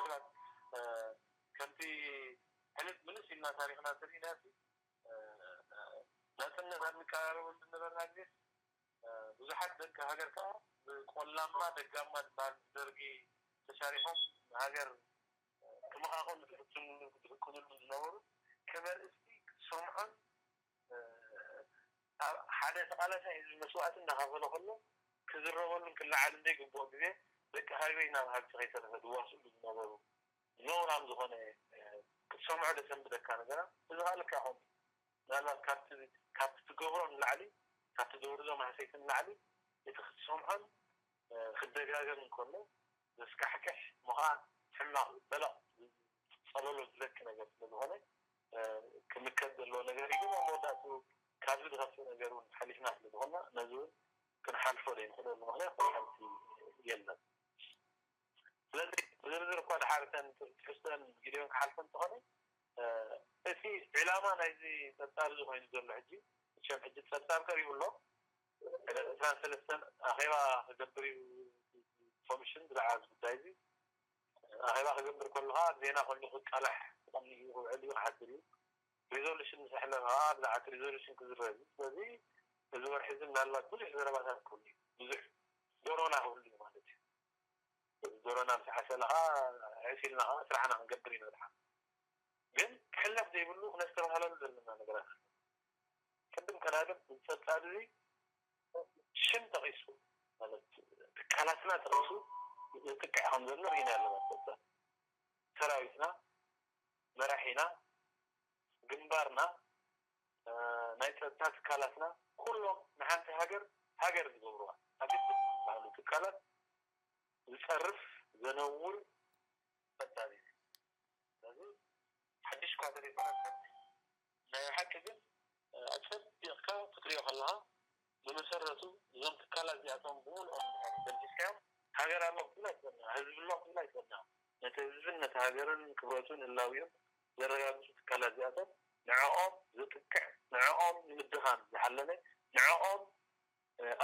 ምናልባት ከምቲ ሕልፍ ምልስ ኢልና ታሪኽና ተሪእና፣ ናፅነት ኣብ ንቀራረበሉ ዝነበርና ግዜ ብዙሓት ደቂ ሃገር ከዓ ብቆላማ ደጋማ ዝበሃል ደርጊ ተሻሪሖም ሃገር ክመኻኸሉ ዝፍትኑ ዝፍክኑሉ ዝነበሩ ከመርእስቲ ክትሰምዖን ሓደ ተቓላሳይ ህዝቢ መስዋእቲ እንዳኸፈለ ከሎ ክዝረበሉን ክለዓልን ዘይግብኦ ግዜ ደቂ ሃገረይ ናብ ሃብቲ ከይተረፈ ዝዋስሉ ዝነበሩ ነውራም ዝኾነ ክትሰምዖ ደሰንብደካ ነገራት እዚ ከዓ ልክዕ ከምኡ ምናልባት ካብቲ ትገብሮ ንላዕሊ ካብቲ ዘውርዶ ማህሰይቲ ንላዕሊ እቲ ክትሰምዖን ክደጋገም እንከሎ ዘስካሕክሕ ምዃን ሕማቕ በለቕ ጸለሎ ዝለኪ ነገር ስለዝኾነ ክምከት ዘለዎ ነገር እዩ። ግን ኣብ መወዳእቱ ካብዚ ዝኸፍእ ነገር እውን ሓሊፍና ስለዝኾና ነዚ እውን ክንሓልፎ ዘይንኽእለሉ ምኽንያት ሓንቲ የለን። ስለዚ ብዝርዝር እኳ ድሓርተን ትሕዝተን ጊደዮን ክሓልፈ እንተኾነ እቲ ዕላማ ናይዚ ፀብፃብ እዚ ኮይኑ ዘሎ ሕጂ እቸም ሕጂ ፀብፃብ ቀሪቡ ኣሎ። ዕስራን ሰለስተን ኣኼባ ክገብር እዩ ኮሚሽን ብዛዕባ እዚ ጉዳይ እዚ ኣኼባ ክገብር ከሎ ከዓ ዜና ኮይኑ ክቃላሕ ክቐኒ እዩ ክውዕል እዩ ክሓድር እዩ። ሪዞሉሽን ምስ ኣሕለፈ ከዓ ብዛዕባ እቲ ሪዞሉሽን ክዝረብ እዩ። ስለዚ እዚ ወርሒ እዚ ምናልባት ብዙሕ ዘረባታት ክህሉ እዩ። ብዙሕ ዶሮና ክህሉ እዩ ማለት እዩ። እዚ ዶሮና ምስ ዓሰለ ከዓ ዕስ ኢልና ከዓ ስራሕና ክንገብር ኢና ድሓር። ግን ክሕለፍ ዘይብሉ ክነስተባህለሉ ዘለና ነገራት ኣሎ። ቅድም ቀዳድም እዚ ፀብፃብ እዚ ሽም ጠቒሱ ማለት ትካላትና ጠቒሱ ዝጥቅዕ ከም ዘሎ ርኢና ኣለና። ፀብፃብ ሰራዊትና፣ መራሒና፣ ግንባርና፣ ናይ ፀጥታ ትካላትና ኩሎም ንሓንቲ ሃገር ሃገር ዝገብርዋ ኣገደስቲ ዝበሃሉ ትካላት ዝፀርፍ ዘነውር ፈታኒ እዩ። ስለዚ ሓድሽ እኳ ተዘይኮነ ናይ ሓቂ ግን ኣፀቢቕካ ክትሪኦ ከለኻ ብመሰረቱ እዞም ትካላት እዚኣቶም ብምልኦም እንድሕር ደምሲስካዮም ሃገር ኣሎ ክትብል ኣይትኽእልን ኢኻ፣ ህዝቢ ኣሎ ክትብል ኣይትኽእልን ኢኻ። ነቲ ህዝብን ነቲ ሃገርን ክብረቱን ህላዊኡን ዘረጋግፁ ትካላት እዚኣቶም ንዕኦም ዘጥቅዕ ንዕኦም ንምድኻም ዝሓለመ ንዕኦም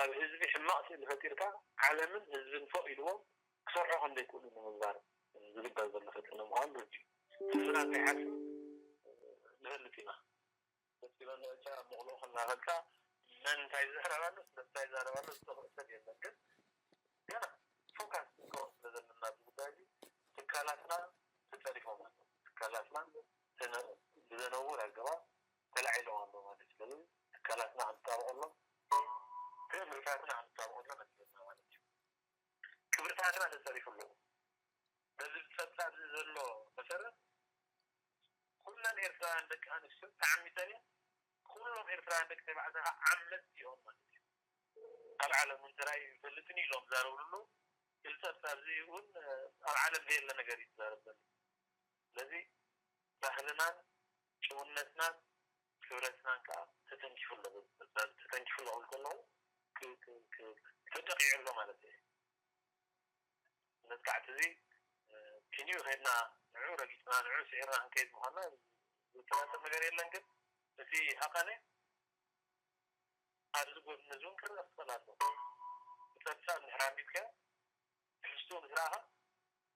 ኣብ ህዝቢ ሕማቕ ስእሊ ፈጢርካ ዓለምን ህዝብን ፎእ ኢልዎም ክሰርሑ ከም ዘይክእሉ ንምግባር ዝግበር ዘሎ ፈተነ ምዃኑ ርድኡ። ህዝብና እንታይ ሓስብ ንፈልጥ ኢና። በቲ መግለጫ መቕልኡ ከናኸልካ መን እንታይ ዝዛረብ ኣሎ ስለ እንታይ ይዛረብ ኣሎ ዝጠቕኦ ሰብ የለን። ግን ገና ፎካስ ክንከውን ስለ ዘለና ኣብዚ ጉዳይ እዚ ትካላትና ተፀሪፎም ኣለዉ። ትካላትና ብዘነውር ኣገባብ ተላዒሎም ኣለዉ ማለት እዩ። ስለዚ ትካላትና ክንጣበቐሎም ትእምርታትና ክንጣበቐሎም ኣለና ማለት እዩ። ክብርታትና ተፀሪፉ ኣለዉ። በዚ ፀብፃብ እዚ ዘሎ መሰረት ኩለን ኤርትራውያን ደቂ ኣንስትዮ ተዓሚፀን እየን። ኩሎም ኤርትራውያን ደቂ ተባዕትዮ ከዓ ዓመፅቲ እዮም ማለት እዩ። ኣብ ዓለም እውን ተራእዩ ይፈልጥን እዩ ኢሎም ዝዛረብሉ ኣለዉ። እዚ ፀብፃብ እዚ እውን ኣብ ዓለም ዘየለ ነገር እዩ ዝዛረብ ዘሎ። ስለዚ ባህልናን ጭውነትናን ክብረትናን ከዓ ተተንኪፉ ኣሎ። ተተንኪፉ ኣሎ ክብል ከለኹ ተጠቂዑ ኣሎ ማለት እዩ። መጥቃዕቲ እዚ ኪንዩ ከድና ንዑ ረጊፅና ንዑ ስዒርና ክንከይድ ምኳና ዝጠራጠር ነገር የለን። ግን እቲ ሃቐነ ኣብዚ ጎድኒ እዚ እውን ክረአ ክኽእል ኣለዎ። ብፀብፃብ እንድሕር ኣንቢብካዮ ትሕዝትኡ ምስ ረኣኻ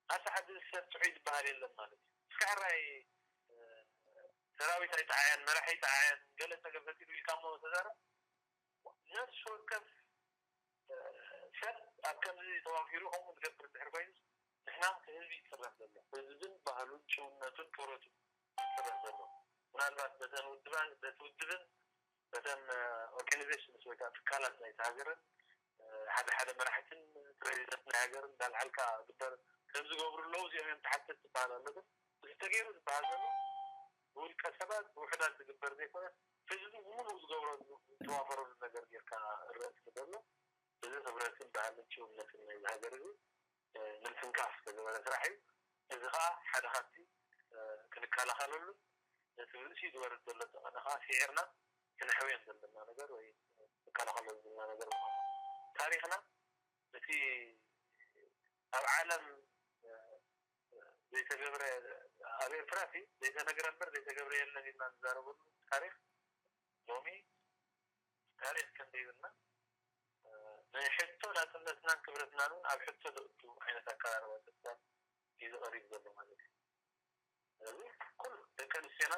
ኣብቲ ዓዲ ዝሰብ ጥዑይ ዝበሃል የለን ማለት እዩ። እስካዕ ራይ ሰራዊት ኣይጠዓያን መራሒ ኣይጠዓያን ገለ ፀገም ፈጢሩ ኢልካ እሞ ተዛረብ ነፍሲ ወከፍ ሰብ ኣብ ከምዚ ተዋፊሩ ከምኡ ዝገብር እንድሕር ኮይኑ ንሕና እቲ ህዝቢ ይፅረፍ ዘሎ ህዝብን ባህሉን ጭውነቱን ክብረቱን ይፅረፍ ዘሎ ምናልባት በተን ውድባ በቲ ውድብን በተን ኦርጋኒዜሽንስ ወይ ከዓ ትካላት ናይቲ ሃገርን ሓደ ሓደ መራሕትን ፕሬዚደንት ናይ ሃገርን እንዳልዓልካ ግበር ከም ዝገብሩ ኣለዉ እዚኦም እዮም ተሓተት ዝበሃል ኣሎ ግን እዚ ተገይሩ ዝበሃል ዘሎ ብውልቀ ሰባት ብውሕዳት ዝግበር ዘይኮነ ህዝቢ ብምሉእ ዝገብሮ ዝተዋፈረሉ ነገር ጌርካ እረእ ስለ ዘሎ እዚ ክብረትን ባህልን ጭውነትን ናይዚ ሃገር እዚ ንምትንካፍ ዝተገበረ ስራሕ እዩ። እዚ ከዓ ሓደ ካብቲ ክንከላኸለሉ ነቲ ብርእሲ ዝወርድ ዘሎ ጠቐነ ከዓ ስዒርና ክነሕውየን ዘለና ነገር ወይ ንከላኸሎ ዘለና ነገር ምኳኑ ታሪኽና እቲ ኣብ ዓለም ዘይተገብረ ኣብ ኤርትራ ሲ ዘይተነግረ እምበር ዘይተገብረ የለን ኢልና ንዛረበሉ ታሪኽ ሎሚ ታሪኽ ክንደይብልና ንሕቶ ናፅነትናን ክብረትናን እውን ኣብ ሕቶ ዘእቱ ዓይነት ኣቀራርባ ፀብፃብ እዩ ዝቐርብ። ሪፍ ዘሎ ማለት እዩ። ስለዚ ኩሉ ደቂ ኣንስትዮና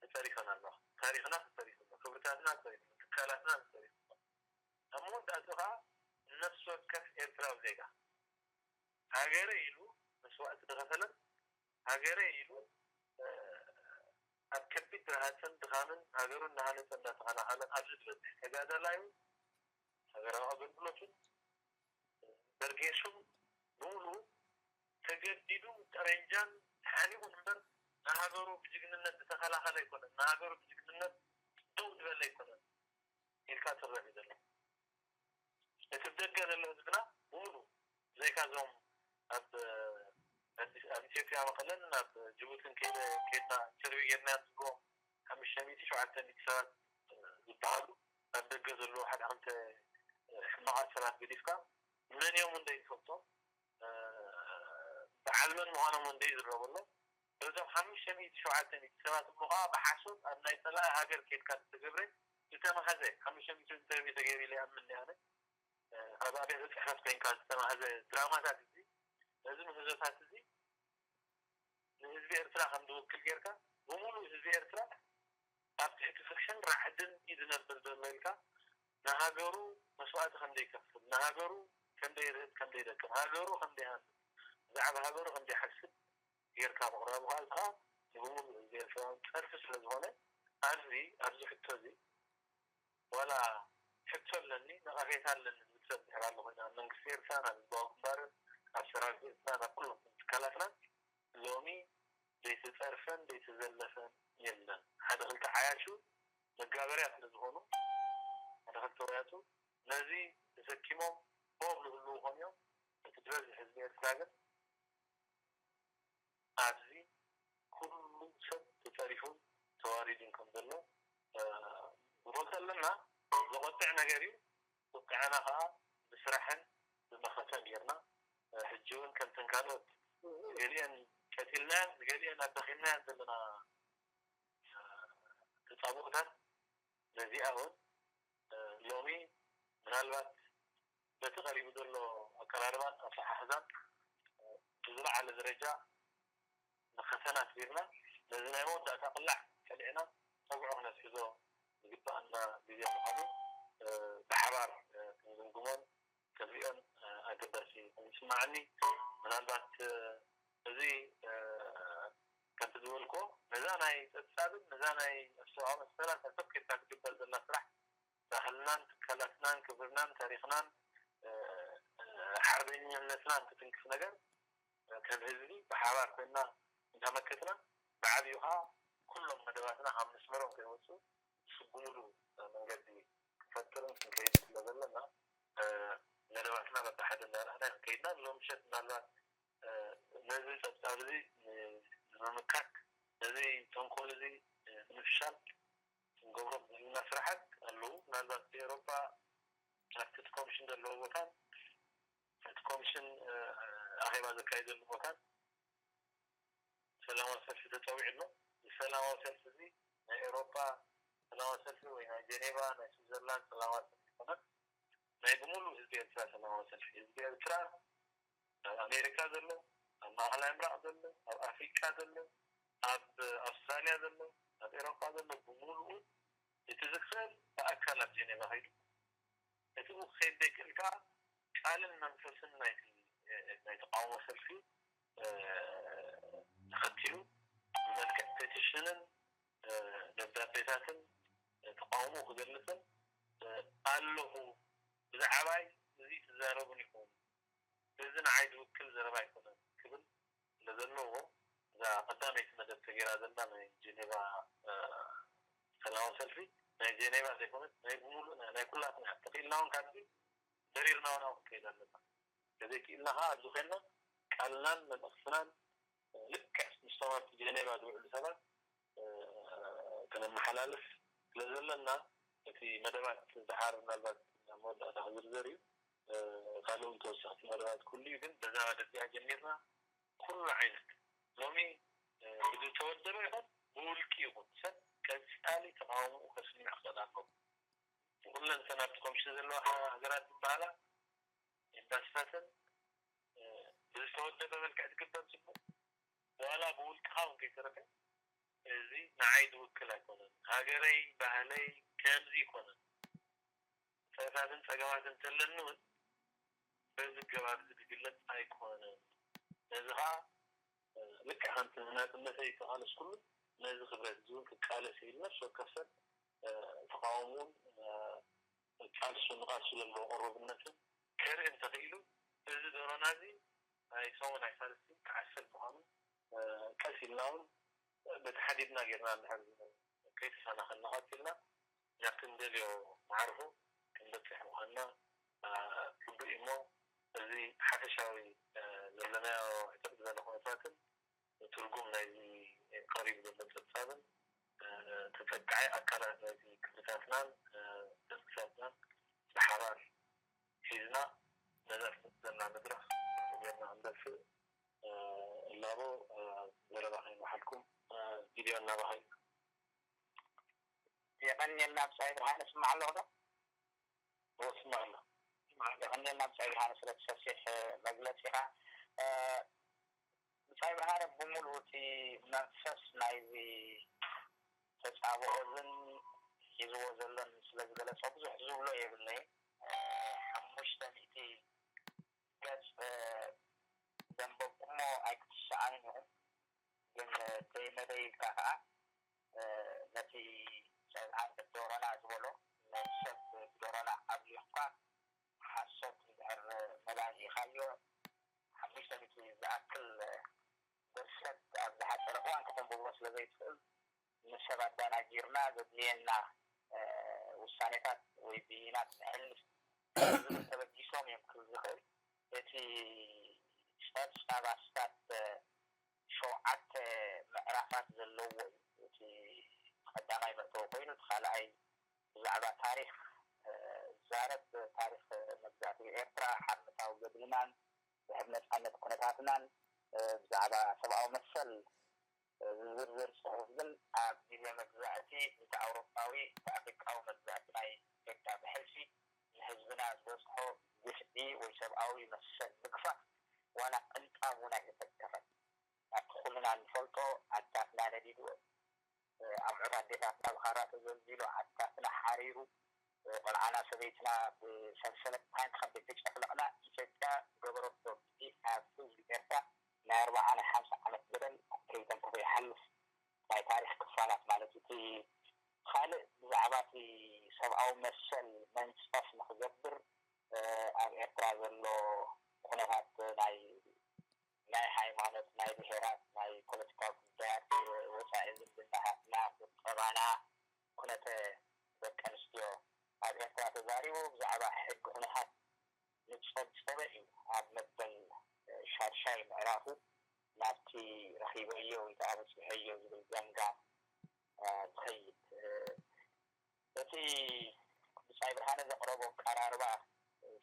ተጸሪፈን ኣለዋ። ታሪኽና ተጸሪፉ ኣሎ። ክብርታትና ተጸሪፉ ኣሎ። ትካላትና ተጸሪፉ ኣሎ። ኣብ መወዳእቱ ከዓ ነፍሲ ወከፍ ኤርትራዊ ዜጋ ሃገረ ኢሉ መስዋእቲ ዝኸፈለን ሃገረ ኢሉ ኣብ ከቢድ ረሃፅን ድኻምን ሃገሩ እናሃነፀ እናተኸላኸለ ኣብዚ ዝበፅሕ ተጋዳላዩ ሃገራዊ ኣገልግሎቱን በርጌሱን ብምሉኡ ተገዲዱ ጠበንጃን ተሓኒቑ እምበር ንሃገሩ ብጅግንነት ዝተኸላኸለ ኣይኮነን። ንሃገሩ ብጅግንነት ደው ዝበለ ኣይኮነን ኢልካ ትረአ እዩ ዘሎ። እቲ ብደገ ዘሎ ህዝብና ብምሉ ብዘይካ እዞም ኣብ ኣዲስ ኣብ ኢትዮጵያ መቐለን ኣብ ጅቡትን ከይደ ከይድና ኢንተርቪው ጌርና ዝብሎ ሓሙሽተ ሚእቲ ሸውዓተ ሚእቲ ሰባት ዝበሃሉ ኣብ ደገ ዘለዉ ሓደ ክልተ ሕማቓት ሰባት ገዲፍካ መን እዮም እንደ ይፈልጦ በዓል መን ምዃኖም እንደ ይዝረበሎ እዞም ሓሙሽተ ሚእቲ ሸውዓተ ሚእቲ ሰባት እሞ ከዓ ብሓሶት ኣብ ናይ ፀላኢ ሃገር ከይድካ ዝተገብረ ዝተመሃዘ ሓሙሽተ ሚእቲ ኢንተርቪው ተገይሩ ኢለ ይኣምን ኣነ ኣብ ኣብያተ ፅሕፈት ኮይንካ ዝተማህዘ ድራማታት እዚ ነዚ ምህዞታት እዚ ንህዝቢ ኤርትራ ከም ዝውክል ጌርካ ብምሉእ ህዝቢ ኤርትራ ኣብ ትሕቲ ፍርሕን ራዕድን እዩ ዝነብር ዘሎ ኢልካ ንሃገሩ መስዋእቲ ከም ዘይከፍል ንሃገሩ ከም ዘይርህጥ ከም ዘይደክም ሃገሩ ከም ዘይሃንፅ ብዛዕባ ሃገሩ ከም ዘይሓስብ ጌርካ ምቕራቡ ከዓ እዚ ከዓ ንብምሉእ ህዝቢ ኤርትራውያን ፀርፊ ስለ ዝኾነ ኣብዚ ኣብዚ ሕቶ እዚ ዋላ ሕቶ ኣለኒ ነቐፌታ ኣለኒ ዝብል ሰብ ድሕር ኣሎ ኮይኑ ኣብ መንግስቲ ኤርትራ ናብ ህዝባዊ ግንባርን ኣብ ሰራዊት ኤርትራ ናብ ኩሎም ትካላትና ሎሚ ዘይተፀርፈን ዘይተዘለፈን የለን። ሓደ ክልተ ዓያሹ መጋበርያ ስለ ዝኾኑ ሓደ ክልተ ወያቱ ነዚ ተሰኪሞም ቦብ ዝህልዉ ኾን እዮም እቲ ዝበዝሕ ህዝቢ ኤርትራ ግን ኣብዚ ኩሉ ሰብ ተፀሪፉን ተዋሪዱን ከም ዘሎ ንፈልጦ ኣለና። ዘቆጥዕ ነገር እዩ። ቁጥዐና ከዓ ብስራሕን ብመኸተን ጌርና ሕጂ እውን ከምተን ካልኦት ገሊአን ቀቲልናያን ንገሊአን ኣዳኺምናያን ዘለና ተፃብኦታት ነዚኣ እውን ሎሚ ምናልባት በቲ ቀሪቡ ዘሎ ኣቀራርባን ኣተሓሕዛን ብዝለዓለ ደረጃ ንኸተና ስቢርና ነዚ ናይ መወዳእታ ቅላዕ ቀሊዕና ፀግዑ ክነትሕዞ ዝግበኣና ግዜ ምዃኑ ብሓባር ክንግምግሞን ክንሪኦን ኣገዳሲ እዩ ዝስማዓኒ። ምናልባት እዚ ከምቲ ዝበልኩዎ ነዛ ናይ ፀብፃብን ነዛ ናይ ሰብኣዊ መሰላት ኣሰብ ከይድካ ትግበር ዘላ ስራሕ ባህልናን ትካላትናን ክብርናን ታሪኽናን ሓርበኛነትናን ትትንክፍ ነገር ከም ህዝቢ ብሓባር ኮይና እንዳመከትና ብዓብዩ ከዓ ኩሎም መደባትና ካብ መስመሮም ከይወፁ ዝስጉምሉ መንገዲ ክንፈጥርን ክንከይድ ስለ ዘለና መደባትና በብሓደ እንዳርኣና ክንከይድና ሎም ምሸት ምናልባት ነዚ ፀብፃብ እዚ ንምምካት ነዚ ተንኮል እዚ ንምፍሻል ክንገብሮም ዘለና ስራሓት ኣለዉ። ምናልባት ብኤሮፓ ኣብቲ እቲ ኮሚሽን ዘለዎ ቦታን እቲ ኮሚሽን ኣኼባ ዘካይደሉ ቦታን ሰላማዊ ሰልፊ ተፀዊዑ ኣሎ። እዚ ሰላማዊ ሰልፊ እዚ ናይ ኤሮፓ ሰላማዊ ሰልፊ ወይ ናይ ጀኔቫ ናይ ስዊዘርላንድ ሰላማዊ ሰልፊ ይኮነን። ናይ ብምሉእ ህዝቢ ኤርትራ ሰላማዊ ሰልፊ ህዝቢ ኤርትራ ኣብ ኣሜሪካ ዘሎ ኣብ ማእኸላይ ምብራቕ ዘሎ ኣብ ኣፍሪቃ ዘሎ ኣብ ኣውስትራልያ ዘሎ ኣብ ኤሮፓ ዘሎ ብምሉኡ እቲ ዝክእል ብኣካል ኣብ ጀኔቫ ከይዱ እቲ ክኸይድ ዘይክእል ከዓ ቃልን መንፈስን ናይ ናይ ተቃውሞ ሰልፊ ተኸቲሉ ብመልክዕ ፔቲሽንን ደብዳቤታትን ተቃውሞ ክገልፅን ኣለኹ ብዛዕባይ እዚ ትዛረቡን ኢኹም እዚ ንዓይ ዝውክል ዘረባ ኣይኮነን ክብል ስለ ዘለዎ እዛ ቀዳመይቲ መደብ ተገይራ ዘላ ናይ ጀኔቫ ሰላማዊ ሰልፊ ናይ ጀኔቫ ዘይኮነት ናይ ብምሉእ ናይ ኩላትና እያ። ተኽኢልና እውን ካብዚ በሪርና እውን ኣብኡ ክንከይድ ኣለና። ተዘይክኢልና ከዓ ኣብዚ ኮይንና ቃልናን መልእኽትናን ልክዕ ምስቶም ኣብቲ ጀኔቫ ዝውዕሉ ሰባት ከነመሓላልፍ ስለ ዘለና እቲ መደባት ደሓር ምናልባት ናብ መወዳእታ ክዝርዘር እዩ። ካልእ እውን ተወሰኽቲ መደባት ክህሉ እዩ ግን በዛ መደብ እዚኣ ጀሚርና ኩሉ ዓይነት ሎሚ ብዝተወደበ ይኹን ብውልቂ ይኹን ሰብ ቀፃሊ ተቃውሞኡ ከስምዕ ክኽእል ኣለዎ። ንኩለን እተን ኣብቲ ኮሚሽን ዘለዋ ሃገራት ዝበሃላ ኤምባሲታተን ብዝተወደበ መልክዕ ዝግበር ጽቡቕ ዋላ ብውልቅኻ እውን ከይተረፈ እዚ ንዓይ ዝውክል ኣይኮነን። ሃገረይ፣ ባህለይ ከምዚ ይኮነን። ሰእታትን ጸገማትን እንተለኒ እውን በዚ ገባር እዚ ዝግለጽ ኣይኮነን። ነዚ ኸዓ ልክዕ ከምቲ ንናጽነተይ ዝተቓለስኩሉ ነዚ ክብረት እዚ እውን ክቃለስ ኢሉ ነፍሲ ወከፍ ሰብ ተቃውሞን ቃልሱ ንቃልሱ ዘለዎ ቅሩብነትን ከርኢ እንተኽኢሉ እዚ ደሮና እዚ ናይ ሰሙን ናይ ሳልስቲ ክዓስል ምዃኑ ቀስ ኢልና እውን በቲ ሓዲድና ጌርና እንድሕር ከይተሰናኸልና ቀፂልና ናብቲ ንደልዮ መዓርፎ ክንበፅሕ ምዃንና ርዱእ እዩ እሞ እዚ ሓፈሻዊ ዘለናዮ ሕፅር ዝበለ ኩነታትን ትርጉም ናይዚ ቀሪቡ ዘሎ ፀብፃብን ተፀቃዒ ኣካላት ናይዚ ክልታትናን ደቅሳትናን ብሓባር ሒዝና ነዛ ትመፅእ ዘላ መድረኽ ጌርና ክንደፍእ እላቦ ዘረባ ከይንበሓልኩም ቪድዮ እናባሃይ የቐንየልና ብጻይ ብርሃነ ስማዕ ኣለኹ ዶ ወስማዕ ኣሎ የቐንየልና ብጻይ ብርሃነ ስለቲ ሰፊሕ መግለጺኻ ብጻይ ብርሃነ ብምሉእ እቲ መንፈስ ናይዚ ተጻብኦ ዝን ሒዝዎ ዘሎን ስለ ዝገለጾ ብዙሕ ዝብሎ የብለይ ሓሙሽተ ሚእቲ ገጽ ዘንበብኩሞ ኣይክትሰኣንን ኢኹም ግን ደይ መደይ ኢልካ ከዓ ነቲ ሰብኣን ዶሮና ዝበሎ ናይ ሰብ ዶሮና ኣብሊኽኳ ሓሶት እንድሕር መላሊኻዮ ሓሙሽተ ሚእቲ ዝኣክል ድርሰት ኣብ ዝሓፀረ እዋን ከተንብቦ ስለ ዘይትኽእል ንሰብ ኣዳናጊርና ዘድልየና ውሳኔታት ወይ ብይናት ነሕልፍ ዝብል ተበጊሶም እዮም ክብል ዝኽእል እቲ ጸብጻብ ኣስታት ሸውዓተ ምዕራፋት ዘለዎ እዩ እቲ ቀዳማይ መእተዊ ኮይኑ እቲ ካልኣይ ብዛዕባ ታሪክ ዛረብ ታሪክ መግዛእቲ ኤርትራ ሓርነታዊ ገድልናን ድሕር ነፃነት ኩነታትናን ብዛዕባ ሰብኣዊ መሰል ዝዝርዝር ጽሑፍ ግን ኣብ ግዜ መግዛእቲ እቲ ኣውሮጳዊ እቲ ኣፍሪቃዊ መግዛእቲ ናይ ኢትዮጵያ ብሕልፊ ንህዝብና ዝበጽሖ ግፍዒ ወይ ሰብኣዊ መሰል ምግፋፍ ዋላ ቅንጣብ እውን ኣይተተከፈን። ኣብቲ ኩልና እንፈልጦ ኣድታትና ነዲዱ፣ ኣቑሑት ኣዴታትና ብኻራ ተዘልዚሉ፣ ዓድታትና ሓሪሩ፣ ቆልዓና ሰበይትና ብሰንሰለት ታንክ ከም ዘይተጨፍለቕና ኢትዮጵያ ዝገበረቶ ግፍዒ ኣብ ህዝቢ ኤርትራ ናይ ኣርብዓ ናይ ሓምሳ ዓመት በደል ከይተንከፈ ይሓልፍ ናይ ታሪክ ክፋላት ማለት እዩ። እቲ ካልእ ብዛዕባ እቲ ሰብኣዊ መሰል መንጸፍ ንክገብር ኣብ ኤርትራ ዘሎ ኩነታት ናይ ናይ ሃይማኖት፣ ናይ ብሄራት፣ ናይ ፖለቲካዊ ጉዳያት፣ ወፃኢ ዝምድናታትና፣ ቁጠባና፣ ኩነተ ደቂ ኣንስትዮ ኣብ ኤርትራ ተዛሪቡ ብዛዕባ ሕጊ ኩነታት ዝፀብፀበ እዩ ኣብ መበል ሻድሻይ ምዕራፉ ናብቲ ረኺበዮ ወይ ከዓ በፂሐዮ ዝብል ገምጋም ዝኸይድ እቲ ብጻይ ብርሃነ ዘቕረቦ ኣቀራርባ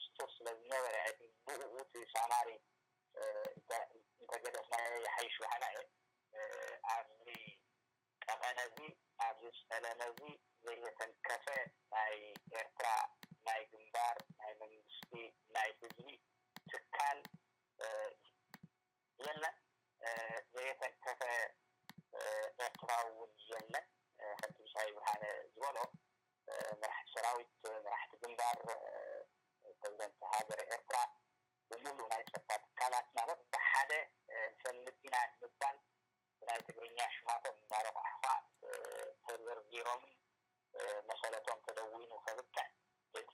ስቱር ስለ ዝነበረ ብኡ እቲ ሳማሪ እንተገደፍናዮ ይሓይሽ በሃላ እየ ኣብዚ ጠቐነ እዚ ኣብዚ ጸለመ እዚ ዘይተተንከፈ ናይ ኤርትራ ናይ ግንባር ናይ መንግስቲ ናይ ህዝቢ ትካል የለን ዘየተንከፈ ኤርትራዊ እውን የለን ከምቲ ብሳይ ብርሃነ ዝበሎ መራሕቲ ሰራዊት መራሕቲ ግንባር ፕሬዚደንት ሃገር ኤርትራ ብምሉእ ናይ ፀጥታ ትካላትና በብሓደ ንፈልጥ ኢና ንምባል ብናይ ትግርኛ ሽማቶም እንዳረቋሕኳ ተዘርዚሮምን መሰለቶም ተደዊኑ ከብቅዕ እቲ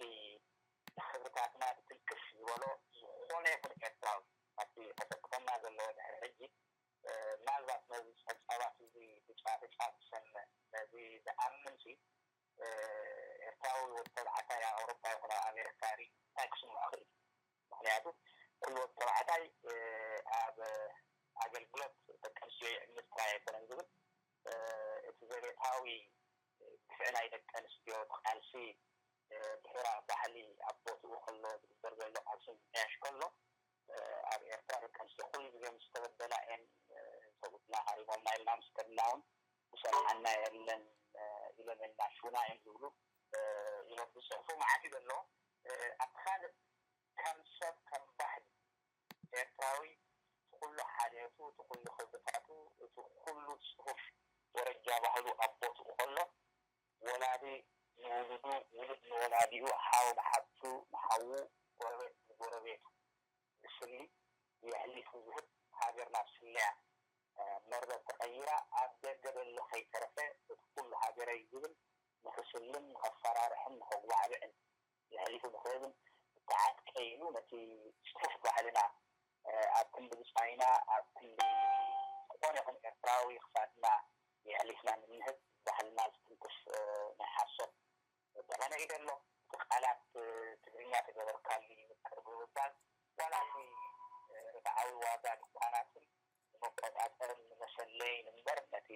ንክብርታትና ብትንክፍ ዝበሎ ዝኾነ ይኹን ኤርትራዊ ኣብቲ ከሰክፈና ዘለዎ ድሕሪ ሕጂ ምናልባት ነዚ ፀብፃባት እዚ ብጫ ብጫ ዝሰምዕ ነዚ ዝኣምን ሲ ኤርትራዊ ወዲ ተባዕታይ ኣብ ኣውሮፓ ይኹን ኣብ ኣሜሪካ ሪ እንታይ ክስምዖ ክእል ምክንያቱ ኩሉ ወዲ ተባዕታይ ኣብ ኣገልግሎት ደቂ ኣንስትዮ ይዕምት ጥራይ ኣይኮነን ዝብል እቲ ዘቤታዊ ግፍዒ ናይ ደቂ ኣንስትዮ እቲ ቃልሲ ድሕራ ባህሊ ኣብ ቦትኡ ከሎ ዝግበር ዘሎ ቃልሲ ምምሕያሽ ከሎ ኣብ ኤርትራ ደቂ ኣንስትዮ ኩሉ ግዜ ምስ ተበደላ እየን ሰብኡትና ሃሪሞምና ኢልና ምስ ከድና እውን ዝሰምዓና የለን ኢሎም የናሽውና እዮም ዝብሉ ኢሎም ዝፅሕፉ መዓት እዩ ዘሎ ኣብቲ ካልእ ከም ሰብ ከም ባህሊ ኤርትራዊ ኩሉ ሓልዮቱ፣ እቲ ኩሉ ክብርታቱ፣ እቲ ኩሉ ጽፉፍ ደረጃ ባህሉ ኣብ ቦትኡ ከሎ፣ ወላዲ ንውሉዱ፣ ውሉድ ንወላዲኡ፣ ሓው ንሓፍቱ፣ ንሓዉ፣ ጎረቤት ንጎረቤቱ ብስሊ የሕሊፉ ዝህብ፣ ሃገር ናብ ስለያ መርበብ ተቐይራ፣ ኣብ ደገ ዘሎ ከይተረፈ እቲ ኩሉ ሃገረይ ዝብል ንኽስልን ንኸፈራርሕን ንኸጉባዕብዕን የሕሊፉ ንኽህብን ዝተዓጥቀ ኢሉ፣ ነቲ ጽሑፍ ባህልና ኣብ ክንዲ ብጻይና፣ ኣብ ክንዲ ዝኾነ ይኹን ኤርትራዊ ክሳድና የሕሊፍና ንንህብ፣ ባህልና ዝትንክፍ ናይ ሓሶት ጠቐነ እዩ ዘሎ። እቲ ቃላት ትግርኛ ተገበርካሉ ይምቅር ብምባል፣ ዋላ እቲ ርትዓዊ ዋጋ ድኳናትን ንመቆጻጸርን ንመሰለይን እምበር፣ ነቲ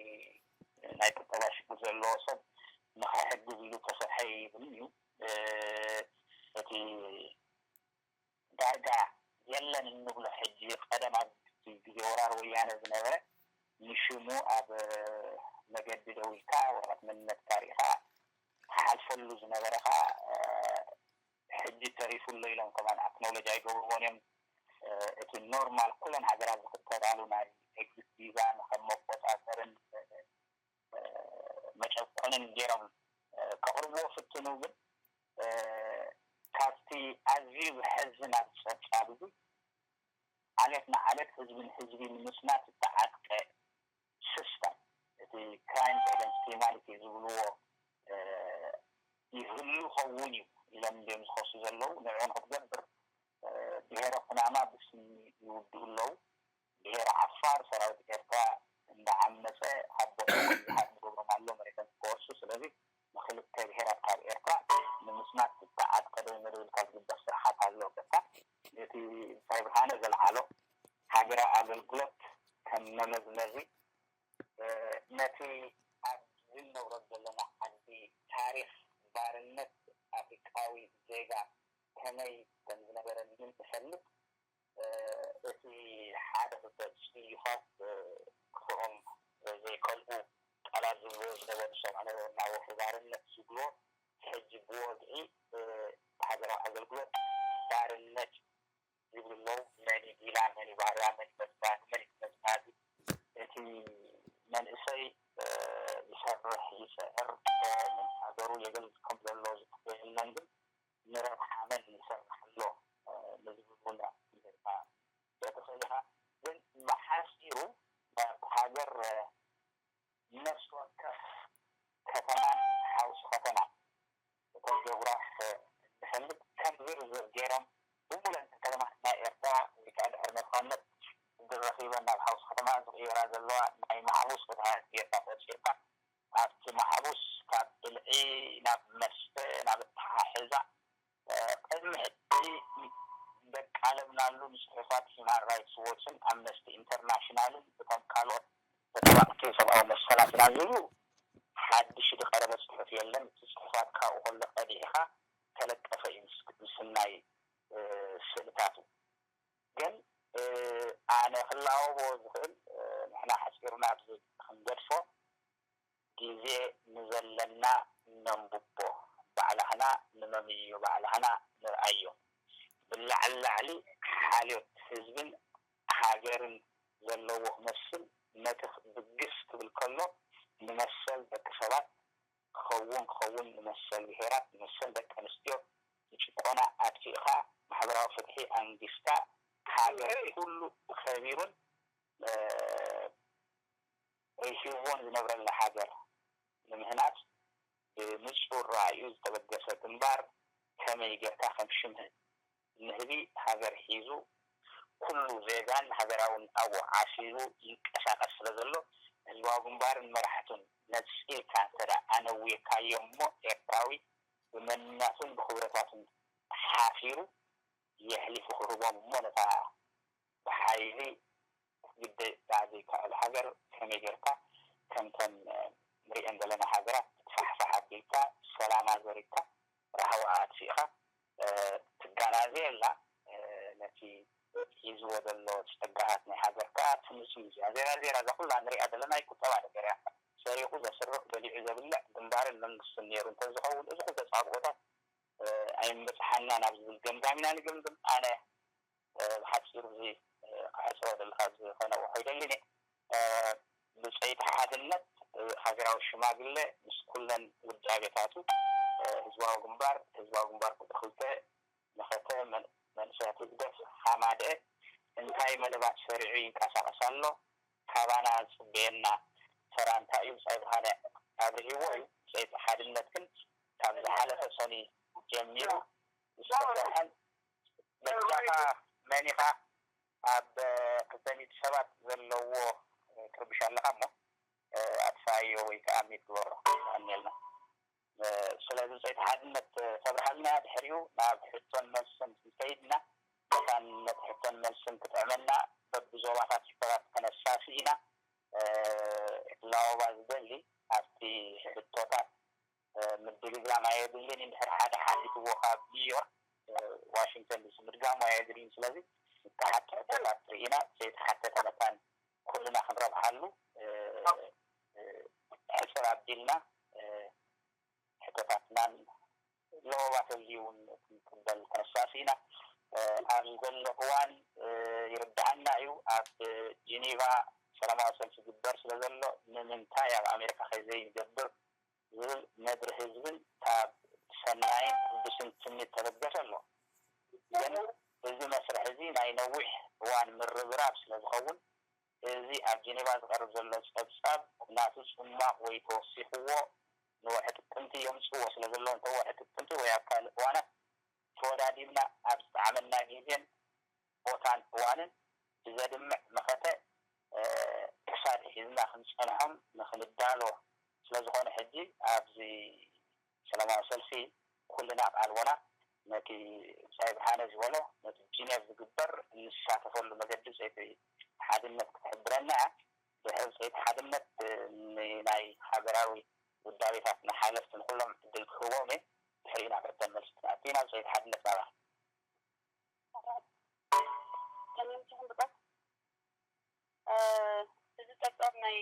ናይ ቁጠባ ሽግር ዘለዎ ሰብ ንኸሕግዝ ኢሉ ዝተሰርሐ ይብል እዩ። እቲ ዳርጋ የለን እንብሎ ሕጂ፣ ቀደም ኣብ ግዜ ወራር ወያነ ዝነበረ፣ ንሽሙ ኣብ መገዲ ደው ኢልካ ወረቐት መንነትካ ርኢኻ ትሓልፈሉ ዝነበረ ኸኣ፣ ሕጂ ተሪፉ ኣሎ ኢሎም ከማን ኣክኖሎጅ ኣይገብርዎን እዮም። እቲ ኖርማል ኩለን ሃገራት ዝኽተላሉ ናይ ኤግዚት ቪዛ ንከም መቆጻጸርን መጨቆንን ገይሮም ከቕርብዎ ፍትኑ። ግን ካብቲ ኣዝዩ ዘሕዝን ኣብዚ ጸብጻብ እዚ፣ ዓሌት ንዓሌት፣ ህዝቢ ንህዝቢ ንምስናት ዝተዓጥቀ ሲስተም፣ እቲ ክራይምስ ኤገንስት ሂውማኒቲ ዝብልዎ ይህሉ ኸውን እዩ ኢሎም እንድዮም ዝኸሱ ዘለዉ። ንዕኡ ንክትገብር ብሄረ ኩናማ ብስሚ ይውድኡ ኣለዉ። ብሄረ ዓፋር ሰራዊት ኤርትራ እንዳዓመጸ ኣብ ቦታኡ ከምዝሃብ ንገብሮም ኣሎ መሬቶም ክወርሱ። ስለዚ ንክልተ ብሄራት ካብ ኤርትራ ንምስናት ዝተዓጥቀ ደው መደብ ኢልካ ዝግበር ስርሓት ኣሎ። በታ እቲ ሳይ ብርሃነ ዘልዓሎ ሃገራዊ ኣገልግሎት ከም መመዝመዚ ነቲ ኣብዚ እንነብሮ ዘለና ዓዲ ታሪኽ ባርነት ኣፍሪቃዊ ዜጋ ከመይ ከም ዝነበረ ንምንፈልጥ፣ እቲ ሓደ ክልተ ጽዩፋት ክኽኦም ዘይከልኡ ቃላት ዝብልዎ ዝነበሩ ዝሰምዖ ነበርና። ወፍሪ ባርነት ዝብልዎ ሕጂ ብወግዒ ሃገራዊ ኣገልግሎት ባርነት ይብሉ ኣለዉ። መን እዩ ጊላ፣ መን እዩ ባህርያ፣ መን እዩ መዝናኒ፣ መን እዩ መዝናኒ? እቲ መንእሰይ ዝሰርሕ ይስዕር፣ ሃገሩ የገልግል ከም ዘሎ ዝትክእ የለን፣ ግን ንረብሓ መን ይሰርሕ ኣሎ ንዝብል እውን ጌርካ ተተኸሊኻ። ግን ብሓፂሩ ኣብ ሃገር ነፍሲ ወከፍ ከተማን ሓውሲ ከተማን እቶም ጆግራፍ ንፈልጥ ከም ዝርዝር ገይሮም ብሙሉአን ከተማታት ናይ ኤርትራ ወይ ከዓ ድሕሪ ነፃነት ዕድል ረኺበን ናብ ሓውሲ ከተማ ዝቕየራ ዘለዋ ናይ ማሕቡስ ቦታታት ጌርካ ቆፂርካ ኣብቲ ማሕቡስ ካብ ብልዒ ናብ መስተ ናብ ኣተሓሕዛ ቅድሚ ሕጂ ዘቃለብናሉ ንፅሑፋት ሂማን ራይትስ ዎችን ኣምነስቲ ኢንተርናሽናልን እቶም ካልኦት ተጣባቕቲ ሰብኣዊ መሰላት ናዝዩ ሓድሽ ዝቐረበ ፅሑፍ የለን። እቲ ፅሑፋት ካብኡ ከሎ ቀዲሕኻ ተለጠፈ እዩ ምስ ምስናይ ስእልታቱ። ግን ኣነ ክላወቦ ዝኽእል ንሕና ሓፂሩና ኣብዚ ክንገድፎ ግዜ ንዘለና ነንብቦ፣ ባዕላህና ንመምዮ፣ ባዕላህና ንርኣዮ። ብላዕሊ ላዕሊ ሓልዮት ህዝብን ሃገርን ዘለዎ ክመስል ነቲ ብግስ ክብል ከሎ ንመሰል ደቂ ሰባት ክኸውን ክኸውን ንመሰል ብሄራት ንመሰል ደቂ ኣንስትዮ ንጭቆና ኣጥፊእኻ ማሕበራዊ ፍትሒ ኣንጊስካ ሃገር ኩሉ ከቢሩን ርሂብዎን ዝነብረላ ሃገር ንምህናጽ ብንጹር ራእዩ ዝተበገሰ ግንባር ከመይ ጌርካ ከም ሽም ንህቢ ሃገር ሒዙ ኩሉ ዜጋን ሃገራዊ ንጣቦ ዓሲሉ ይንቀሳቐስ ስለ ዘሎ ህዝባዊ ግንባርን መራሕቱን ነጺልካ እንተ ኣነዊርካዮ እሞ ኤርትራዊ ብመንነቱን ብክብረታቱን ሓፊሩ የሕሊፉ ክህቦም እሞ ነታ ብሓይሊ ክትግደዳ ዘይከኣል ሃገር ከመይ ጌርካ ከምተን ንሪአን ዘለና ሃገራት ክትፋሕፋሕ ኣቢልካ ሰላማ ዘሪግካ ራህዋ ኣጥፊእኻ ትጋናዘ የላ ነቲ ሒዝዎ ዘሎ ጸጋታት ናይ ሃገርካ ትምዝምዝ እያ። ዜራ ዜራ እዛ ኩላ ንሪኣ ዘለና ናይ ቁጠባ ነገር እያ። ሰሪቑ ዘስርቕ በሊዑ ዘብልዕ ግንባርን መንግስትን ነይሩ እንተዝኸውን እዚ ኩሉ ተጻብኦታት ኣይምበጽሓና ናብ ዝብል ገምጋም ኢና ንግምግም። ኣነ ብሓፂሩ እዚ ክሕልፎ ክጽወ ዘለካ ዝኾነ ውሑ ይደልን እየ። ብጸይቲ ሓድነት ሃገራዊ ሽማግለ ምስ ኩለን ውዳቤታቱ፣ ህዝባዊ ግንባር፣ ህዝባዊ ግንባር ቁጥሪ ክልተ፣ መኸተ፣ መንእሰያት ህግደፍ፣ ሃማደኤ እንታይ መደባት ሰሪዑ ይንቀሳቐስ ኣሎ፣ ካባና ዝጽበየና ተራ እንታይ እዩ? ብጻይ ብርሃነ ኣብርሂዎ እዩ። ብጸይቲ ሓድነት ግን ካብ ዝሓለፈ ሰኒ ጀሚሩ ዝተሰርሐን በጃኻ መን ኢኻ ኣብ ክልተ ሚእቲ ሰባት ዘለዎ ትርብሽ ኣለኻ እሞ ኣጥፋዮ ወይ ከዓ ሚት ግበሮ ኣኒልና። ስለዚ ብፀይቲ ሓድነት ተብርሃልና ድሕሪኡ ናብ ሕቶን መልስን እንተይድና መታን ነቲ ሕቶን መልስን ክጥዕመና በብዞባታት ሽፈራት ከነሳሲ ኢና። ክላወባ ዝደሊ ኣብቲ ሕቶታት ምድግጋም ኣየድልን። እንድሕር ሓደ ሓቲትዎ ካብ ኒውዮርክ ዋሽንግተን ዲሲ ምድጋሙ ኣየድልን። ስለዚ ዝተሓተ ሕቶታት ርኢና ዘይተሓተተ መታን ኩልና ክንረብሓሉ ሕፅር ኣቢልና ሕቶታትናን ለወባ ተልዩ እውን ክንቅበል ከነሳሲ ኢና። ኣብዚ ዘሎ እዋን ይርድኣና እዩ። ኣብ ጂኒቫ ሰላማዊ ሰልፊ ዝግበር ስለ ዘሎ ንምንታይ ኣብ ኣሜሪካ ከይዘይንገብር ዝብል ነድሪ ህዝብን ካብ ሰናይን ቅዱስን ትምኒት ተበገሰ ኣሎ። ግን እዚ መስርሕ እዚ ናይ ነዊሕ እዋን ምርብራብ ስለ ዝኸውን እዚ ኣብ ጀኔቫ ዝቐርብ ዘሎ ጸብጻብ ናቱ ጽማቕ ወይ ተወሲኽዎ ንወርሒ ጥቅምቲ የምጽእዎ ስለ ዘለዉ እንተ ወርሒ ጥቅምቲ ወይ ኣብ ካልእ እዋናት ተወዳዲብና ኣብ ዝጠዓመና ግዜን ቦታን እዋንን ብዘድምዕ መኸተ ክሳድ ሒዝና ክንጸንሖም ንኽንዳሎ ስለ ዝኾነ ሕጂ ኣብዚ ሰላማዊ ሰልፊ ኩልና ቃልቦና ነቲ ብጻይ ብርሃነ ዝበሎ ነቲ ጂኔቭ ዝግበር እንሳተፈሉ መገዲ ብጸይቲ ሓድነት ክትሕብረና እያ። ብሕብጸይቲ ሓድነት ናይ ሃገራዊ ውዳቤታት ንሓለፍቲ ንኩሎም ዕድል ክህቦም እየ። ድሕሪኡ ናብ ሕቶን መልሲ ክንኣቱ ኢና። ብጸይቲ ሓድነት ናባና። እዚ ጸብጻብ ናይ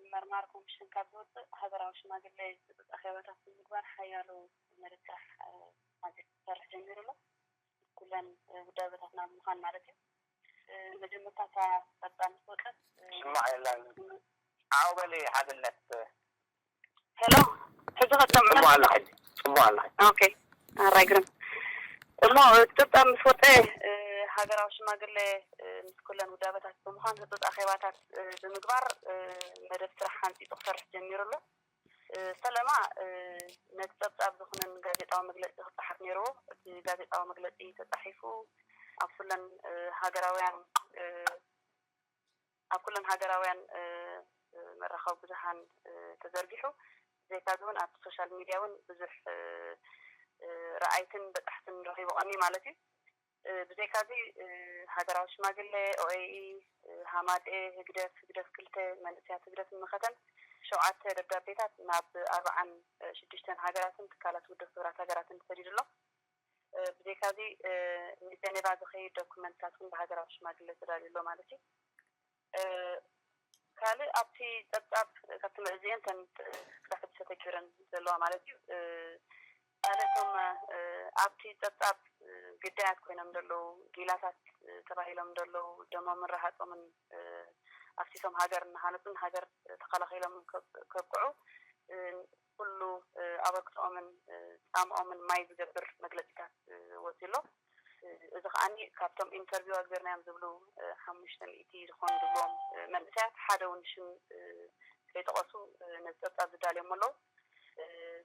ምምርማር ኮሚሽን ካብ ዝወጽእ ሃገራዊ ሽማግለ ዝጽብጽ ኣኼባታት ብምግባር ሓያሎ መደብ ስራሕ ማለት ክሰርሕ ጀሚሩ ኣሎ። ኩለን ውዳበታትና ብምዃን ማለት እዩ። መጀመርታ እታ ጸብጻብ ምስ ወጸት ስማዕ የላን ዓው በሊ ሓድነት ሄሎ ሕጂ ከሰምዑ ጽቡቕ ኣላ ሕጂ ጽቡቕ ኣላ ሕጂ ኦኬ ኣራይ ግርም እሞ ጸብጻብ ምስ ወጸ ሃገራዊ ሽማግለ ምስ ኩለን ውዳበታት ብምዃን ህጹጽ ኣኼባታት ብምግባር መደብ ስራሕ ሓንጺጹ ክሰርሕ ጀሚሩ ኣሎ። ፈለማ ነቲ ጸብጻብ ዝኹነን ጋዜጣዊ መግለጺ ክጸሓፍ ነይርዎ። እቲ ጋዜጣዊ መግለጺ ተጻሒፉ ኣብ ኩለን ሃገራውያን ኣብ ኩለን ሃገራውያን መራኸቢ ብዙሃን ተዘርጊሑ። ብዘይካዚ እውን ኣብቲ ሶሻል ሚድያ እውን ብዙሕ ረኣይትን በጻሕትን ረኺቡ ቀኒ ማለት እዩ። ብዘይካዚ ሃገራዊ ሽማግለ፣ ኦኤኢ፣ ሃማደኤ፣ ህግደፍ፣ ህግደፍ ክልተ፣ መንእሰያት ህግደፍን መኸተን ሸውዓተ ደብዳቤታት ናብ ኣርብዓን ሽዱሽተን ሃገራትን ትካላት ውድብ ሕቡራት ሃገራትን ተሰዲዱ ኣሎ። ብዘይካዚ ንጀኔቫ ዝኸይድ ዶኩመንትታት እውን ብሃገራዊ ሽማግለ ተዳልዩ ኣሎ ማለት እዩ። ካልእ ኣብቲ ጸብጻብ ካብቲ መእዝየን ተን ክሳዕ ሕጂ ተተግብረን ዘለዋ ማለት እዩ። ካልእ እቶም ኣብቲ ጸብጻብ ግዳያት ኮይኖም ዘለዉ ጊላታት ተባሂሎም ዘለዉ ደሞምን ረሃጾምን ኣፍሲሶም ሃገር እናሃነጹን ሃገር ተኸላኺሎምን ከብቅዑ ኩሉ ኣበርክቶኦምን ጻምኦምን ማይ ዝገብር መግለጺታት ወፂኡ ኣሎ። እዚ ከዓኒ ካብቶም ኢንተርቪው ኣግበርናዮም ዝብሉ ሓሙሽተ ሚእቲ ዝኾኑ ዝብሎም መንእሰያት ሓደ እውን ሽም ከይጠቐሱ ነዚ ፀብፃብ ዝዳልዮም ኣለዉ።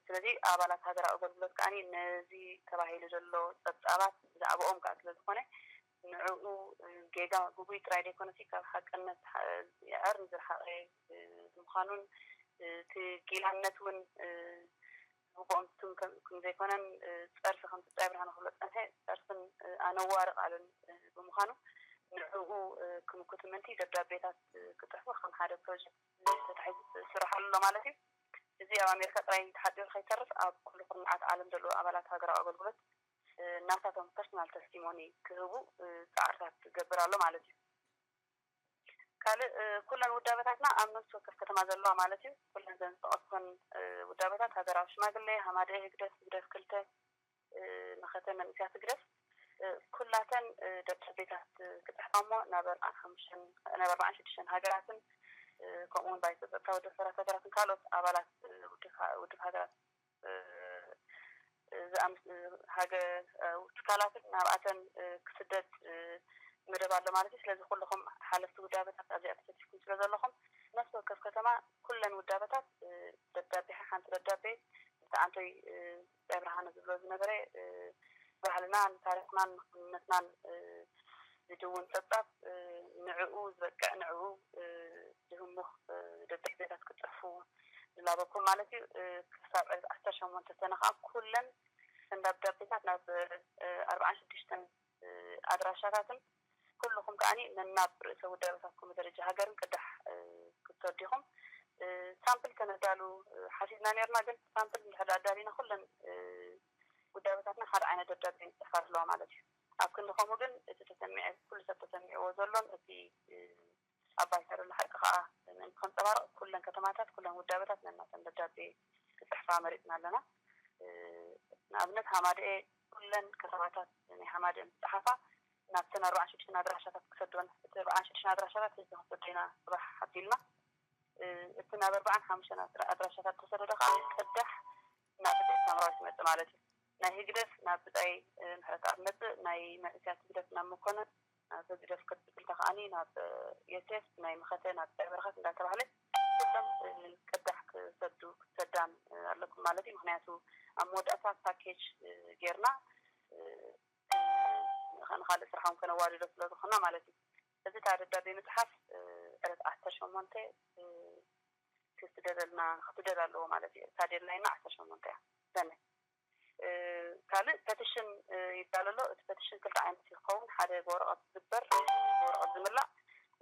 ስለዚ ኣባላት ሃገራዊ ኣገልግሎት ከዓኒ ነዚ ተባሂሉ ዘሎ ፀብፃባት ብዛዕባኦም ከዓ ስለ ዝኾነ ንዕኡ ጌጋ ግጉይ ጥራይ ዘይኮነሲ ካብ ሓቅነት ይዕር ንዝረሓቐ ብምዃኑን እቲ ጊላነት እውን ዝግብኦም ትም ከም ዘይኮነን ፀርፊ ከምቲ ብጻይ ብርሃነ ክብሎ ዝጸንሐ ፀርፍን ኣነዋሪ ቃልን ብምዃኑ ንዕኡ ክምክቱ ምእንቲ ደብዳቤታት ክፅሕፉ ከም ሓደ ፕሮጀክት ተታሒዙ ዝስርሓሉ ኣሎ ማለት እዩ። እዚ ኣብ ኣሜሪካ ጥራይ ተሓፂሩ ከይተርፍ ኣብ ኩሉ ኩርናዓት ዓለም ዘለዉ ኣባላት ሃገራዊ ኣገልግሎት ናታቶም ፐርሶናል ተስቲሞኒ ክህቡ ፃዕርታት ትገብር ኣሎ ማለት እዩ። ካልእ ኩለን ውዳበታትና ኣብ ነፍሲ ወከፍ ከተማ ዘለዋ ማለት እዩ። ኩለን ዘን ዝጠቐስኩን ውዳበታት ሃገራዊ ሽማግሌ፣ ሃማደኤ ህግደፍ፣ ህግደፍ ክልተ፣ መኸተ መንእሰያት ህግደፍ ኩላተን ደብዳቤታት ክፅሕፋ እሞ ናብ ኣርባዓን ሓሙሽተን ናብ ኣርባዓን ሽዱሽተን ሃገራትን ከምኡውን ባይቶ ፀጥታ ውድብ ሕቡራት ሃገራትን ካልኦት ኣባላት ውድብ ሃገራት ዝኣምስ ሃገ ትካላትን ናብኣተን ክስደድ መደብ ኣሎ ማለት እዩ። ስለዚ ኩልኹም ሓለፍቲ ውዳበታት ኣብዚኣ ተሰቲፍኩም ስለ ዘለኹም ነፍሲ ወከፍ ከተማ ኩለን ውዳበታት ደብዳቤ ሓንቲ ደብዳቤ ብተዓንቶይ ብርሃነ ዝብሎ ዝነበረ ባህልና ንታሪክናን ንክንነትናን ዝድውን ፀብፃብ ንዕኡ ዝበቅዕ ንዕኡ ዝህሙኽ ደብዳቤታት ክፅሕፉ ዝላበኩም ማለት እዩ። ክሳብ ዕለት ዓሰርተ ሸሞንተ ሰነ ከዓ ኩለን እተን ደብዳቤታት ናብ ኣርባዓን ሽዱሽተን ኣድራሻታትን ኩልኹም ከዓኒ ነናብ ርእሰ ውዳበታትኩም ደረጃ ሃገርን ቅዳሕ ክትሰዱ ኢኹም። ሳምፕል ከነዳሉ ሓሲብና ነርና፣ ግን ሳምፕል እንድሕር ኣዳሊና ኩለን ውዳበታትና ሓደ ዓይነት ደብዳቤ ንፅሕፋ ኣለዋ ማለት እዩ። ኣብ ክንዲ ከምኡ ግን እቲ ተሰሚዐ ኩሉ ሰብ ተሰሚዕዎ ዘሎን እቲ ኣብ ባይታ ዘሎ ሓቂ ከዓ ምእንቲ ከንፀባርቕ ኩለን ከተማታት ኩለን ውዳበታት ነናተን ደብዳቤ ክፅሕፋ መሪፅና ኣለና። ንኣብነት ሃማደኤ ኩለን ከተማታት ናይ ሃማደኤ ምስ ፀሓፋ ናብተን ኣርባዓን ሽዱሽተን ኣድራሻታት ክሰድወን እቲ ኣርባዓን ሽዱሽተን ኣድራሻታት ህዝቢ ክንሰዶ ኢና ፅባሕ ኣቢልና እቲ ናብ ኣርባዓን ሓሙሽተን ኣድራሻታት ተሰደደ ከዓ ቅዳሕ ናብ ብፅሒት ሳምራዊት ይመፅእ ማለት እዩ። ናይ ህግደፍ ናብ ብፃይ ምሕረተኣብ መፅእ ናይ መንእስያት ህግደፍ ናብ መኮነን ናብ ህግደፍ ክትብል ከዓኒ ናብ የሴፍ ናይ መኸተ ናብ ብፃይ በረኸት እንዳተባህለ ኩሎም ቅዳሕ ክሰዱ ክትሰዳን ኣለኩም ማለት እዩ። ምክንያቱ ኣብ መወዳእታ ፓኬጅ ጌርና ንካልእ ስርሖም ከነዋድዶ ስለ ዝኾና ማለት እዩ። እዚ እታ ደብዳቤ ምፅሓፍ ዕለት ዓሰርተ ሸሞንተ ክትደለልና ክትደል ኣለዎ ማለት እዩ። እታ ዴድላይና ዓሰርተ ሸሞንተ እያ ሰነ። ካልእ ፐቲሽን ይዳለሎ። እቲ ፐቲሽን ክልተ ዓይነት ይኸውን። ሓደ ብወረቐት ዝግበር ብወረቐት ዝምላእ፣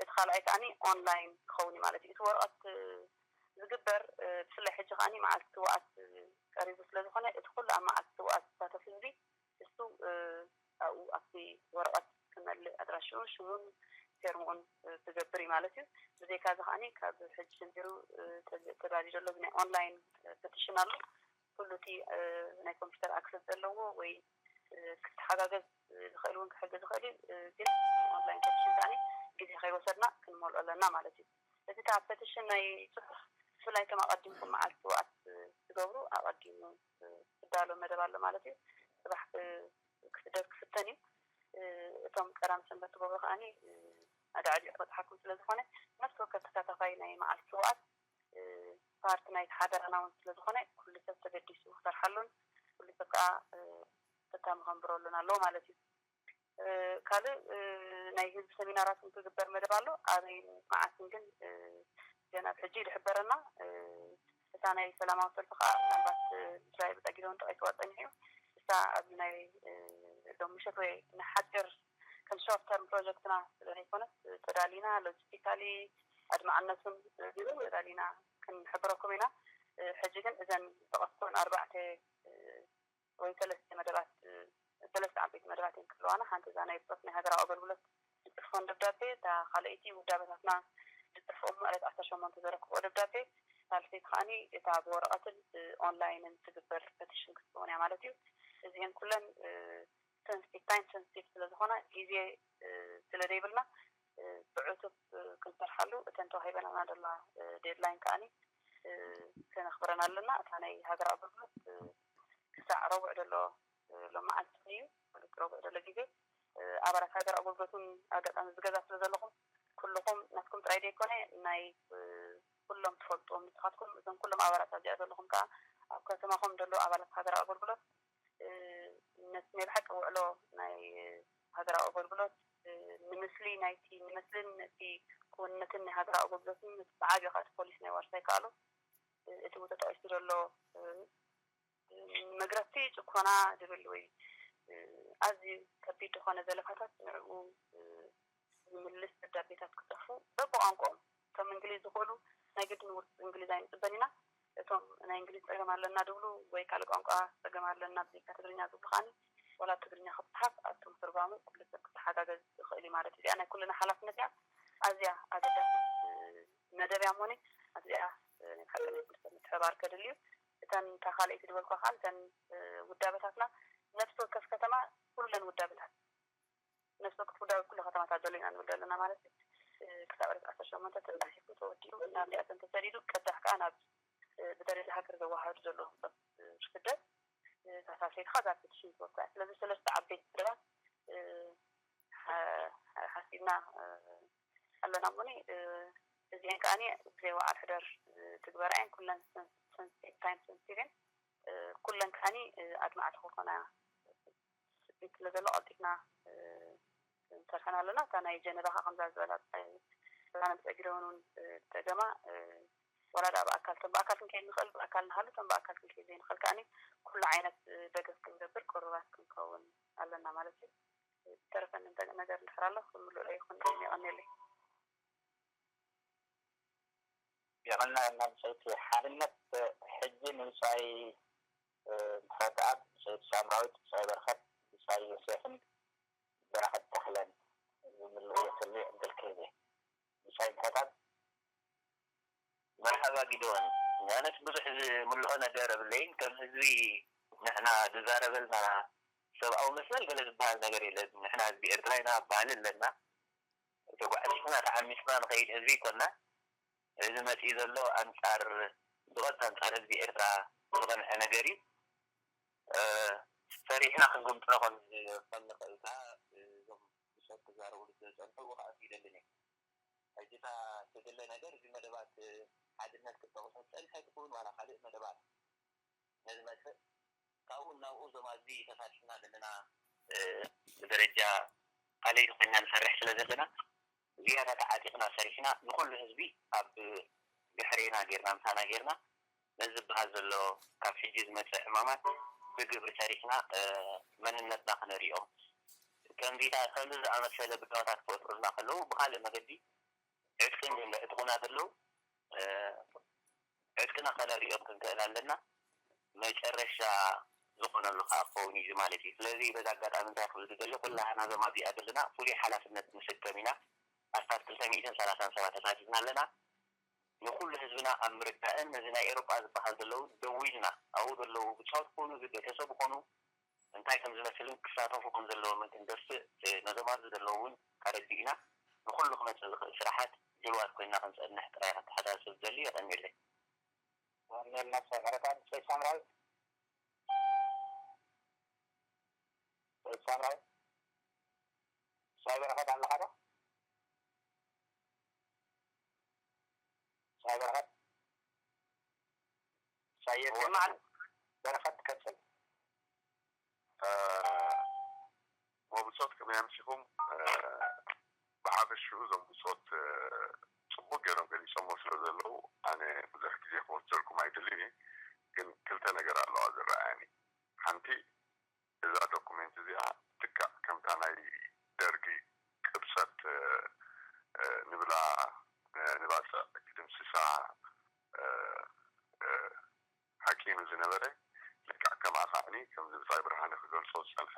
እቲ ካልኣይ ከዓኒ ኦንላይን ክኸውን እዩ ማለት እዩ። እቲ ወረቐት ዝግበር ብፍላይ ሕጂ ከዓኒ መዓልቲ ስውኣት ቀሪቡ ስለ ዝኾነ እቲ ኩሉ ኣብ መዓልቲ ስውኣት ዝሳተፍ ህዝቢ እሱ ኣብኡ ኣብቲ ወረቐት ክመልእ ኣድራሽኡ ሽሙን ፌርምኡን ክገብር እዩ ማለት እዩ። ብዘይካ እዚ ከዓኒ ካብ ሕጂ ጀሚሩ ተዳልዩ ዘሎ ናይ ኦንላይን ፐቲሽን ኣሎ። ኩሉ እቲ ናይ ኮምፒውተር ኣክሰስ ዘለዎ ወይ ክተሓጋገዝ ዝኽእል እውን ክሕግዝ ይኽእል እዩ። ግን ኦንላይን ፐቲሽን ከዓኒ ግዜ ከይወሰድና ክንመልኦ ኣለና ማለት እዩ። እዚ ከዓ ፐቲሽን ናይ ፅሑፍ ብፍላይ ከም ኣቐዲምኩም መዓልቲ ስውኣት ትገብሩ ኣቐዲሙ ክዳሎ መደብ ኣሎ ማለት እዩ። ፅባሕ ክስደድ ክፍተን እዩ። እቶም ቀዳም ሰንበት ትገብሩ ከዓኒ ኣዳዕዲዑ ክበፅሓኩም ስለ ዝኾነ ነፍሲ ወከፍ ተሳታፋይ ናይ መዓልቲ ስውኣት ፓርቲ ናይቲ ሓደራና እውን ስለ ዝኾነ ኩሉ ሰብ ተገዲሱ ክሰርሓሉን ኩሉ ሰብ ከዓ ተታሚ ከንብረሉን ኣለዎ ማለት እዩ። ካልእ ናይ ህዝቢ ሰሚናራት እውን ክግበር መደብ ኣሎ። ኣበይን መዓስን ግን ገና ኣብ ሕጂ ይድሕበረና። እታ ናይ ሰላማዊ ሰልፊ ከዓ ምናልባት ምስራይ ብፀጊዶ ንጠቂስዋ ፀኒሑ እሳ ኣብዚ ናይ ሎም ምሸት ወይ ንሓፂር ከም ሾርት ተርም ፕሮጀክትና ስለ ዘይኮነት ተዳሊና ሎጂስቲካሊ ኣድማዕነቱን ተዳሊና ክንሕብረኩም ኢና። ሕጂ ግን እዘን ዝጠቐስኩን ኣርባዕተ ወይ ሰለስተ መደባት ሰለስተ ዓበይቲ መደባት እየን ክህልዋና። ሓንቲ እዛ ናይ ብፆት ናይ ሃገራዊ ኣገልግሎት ዝፅሕፎን ደብዳቤ፣ እታ ካልኣይቲ ውዳበታትና ዝፅሕፎ እሞ ዕለት ዓሰርተ ሸሞንተ ዘረክብኦ ደብዳቤ፣ ሳልሰይቲ ከዓኒ እታ ብወረቐትን ኦንላይንን ትግበር ፐቲሽን ክትከውን እያ ማለት እዩ። እዚአን ኩለን ሰንስቲቭ ታይም ሰንስቲቭ ስለ ዝኾና ግዜ ስለ ዘይብልና ብዕቱብ ክንሰርሓሉ እተን ተዋሂበናና ደላ ዴድላይን ከዓኒ ክነኽብረን ኣለና። እታ ናይ ሃገር ኣገልግሎት ክሳዕ ረቡዕ ደሎ ሎመዓልቲ እዩ ማለት ረቡዕ ደሎ ግዜ ኣባላት ሃገር ኣገልግሎትን ኣጋጣሚ ዝገዛ ስለ ዘለኹም ኩልኹም ናትኩም ጥራይ ዘይኮነ ናይ ኩሎም ትፈልጥዎም ንስኻትኩም እዞም ኩሎም ኣባላት ኣብዚኣ ዘለኹም ከዓ ኣብ ከተማኹም ደሎ ኣባላት ሃገር ኣገልግሎት ነቲ ናይ ብሓቂ ውዕሎ ናይ ሃገራዊ ኣገልግሎት ንምስሊ ናይቲ ንምስልን ነቲ ክውንነትን ናይ ሃገራዊ ኣገልግሎትን ብዓብዩ ከዓ እቲ ፖሊስ ናይ ዋርሳይ ከኣሉ እቲ ተጠቂሱ ዘሎ መግረፍቲ ጭኮና ዝብል ወይ ኣዝዩ ከቢድ ዝኾነ ዘለፋታት ንዕኡ ዝምልስ ደብዳቤታት ክፅሕፉ በብቋንቋኦም እቶም እንግሊዝ ዝኽእሉ ናይ ግድን ውርፅ እንግሊዝ ኣይንፅበን ኢና። እቶም ናይ እንግሊዝ ፀገም ኣለና ድብሉ ወይ ካልእ ቋንቋ ፀገም ኣለና ብዘይካ ትግርኛ ዝብሉ ከዓኒ ዋላ ትግርኛ ክፅሓፍ ኣብቶም ትርጓሙ ኩሉ ሰብ ክተሓጋገዝ ዝኽእል እዩ ማለት እዩ። እዚኣ ናይ ኩልና ሓላፍነት እያ። ኣዝያ ኣገዳሲት መደብ እያ እሞኒ ኣብዚኣ ናይ ብሓቂ ናይ ኩሉ ሰብ ምትሕብባር ከድሊ እዩ። እተን እታ ካልኣይቲ ዝበልኳ ከዓ እተን ውዳበታትና ነፍሲ ወከፍ ከተማ ኩለን ውዳበታት ነፍሲ ወከፍ ጉዳይ ኣብ ኩሉ ከተማታት ዘሎ ኢና ንብል ዘለና ማለት እዩ። ክሳብ ዕለት ዓሰርተ ሸሞንተ ተጻሒፉ ተወዲኡ ናብ ሊኣተን ተሰዲዱ ቀዳሕ ከኣ ናብ ብደረጃ ሃገር ዘወሃዱ ዘሎ ህንጸት ስደት ሳሳሴት ኻዛ ፔቲሽን ትወስዳ። ስለዚ ሰለስተ ዓበይቲ መደባት ሓሲብና ኣለና እሞኒ እዚአን ከዓኒ ብዘይ ወዓል ሕደር ትግበራ እየን። ኩለን ታይም ሰንሲቲቭ እየን። ኩለን ከዓኒ ኣድማዕቲ ክኾና ስለ ዘሎ ቀልጢፍና ንሰርሐን ኣለና። እታ ናይ ጀነቫ ከዓ ከምዛ ዝበላ ብዛና ምስ ኣጊደውን እውን ተገማ ወላ ደኣ ብኣካል እቶም ብኣካል ክንከይድ ንኽእል ብኣካል ንሃሉ እቶም ብኣካል ክንከይድ ዘይንኽእል ከዓኒ ኩሉ ዓይነት ደገፍ ክንገብር ቅሩባት ክንከውን ኣለና ማለት እዩ። ዝተረፈኒ ነገር እንድሕር ኣሎ ክምልኦ ይኹን። የቐንየለይ። የቐንና ብሰይቲ ሓድነት ሕጂ ንብጻይ ምሕረተኣብ ብሰይቲ ሳምራዊት ብሳይ በረኸት ብሳይ ዮሴፍን በረኸት ተኽለን ዝምልእዎ ዘሎ ዕድል ክህብ እየ። ብሳይ ምሕረተኣብ መርሓባ ጊደዎን፣ ኣነስ ብዙሕ ዝምልኦ ነገር የብለይን። ከም ህዝቢ ንሕና ዝዛረበልና ሰብኣዊ መስመር ገለ ዝበሃል ነገር የለን። ንሕና ህዝቢ ኤርትራ ኢና፣ ባህሊ ኣለና። ተጓዕዚፍና ተዓሚስና ንኸይድ ህዝቢ ኣይኮና። እዚ መፂኡ ዘሎ ኣንፃር ብቐጥታ ኣንፃር ህዝቢ ኤርትራ ዝቐንዐ ነገር እዩ። ሰሪሕና ክንግምጥሎ ከም ንኽእል ከዓ እዞም ብሰብ ክዛረብሉ ዝፀንሑ ከዓ ኣስጊደልን እየ። ሕጂ እታ ትድለ ነገር እዚ መደባት ሓድነት ክትጠቕሶ ዝፀንሐ ትኸውን ዋላ ካልእ መደባት ነዚ መፅእ ካብኡ ናብኡ እዞም ኣብዚ ተሳቲፍና ዘለና ብደረጃ ካልእ ኮይና ንሰርሕ ስለ ዘለና ዝያዳ ተዓጢቕና ሰሪሕና ንኩሉ ህዝቢ ኣብ ድሕሬና ጌርና ምሳና ጌርና ነዚ ዝበሃል ዘሎ ካብ ሕጂ ዝመፅእ ዕማማት ብግብሪ ሰሪሕና መንነትና ክነሪኦም ከምዚታ ከምዚ ዝኣመሰለ ብድሆታት ክፈጥሩልና ከለዉ ብካልእ መገዲ ዕጥቂ ዕጥቁና ዘለዉ ዕጥቅና ከነርእዮም ክንክእል ኣለና። መጨረሻ ዝኾነሉ ከዓ ክኸውን እዩ ማለት እዩ። ስለዚ በዚ ኣጋጣሚ እንታይ ክብል ዝደሊ ኩላህና ዞማ እዚኣ ዘለና ፍሉይ ሓላፍነት ንስከም ኢና። ኣስታት ክልተ ሚእትን ሰላሳን ሰባት ተሳቲፍና ኣለና። ንኩሉ ህዝብና ኣብ ምርዳእን ነዚ ናይ ኤሮጳ ዝበሃል ዘለዉ ደዊልና ኣብኡ ዘለዉ ብጾት ኮኑ ቤተሰብ ኮኑ እንታይ ከም ዝመስልን ክሳተፉ ከም ዘለዎምን ክንደስእ ነዞም ኣብዚ ዘለዉ እውን ኣረዲእና ንኩሉ ክመፅእ ዝኽእል ስራሓት ድልዋት ኮይና ክንፀንሕ ጥራይ ከተሓሳስብ ዝደሊ የቐንየለይ። ወንጌል ነፍሰ ቀረታ ብሰይ ሳምራዊ ሰይ ሳምራዊ ሳይ በረኸት ኣለኻ ዶ? ሳይ በረኸት ሳየት ይመዓል በረኸት ትከፍል ሞብሶት ከመይ ኣምሲኹም? ብሓፈሽኡ እዞም ብጾት ጽቡቕ ገይሮም ገሊጾሞ ስለ ዘለዉ ኣነ ብዙሕ ግዜ ክወስደልኩም ኣይደልን እየ። ግን ክልተ ነገር ኣለዋ ዝረኣያኒ። ሓንቲ እዛ ዶኩሜንት እዚኣ ትካእ ከምታ ናይ ደርጊ ቅብጸት ንብላ ንባጽዕ ክድምስሳ ሓቂኑ ዝነበረ ልክዕ ከምኣ ከዓኒ ከምዚ ብጻይ ብርሃነ ክገልጾ ዝጸንሐ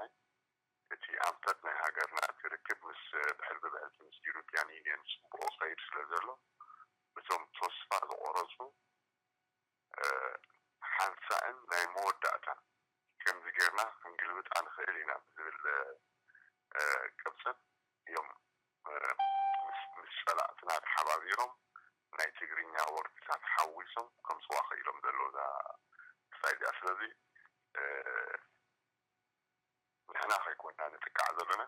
እቲ ኣንፈት ናይ ሃገርና እቲ ርክብ ምስ ብሕልቢ ብሕልቲ ምስ ኢሮፕያን ዩንየን ጽቡቕ ይኸይድ ስለ ዘሎ እቶም ተስፋ ዝቖረጹ ሓንሳእን ናይ መወዳእታ ከምዚ ጌርና ክንግልብጣ ንኽእል ኢና ብዝብል ቅብጽን እዮም ምስ ጸላእትና ተሓባቢሮም ናይ ትግርኛ ወርድታት ሓዊሶም ከምፅዋ ክኢሎም ዘለዉ እዛ ክሳይ እዚኣ ስለዚ ንሕና ከይኮንና ንጥቃዕ ዘለና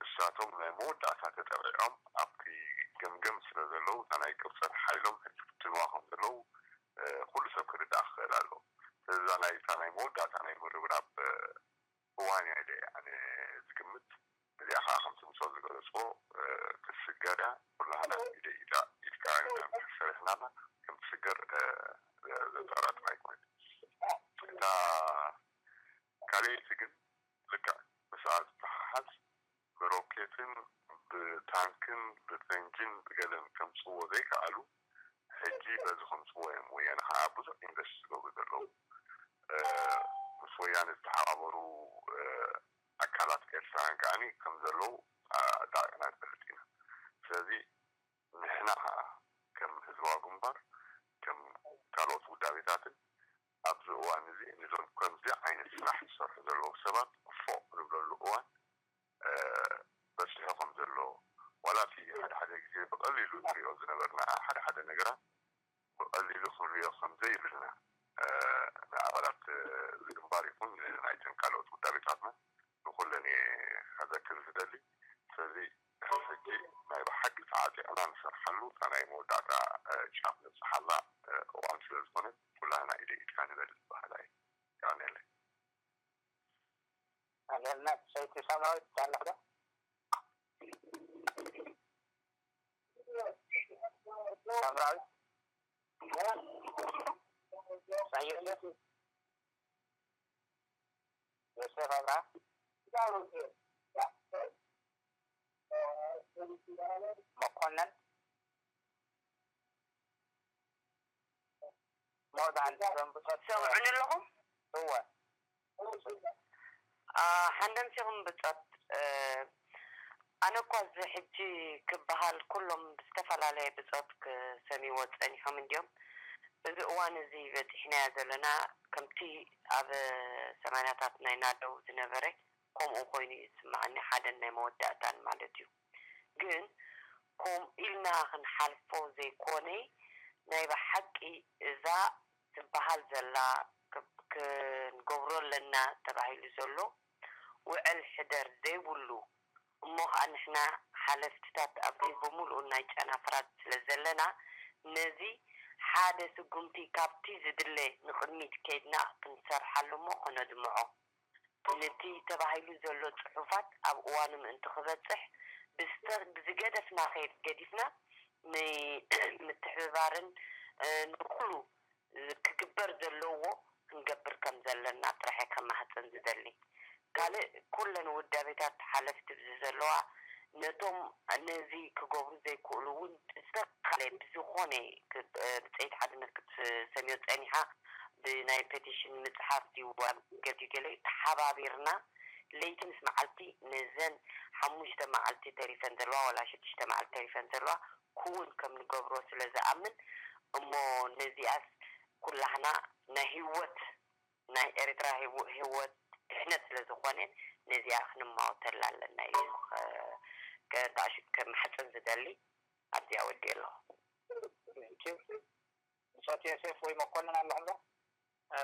እሳቶም ናይ መወዳእታ ተጠቂዖም ኣብቲ ገምገም ስለ ዘለዉ እታ ናይ ቅብፀት ሓይሎም ሕጂ ፍትንዋ ከም ዘለዉ ኩሉ ሰብ ክርዳእ ክኽእል ኣለዎ ስለዚ እዛ ናይ እታ ናይ መወዳእታ ናይ ምርብራብ እዋን እያ ኢለ ኣነ ዝግምት እዚኣ ከዓ ከምቲ ምሶ ዝገለፅዎ ክትስገር እያ ኩላህና ኢደ ኢዳ ኢድካ ሰሪሕናና ከምትስገር ዘጠራጥር ኣይኮነ እታ ካልኣይቲ ግን ልክዕ ምስኣ ዝተሓሓዝ ብሮኬትን ብታንክን ብፈንጅን ብገለን ከምፅዎ ዘይከኣሉ ሕጂ በዚ ከምፅዎ እዮም ወያነ ከዓ ብዙሕ ኢንቨስት ዝገብሩ ዘለዉ ምስ ወያነ ዝተሓባበሩ ኣካላት ኤርትራውያን ከዓኒ ከም ዘለዉ ኣጣቂዕና ንፈልጥ ኢና ስለዚ ንሕና ከዓ ከም ህዝባዊ ግንባር ከም ካልኦት ውዳቤታትን ኣብዚ እዋን እዚ ንዞም ከምዚ ዓይነት ስራሕ ዝሰርሑ ዘለዉ ሰባት ፎቕ ንብለሉ እዋን በሱ ሓደ ሓደ ነገራት ብቐሊሉ ክንሪኦ ከም ዘይብልና ንኣባላት እዚ ግንባር ይኹን ናይተን ካልኦት ውዳቤታትና ንኩለን እየ ከዘክር ዝደሊ። ስለዚ ሕጂ ናይ ብሓቂ ተዓጢቕና ንሰርሓሉ እታ ናይ መወዳእታ ጫፍ ንብፅሓላ እዋን ስለ ዝኾነ ኩላህና ኢደ ኢድካ ንበል ዝበሃላ እዩ። የቐንየለይ። ኣለና ሰይቲ ሳማዊት ኣለኽዶ? ሳምራዊት ሳዮሴፍ ዮሴፍ ኣብርሃ መኮነን ሞት ዓንዲ ዘንብጾት ሰምዑኒ ኣለኹም? እወ። ኣ፣ ሓንደምሲኹም ብጾት። ኣነ እኳ እዚ ሕጂ ክበሃል ኩሎም ብዝተፈላለየ ብጾት ክሰምይዎ ጸኒሖም እንድዮም። እዚ እዋን እዚ በጺሕናዮ ዘለና ከምቲ ኣብ ሰማንያታት ናይ ናደው ዝነበረ ከምኡ ኮይኑ እዩ ዝስምዓኒ፣ ሓደን ናይ መወዳእታን ማለት እዩ። ግን ከምኡ ኢልና ክንሓልፎ ዘይኮነ፣ ናይ ብሓቂ እዛ ትበሃል ዘላ ክንገብሮ ኣለና ተባሂሉ ዘሎ ውዕል ሕደር ዘይብሉ እሞ ኸኣ ንሕና ሓለፍትታት ኣብ ብምሉኡ ናይ ጨናፍራት ስለ ዘለና ነዚ ሓደ ስጉምቲ ካብቲ ዝድለ ንቕድሚት ከይድና ክንሰርሓሉ እሞ ከነድምዖ። ነቲ ተባሂሉ ዘሎ ጽሑፋት ኣብ እዋኑ ምእንቲ ክበጽሕ ብዝተ- ብዝገደፍና ከይድ ገዲፍና ንምትሕብባርን ንኹሉ ክግበር ዘለዎ ክንገብር ከም ዘለና ጥራሕ እየ ከማህጽን ዝደሊ። ካልእ ኩለን ውዳቤታት ሓለፍቲ ብዚ ዘለዋ ነቶም ነዚ ክገብሩ ዘይክእሉ እውን ብዝተኻለ ብዝኾነ ብፀይት ሓድነት ክትሰምዮ ፀኒሓ ብናይ ፔቲሽን ምፅሓፍ ድዩ ገዲ ገለ ተሓባቢርና ለይቲ ምስ መዓልቲ ነዘን ሓሙሽተ መዓልቲ ተሪፈን ዘለዋ ዋላ ሽዱሽተ መዓልቲ ተሪፈን ዘለዋ ክውን ከም ንገብሮ ስለ ዝኣምን እሞ ነዚኣስ ኩላህና ናይ ህይወት ናይ ኤርትራ ህይወት ድሕነት ስለ ዝኾነ ነዚኣ ክንማወተላ ኣለና ኢለ ከማሕፀን ዝደሊ ኣብዚኣ ወዲእ ኣለኹ። ብጾት ዮሴፍ ወይ መኮንን ኣለኹም ዶ?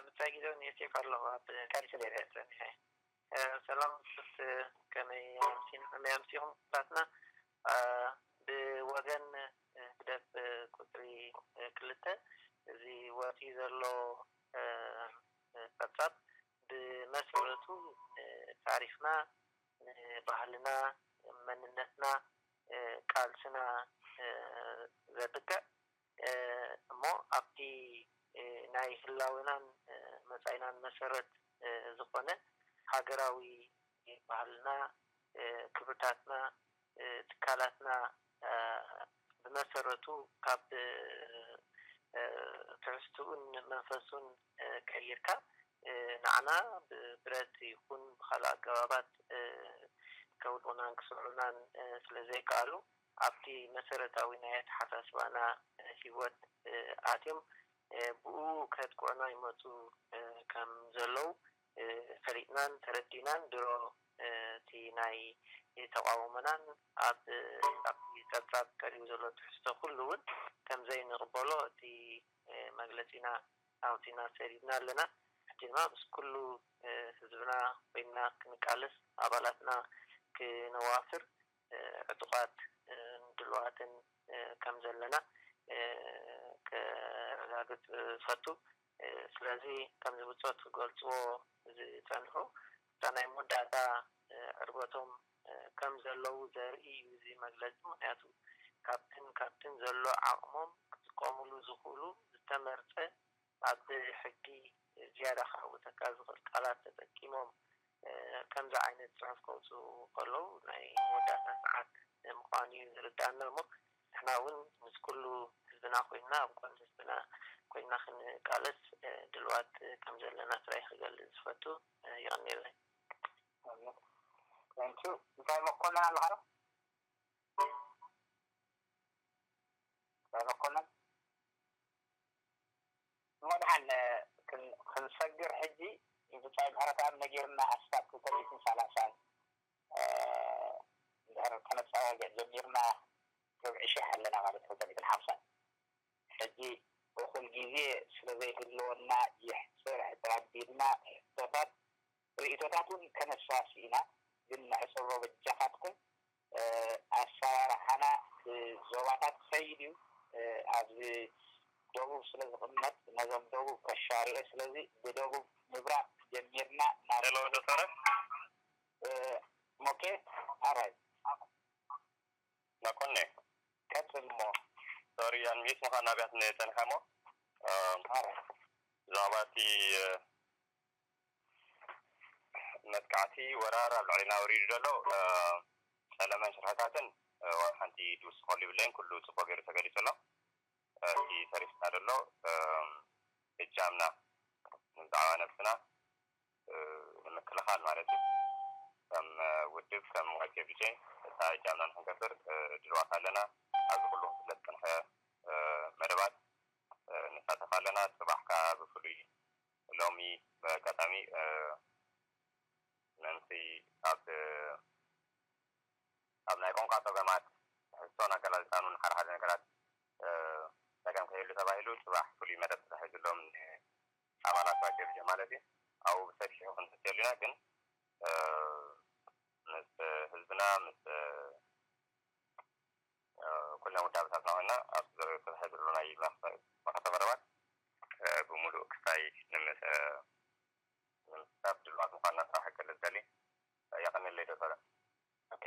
ብጻይ ግዜ ዮሴፍ ኣለኹ ኣብ ቀርሲ ደረ ጸኒሐ። ሰላም ሱት ከመይ ኣምሲኹም ባትና ብወገን ህግደፍ ቁጽሪ ክልተ እዚ ወፂኡ ዘሎ ጸብጻብ ብመሰረቱ ንታሪኽና፣ ንባህልና፣ መንነትና፣ ቃልስና ዘጥቅዕ እሞ ኣብቲ ናይ ህላዌናን መጻኢናን መሰረት ዝኾነ ሃገራዊ ባህልና፣ ክብርታትና፣ ትካላትና ብመሰረቱ ካብ ትሕዝትኡን መንፈሱን ቀይርካ ንዓና ብብረት ይኹን ብካልእ ኣገባባት ከውድቑናን ክስዕሩናን ስለ ዘይከኣሉ ኣብቲ መሰረታዊ ናይ ኣተሓሳስባና ህይወት ኣትዮም ብኡ ከጥቅዑና ይመፁ ከም ዘለዉ ፈሊጥናን ተረዲእናን ድሮ እቲ ናይ ተቃውሞናን ኣብ ጸብጻብ ቀሪቡ ዘሎ ትሕዝቶ ኩሉ እውን ከም ዘይንቕበሎ እቲ መግለጺና ኣውጺና ሰዲድና ኣለና። ሕጂ ድማ ምስ ኩሉ ህዝብና ኮይንና ክንቃለስ ኣባላትና ክነዋፍር ዕጡቓት ድልዋትን ከም ዘለና ከረጋግጽ ፈቱ። ስለዚ ከምዚ ብጾት ክገልጽዎ ዝጸንሑ እታ ናይ መወዳእታ ዕርበቶም ከም ዘለዉ ዘርኢ እዩ እዚ መግለጺ። ምክንያቱ ካብትን ካብትን ዘሎ ዓቕሞም ክጥቀምሉ ዝኽእሉ ዝተመርጸ ኣብ ሕጊ ዝያዳ ክዓውተካ ዝኽእል ቃላት ተጠቂሞም ከምዚ ዓይነት ፅሑፍ ከውፅኡ ከለዉ ናይ መወዳእታ ሰዓት ምዃኑ እዩ ዝርዳእና እሞ ንሕና እውን ምስ ኩሉ ህዝብና ኮይንና ኣብ ጎኒ ህዝብና ኮይንና ክንቃለስ ድልዋት ከም ዘለና ጥራይ ክገልፅ ዝፈቱ። ይቐንየለይ። እንታይ መኮንን ኣለኻ ዶ? እንታይ መኮንን? እሞ ደሓን ክንሰግር ሕጂ ብጻይ ምሕረተኣብ ነጊርና ኣስታት ክልተ ሚእትን ሰላሳን እንድሕር ከነጻዋግዕ ጀሚርና ርብዒ ሽሕ ኣለና ማለት ክልተ ሚእትን ሓምሳን። ሕጂ እኹል ግዜ ስለ ዘይህልወና፣ ይሕፅር ሕፅር ኣቢልና ሕቶታት፣ ርእይቶታት እውን ከነሳሲ ኢና። ግን ነዕፅሮ በጃኻትኩም። ኣሰራርሓና ብዞባታት ክኸይድ እዩ። ኣብዚ ደቡብ ስለ ዝቕመጥ፣ ነዞም ደቡብ ከሻርዮ። ስለዚ ብደቡብ ምብራቕ ጀሚርና ናብ ሄሎ ዶክተር። ኦኬ። ኣራይ። መኮነ። ቀጽል እሞ። ሶሪ፣ ኣንሚት ምዃን ኣብያት ንጸንሐ እሞ፣ እ፣ ኣራይ። ብዛዕባ እቲ፣ እ፣ መጥቃዕቲ ወራር ኣብ ልዕሊና ወሪዱ ዘሎ፣ እ፣ ጸለመን ሽርሕታትን፣ እ፣ ዋላ ሓንቲ ዝውስኸሉ ይብለይን፣ ኩሉ ጽቡቕ ገይሩ ተገሊጹ ኣሎ። እ፣ እቲ ተሪፍና ዘሎ፣ እ፣ እጃምና ብዛዕባ ነብስና፣ እ፣ ንምክልኻል ማለት እዩ። ከም፣ እ፣ ውድብ፣ ከም ዋይ ኬ ቢ ጄ፣ እታ እጃምና ንክንገብር፣ እ፣ ድልዋት ኣለና። ኣብዚ ኩሉ ክፍለጥ ዝጸንሐ፣ እ፣ መደባት፣ እ፣ ንሳተፍ ኣለና። ጽባሕ ከኣ ብፍሉይ ሎሚ ብኣጋጣሚ፣ እ፣ ምእንቲ ኣብ፣ ኣብ ናይ ቋንቋ ጸገማት፣ ትሕዝቶን ኣገላልጻን እውን ሓደ ሓደ ነገራት፣ እ፣ ጸገም ከይህሉ ተባሂሉ ጽባሕ ፍሉይ መደብ ተታሒዙሎም ንኣባላት ዋይ ኬ ቢ ጄ ማለት እዩ። ኣብኡ ብሰፊሑ ክንፍትሸሉ ኢና፣ ግን፣ እ፣ ምስ ህዝብና፣ ምስ፣ እ፣ እ፣ ኩለን ውዳበታትና ኮይና ኣብቲ ዙርያ ዝተታሕዘሉ ናይ መኸተ መረባት፣ እ፣ ብምሉእ ክስታይ ንምስ-፣ እ፣ ንምስታፍ ድልዋት ምዃንና ጥራሕ ክገልጽ ደሊ። የቐንየለይ ዶክተር። ኦኬ።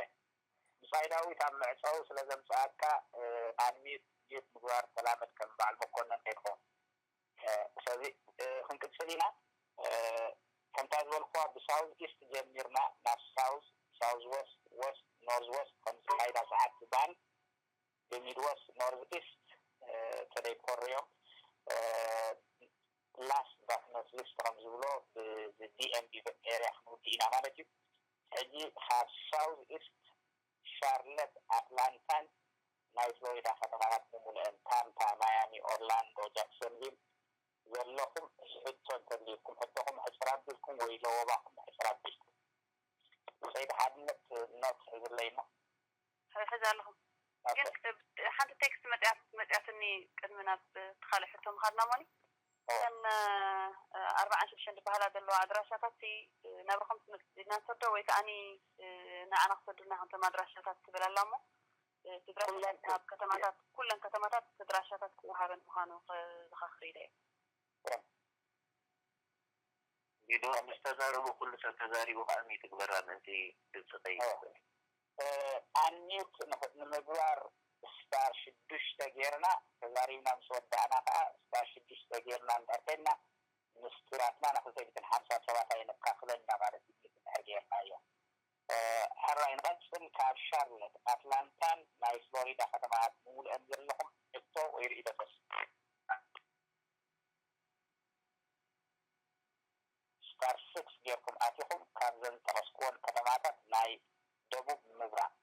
ብጻይ ዳዊት ኣብ መዕጸዊ ስለ ዘምጽኣካ፣ እ፣ ኣንሚዩት፣ ሚዩት ምግባር ተላመድ ከም በዓል መኮነን ከይትኸውን። እ፣ ስለዚ፣ እ፣ ክንቅጽል ኢና። እ፣ ከምታ ዝበልኩዋ ብሳውዝ ኢስት ጀሚርና ናብ ሳውዝ፣ ሳውዝ ወስት፣ ወስት፣ ኖርዝ ወስት ከም ዝካይዳ ሰዓት ባንድ ብሚድወስት፣ ኖርዝ ኢስት፣ እ፣ ተደይኮርዮም፣ እ፣ ላስት ባት ኖት ሊስት ከም ዝብሎ ብ-፣ ብ-፣ ዲ ኤም ቪ ኤርያ ክንውድእ ኢና ማለት እዩ። ሕጂ ካብ ሳውዝ ኢስት ሻርለት፣ ኣትላንታን ናይ ፍሎሪዳ ከተማታት ብምሉአን፣ ታምፓ፣ ማያሚ፣ ኦርላንዶ፣ ጃክሰንቪል ዘለኹም ሕቶ እንተልዩኩም፣ ሕቶኹም ሕጽር ኣቢልኩም ወይ ለወባኹም ሕጽር ኣቢልኩም። ሰይድ ሓድነት ኖት ሒዝለይ እሞ። ሕዝ ኣለኹም። ኦኬ። ግን፣ እ፣ ሓንቲ ቴክስት መጽያት-፣ መጽያትኒ ቅድሚ ናብ፣ እ፣ እቲ ካልእ ሕቶ ምኻድና እሞኒ። ኦ። እተን፣ እ፣ ኣርባዓን ሽዱሽተን ዝበሃላ ዘለዋ ኣድራሻታት፣ እ፣ ናብርኹም ትመጽእ ኢልና ንሰዶ ወይ ከኣኒ፣ እ፣ ንዓና ክሰዱልና ከምቶም ኣድራሻታት ትብል ኣላ እሞ፣ እ፣ እቲ ኣድራሻታት ኩለን፣ ኣብ ከተማታት፣ ኩለን ከተማታት እቲ ኣድራሻታት ክወሃበን ምዃኑ ከዘኻኽር ኢለ እየ። ቪድዮ ምስ ተዛረቡ ኩሉ ሰብ ተዛሪቡ ከዓ ሚዩት ይግበራ ምእንቲ ድምፂ ከይወፅእ። እ፣ ኣንሚዩት ንኽ-፣ ንምግባር ስታር ሽዱሽተ ጌርና ተዛሪብና ምስ ወዳእና ከዓ ስታር ሽዱሽተ ጌርና እንድሕር ከድና ምስጢራትና ንክልተ ሚእትን ሓምሳን ሰባት ኣየነካኽለና ማለት እዩ። ሚዩት እንድሕር ጌርናዮ። እ፣ ሕራይ ንቐጽል። ካብ ሻርለት፣ ኣትላንታን ናይ ፍሎሪዳ ከተማታት ብምሉአን ዘለኹም ሕቶ ወይ ርእይቶታት ስታር ስክስ ጌርኩም ኣቲኹም ካብዘን ዝጠቐስኩወን ከተማታት ናይ ደቡብ ምብራቕ።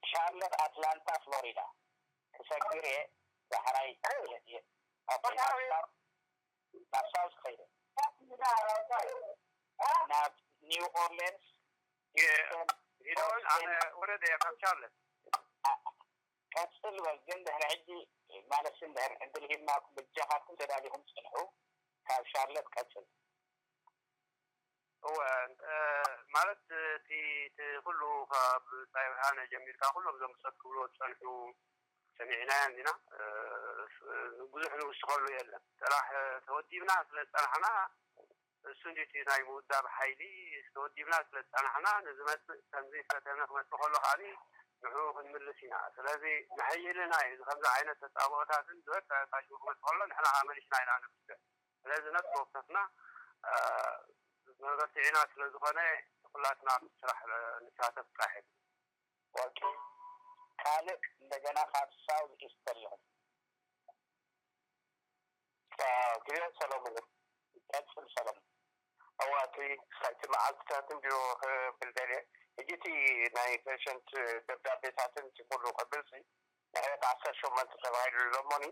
ሻርለት፣ ኣትላንታ፣ ፍሎሪዳ ክሰግር እየ። ዳሕራይ የ-፣ የ-፣ ኦኬ፣ ናብ ሳውዝ፣ ናብ ሳውዝ ክኸይድ እየ። ናብ ኒው ኦርሌንስ፣ የ-፣ ሂደውን ኣነ ወረደ እየ ካብ ሻርለት። አ-፣ ቀጽል በል ግን ድሕሪ ሕጂ ማለት እንድሕር ዕድል ሂብናኩም በጃኻትኩም ተዳሊኹም ጽንሑ። ካብ ሻርለት ቀጽል። እወ፣ እ፣ ማለት እቲ፣ እቲ ኩሉ ካብ ብጻይ ብርሃነ ጀሚርካ ኩሎም እዞም ብጾት ክብልዎ ዝጸንሑ ሰሚዕናዮም ኢና። እ፣ ብዙሕ ንውስኸሉ የለን። ጥራሕ ተወዲብና ስለ ዝጸናሕና እሱ እንዲ እቲ ናይ ምውዳብ ሓይሊ ተወዲብና ስለ ዝጸናሕና ንዝመጽእ ከምዚ ፈተነ ክመጽእ ከሎ ከዓኒ ንዕኡ ክንምልስ ኢና። ስለዚ ንሕይልና እዩ። እዚ ከምዚ ዓይነት ተጻብኦታትን ዝበርትዐ ፋሽን ክመጽእ ከሎ ንሕና ከዓ መሊስና ኢና ንብድዕ። ስለዚ ነብሲ ወከፍና፣ እ፣ መበርትዒና ስለ ዝኾነ ኩላትና ኣብቲ ስራሕ ንሳተፍ ጥራሕ እዩ። ኦኬ። ካልእ እንደገና ካብ ሳውዝ ኢስተር ኢኹም። አ፣ ግዜ ሰሎሞን። ቀጽል ሰሎሞን። እዋ፣ እቲ፣ እቲ መዓልትታት እንድዩ ክብል ደልየ። ሕጂ እቲ ናይ ፔሸንት ደብዳቤታትን እቲ ኩሉ ክብልሲ ንዕለት ዓሰርተ ሸሞንተ ተባሂሉ ዘሎ እሞኒ፣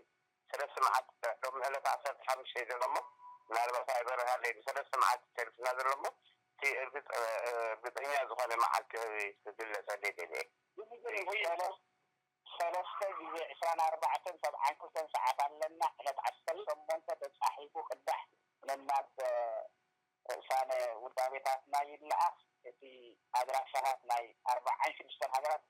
ሰለስተ መዓልቲ፣ ሎሚ ዕለት ዓሰርተ ሓሙሽተ እዩ ዘሎ እሞ፣ ምናልባት ኣይበረሃለይ ብሰለስተ መዓልቲ ተሪፍና ዘሎ እሞ እቲ እርግፅ እርግፀኛ ዝኾነ መዓልቲ ክግለፀለይ ደልየ። ሰለስተ ግዜ ዕስራን ኣርባዕተን ሰብዓን ክልተን ሰዓት ኣለና። ዕለት ዓሰርተ ሸሞንተ ተፃሒፉ ቅዳሕ ነናብ ርእሳነ ውዳቤታትና ይለኣኽ። እቲ ኣድራሻታት ናይ ኣርባዓን ሽዱሽተን ሃገራት፣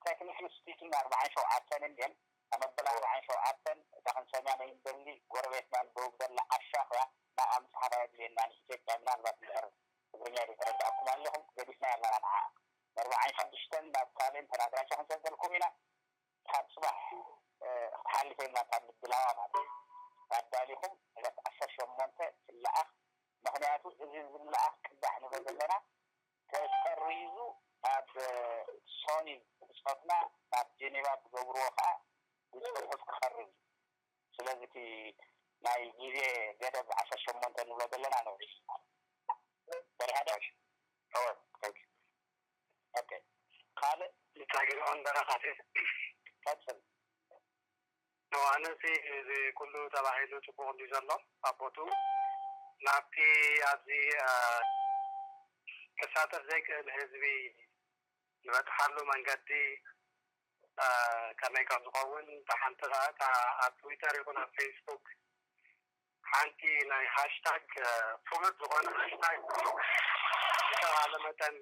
ቴክኒክሊ ስፒኪንግ ኣርባዓን ሸውዓተን እንድየን። ካብ መበል ኣርባዓን ሸውዓተን እታ ክንሰምያ ናይ እንደሊ ጎረቤትና ንደቡብ ዘላ ዓሻ ኹያ ናብ ኣምጽሓ ዳየድልየና ንኢትዮጵያ ምናልባት ምድር ትግርኛ ዶ ተረዳእኩም ኣለኹም ገዲፍና ኣለና ንዓ ኣርባዓን ሽዱሽተን ናብ ካልእ እንተን ኣድራሻ ክንሰደልኩም ኢና። ካብ ጽባሕ ክትሓልፍ የብላ ካብ ምድላዋ ማለት እዩ። ኣዳሊኹም ዕለት ዓሰርተ ሸሞንተ ትለኣኽ። ምኽንያቱ እዚ ዝለኣኽ ቅዳሕ ንብሎ ዘለና ተጠሪዙ ኣብ ሶኒ ብጾትና ናብ ጀኔቫ ትገብርዎ ከዓ ብጽሑፍ ክቐርብ እዩ። ስለዚ እቲ ናይ ግዜ ገደብ ዓሰርተ ሸሞንተ ንብሎ ዘለና ነውዒ በሪሃ ዶ? እወ፣ ኦኬ። ካልእ ንታጊርኦን በረኻት ቀጽል። ኣነሲ እዚ ኩሉ ተባሂሉ ጽቡቕ እንዲ ዘሎ ኣቦቱ ናብቲ ኣብዚ ክሳተፍ ዘይክእል ህዝቢ ዝበፅሓሉ መንገዲ ከመይ ከም ዝኸውን እታ ሓንቲ ከዓ እታ ኣብ ትዊተር ይኹን ኣብ ፌስቡክ ሓንቲ ናይ ሃሽታግ ፍሉጥ ዝኾነ ሃሽታግ ዝተባሃለ መጠን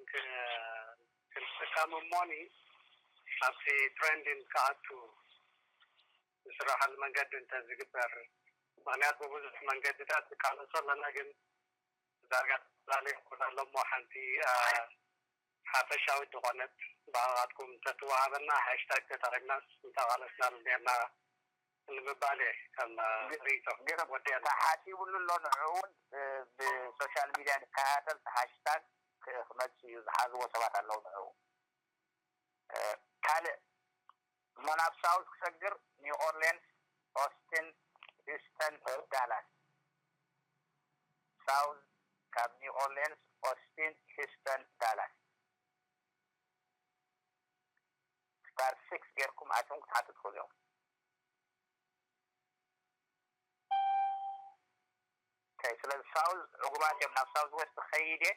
ክንጥቀም እሞኒ ኣብቲ ትሬንዲን ክኣቱ ዝስራሓሉ መንገዲ እንተዝግበር። ምክንያት ብብዙሕ መንገድታት ንቃለሶ ኣለና ግን ዳርጋ ተፈላለየ ክኾን ኣሎ እሞ ሓንቲ ሓፈሻዊት ዝኾነት ብኣባትኩም ተትወሃበና ሃሽታግ ተጠቒምናስ ምተቓለስናሉ ነርና ንምባል እየ ከም ርእይቶ ወዲአና። ተሓሲቡሉ ኣሎ ንዕኡ እውን ብሶሻል ሚድያ ንከታተል ሃሽታግ ክመፅእ እዩ ዝሓዝዎ ሰባት ኣለዉ ንዕኡ ካልእ እሞ ናብ ሳውዝ ክሰግር ኒው ኦርሊንስ ኦስቲን ሂስተን ዳላስ ሳውዝ ካብ ኒው ኦርሊንስ ኦስቲን ሂስተን ዳላስ ስታር ሲክስ ጌርኩም ኣትም ክትሓቱ ትኽእሉ እዮም ስለዚ ሳውዝ ዕጉባት እዮም ናብ ሳውዝ ዌስት ክኸይድ እየ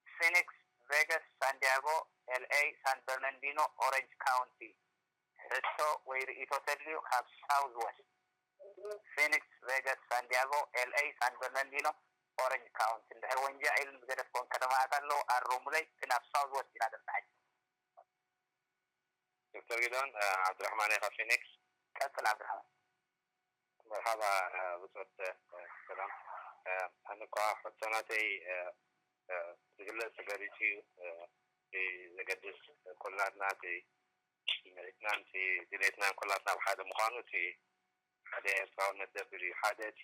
ፊኒክስ ቬጋስ ሳንዲያጎ ኤልኤ ሳን በርናንዲኖ ኦረንጅ ካውንቲ ሕቶ ወይ ርእይቶ ተድልዩ ካብ ሳውዝ ወስት ፊኒክስ ቬጋስ ሳንዲያጎ ኤልኤ ሳን በርናንዲኖ ኦረንጅ ካውንቲ እንድሕር ወንጃ ኢልን ዝገደፍኮን ከተማታት ኣለዉ ኣሮሙለይ እቲ ናብ ሳውዝ ወስት ኢና ዘለና ሕጂ ዶክተር ጊዶን ዓብድራሕማን ካብ ፊኒክስ ቀፅል ዓብድራሕማን መርሓባ ብፆት ሰላም ኣነ እኳ ሕቶ ናተይ ዝግለፅ ገሊፁ እዩ ዘገድስ ኩላትና እቲ ስምዒትናን ድሌትናን ኩላትና ኣብ ሓደ ምዃኑ እቲ ሓደ ኤርትራውነት ዘብል እዩ ሓደ እቲ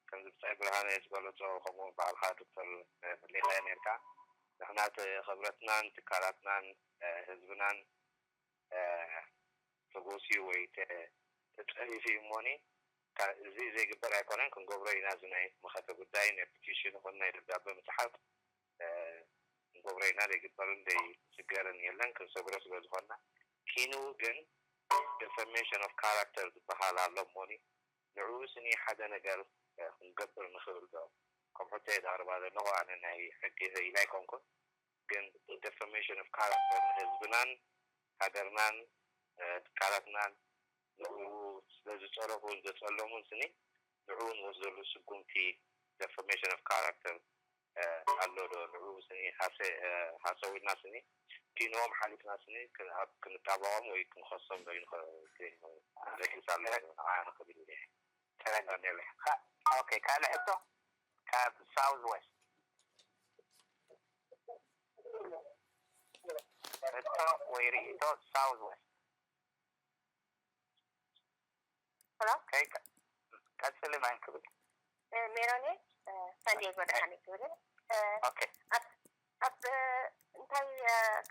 ከምዚ ብፃይ ብርሃነ ዝገለፆ ከምኡ በዓልካ ዶክተር መሊኻዮ ነርካ ንሕና ክብረትናን ትካላትናን ህዝብናን ተጎስዩ ወይ ተፀሪፉ እዩ እሞኒ እዚ ዘይግበር ኣይኮነን ክንገብሮ ኢና እዚ ናይ መኸተ ጉዳይ ናይ ፒቲሽን ይኹን ናይ ደብዳበ ምፅሓፍ ክንገብሮ ኢና ዘይግበርን ዘይስገርን የለን ክንሰግሮ ስለ ዝኾንና ኪኑ ግን defamation of character ዝበሃል ኣሎ እሞኒ ንዕኡ ስኒ ሓደ ነገር ክንገብር ንኽእል ዶ ከም ሕቶ የዳርባ ዘለኹ ኣነ ናይ ሕጊ ኢላ ኣይኮንኩን ግን defamation of character ንህዝብናን ሃገርናን ትካላትናን ንኡ ስለዝፀረፉን ዘፀለሙን ስኒ ንኡ ንወስደሉ ስጉምቲ defamation of character ኣሎ ዶ ንኡ ስኒ ሃሰው ኢልና ስኒ ኪንዎም ሓሊፍና ስኒ ኣብ ክንጣበቆም ወይ ክንኸሶም ዶ ይንኸስ ኣሎ ንዓያ ንኽብል ኢለ ኦኬ ካልእ ሕቶ ካብ ሳውዝ ወስት ሕቶ ወይ ርእይቶ ሳውዝ ወስት ሄሎ ቀጽሊ መን ክብል ሜሮን እየ ሳንዲየጎ ደሓን ክብል ኦኬ ኣብ እንታይ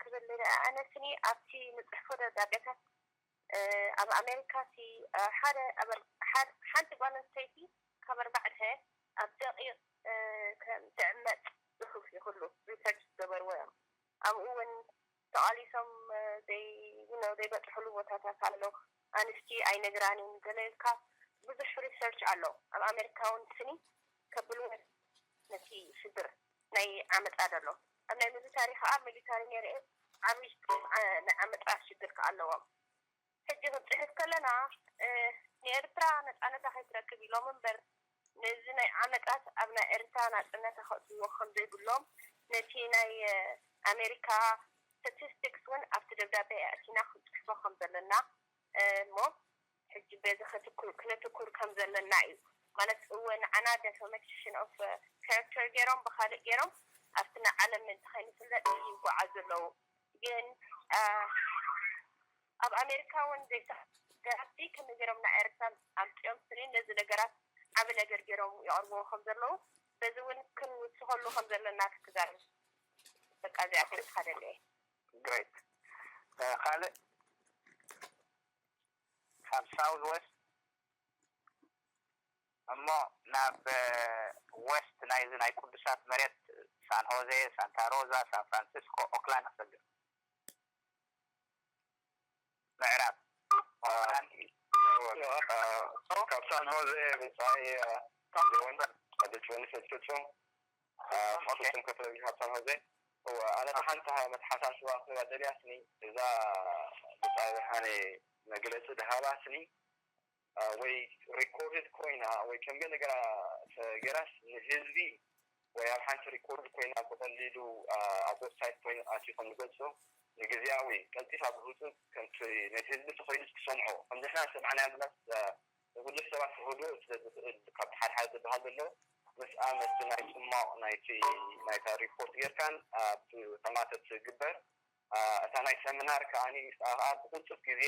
ክብል ኣነስኒ ኣብቲ ንፅሕፎ ደብዳቤታት ኣብ ኣሜሪካ እቲ ሓደ ኣበል ሓደ ሓንቲ ጓል ኣንስተይቲ ካብ ኣርባዕተ ኣብ ደቂቕ ከም ትዕመጥ ፅሑፍ እዩ ኩሉ ሪሰርች ዝገበርዎ እዮም ኣብኡ እውን ተቓሊሶም ዘይ you know ዘይበፅሕሉ ቦታታት ኣሎ ኣንስቲ ኣይነግራንን ገለ ኢልካ ብዙሕ ሪሰርች ኣሎ ኣብ ኣሜሪካ እውን ስኒ ተብልዎ ነቲ ሽግር ናይ ዓመፃ ዘሎ ኣብ ናይ ሚሊታሪ ከዓ ሚሊታሪ ነይረ ዓብይ ናይ ዓመፃ ሽግር ከዓ ኣለዎም። ሕጂ ክንፅሕፍ ከለና ንኤርትራ ነፃነታ ከይትረክብ ኢሎም እምበር ነዚ ናይ ዓመፃት ኣብ ናይ ኤርትራ ናፅነታ ከእትዎ ከም ዘይብሎም ነቲ ናይ ኣሜሪካ ስታቲስቲክስ እውን ኣብቲ ደብዳቤ ኣእቲና ክንፅሕፎ ከም ዘለና እሞ ሕጂ በዚ ክትኩር ክነትኩር ከም ዘለና እዩ። ማለት እወ ንዓና defamation of character ገይሮም ብካልእ ገይሮም ኣብቲ ንዓለም ምእንቲ ከይንፍለጥ ይጓዓዙ ኣለዉ። ግን ኣብ ኣሜሪካ እውን ዘይተ ገራቲ ከመይ ገይሮም ንኤርትራ ኣምፅኦም ስኒ ነዚ ነገራት ዓብ ነገር ገይሮም ይቐርብዎ ከም ዘለዉ በዚ እውን ክንውስኸሉ ከም ዘለና ክትዛረብ በቃ እዚኣ ክትሓደለ great ካልእ ካብ ሳውዝ ወስት እሞ ናብ ወስት ናይዚ ናይ ቅዱሳት መሬት ሳን ሆዜ፣ ሳንታ ሮዛ፣ ሳን ፍራንሲስኮ፣ ኦክላንድ ክሰግር ምዕራብ ካብ ሳን ሆዜ ብፃይ ጆን ኣደ ጆን ፍጹም ፍጹም ከተረቢ ካብ ሳን ሆዜ እወ ኣነ ሓንቲ መተሓሳስባ ክህባ ደልያትኒ እዛ ብፃይ ብርሃነ መግለፂ ድሃባትኒ ወይ ሪኮርድድ ኮይና ወይ ከም ገለ ገራ ገራስ ንህዝቢ ወይ ኣብ ሓንቲ ሪኮርድ ኮይና ብቐሊሉ ኣብ ዌብሳይት ኮይኑ ኣትዩ ከም ዝገልጾ ንግዝያዊ ቀልጢፋ ብህፁፅ ከምቲ ነቲ ህዝቢ ተኸይዱ ክሰምዖ ከም ንሕና ዝሰማዕናዮ ምላስ ንብዙሕ ሰባት ክህድኦ ስለ ዝኽእል ካብቲ ሓደ ሓደ ዝበሃል ዘሎ ምስኣ መስቲ ናይ ፅማቕ ናይቲ ናይታ ሪፖርት ጌርካን ኣብቲ ከማተት ዝግበር እታ ናይ ሰሚናር ከኣ ምስኣ ከኣ ብቁልጡፍ ግዜ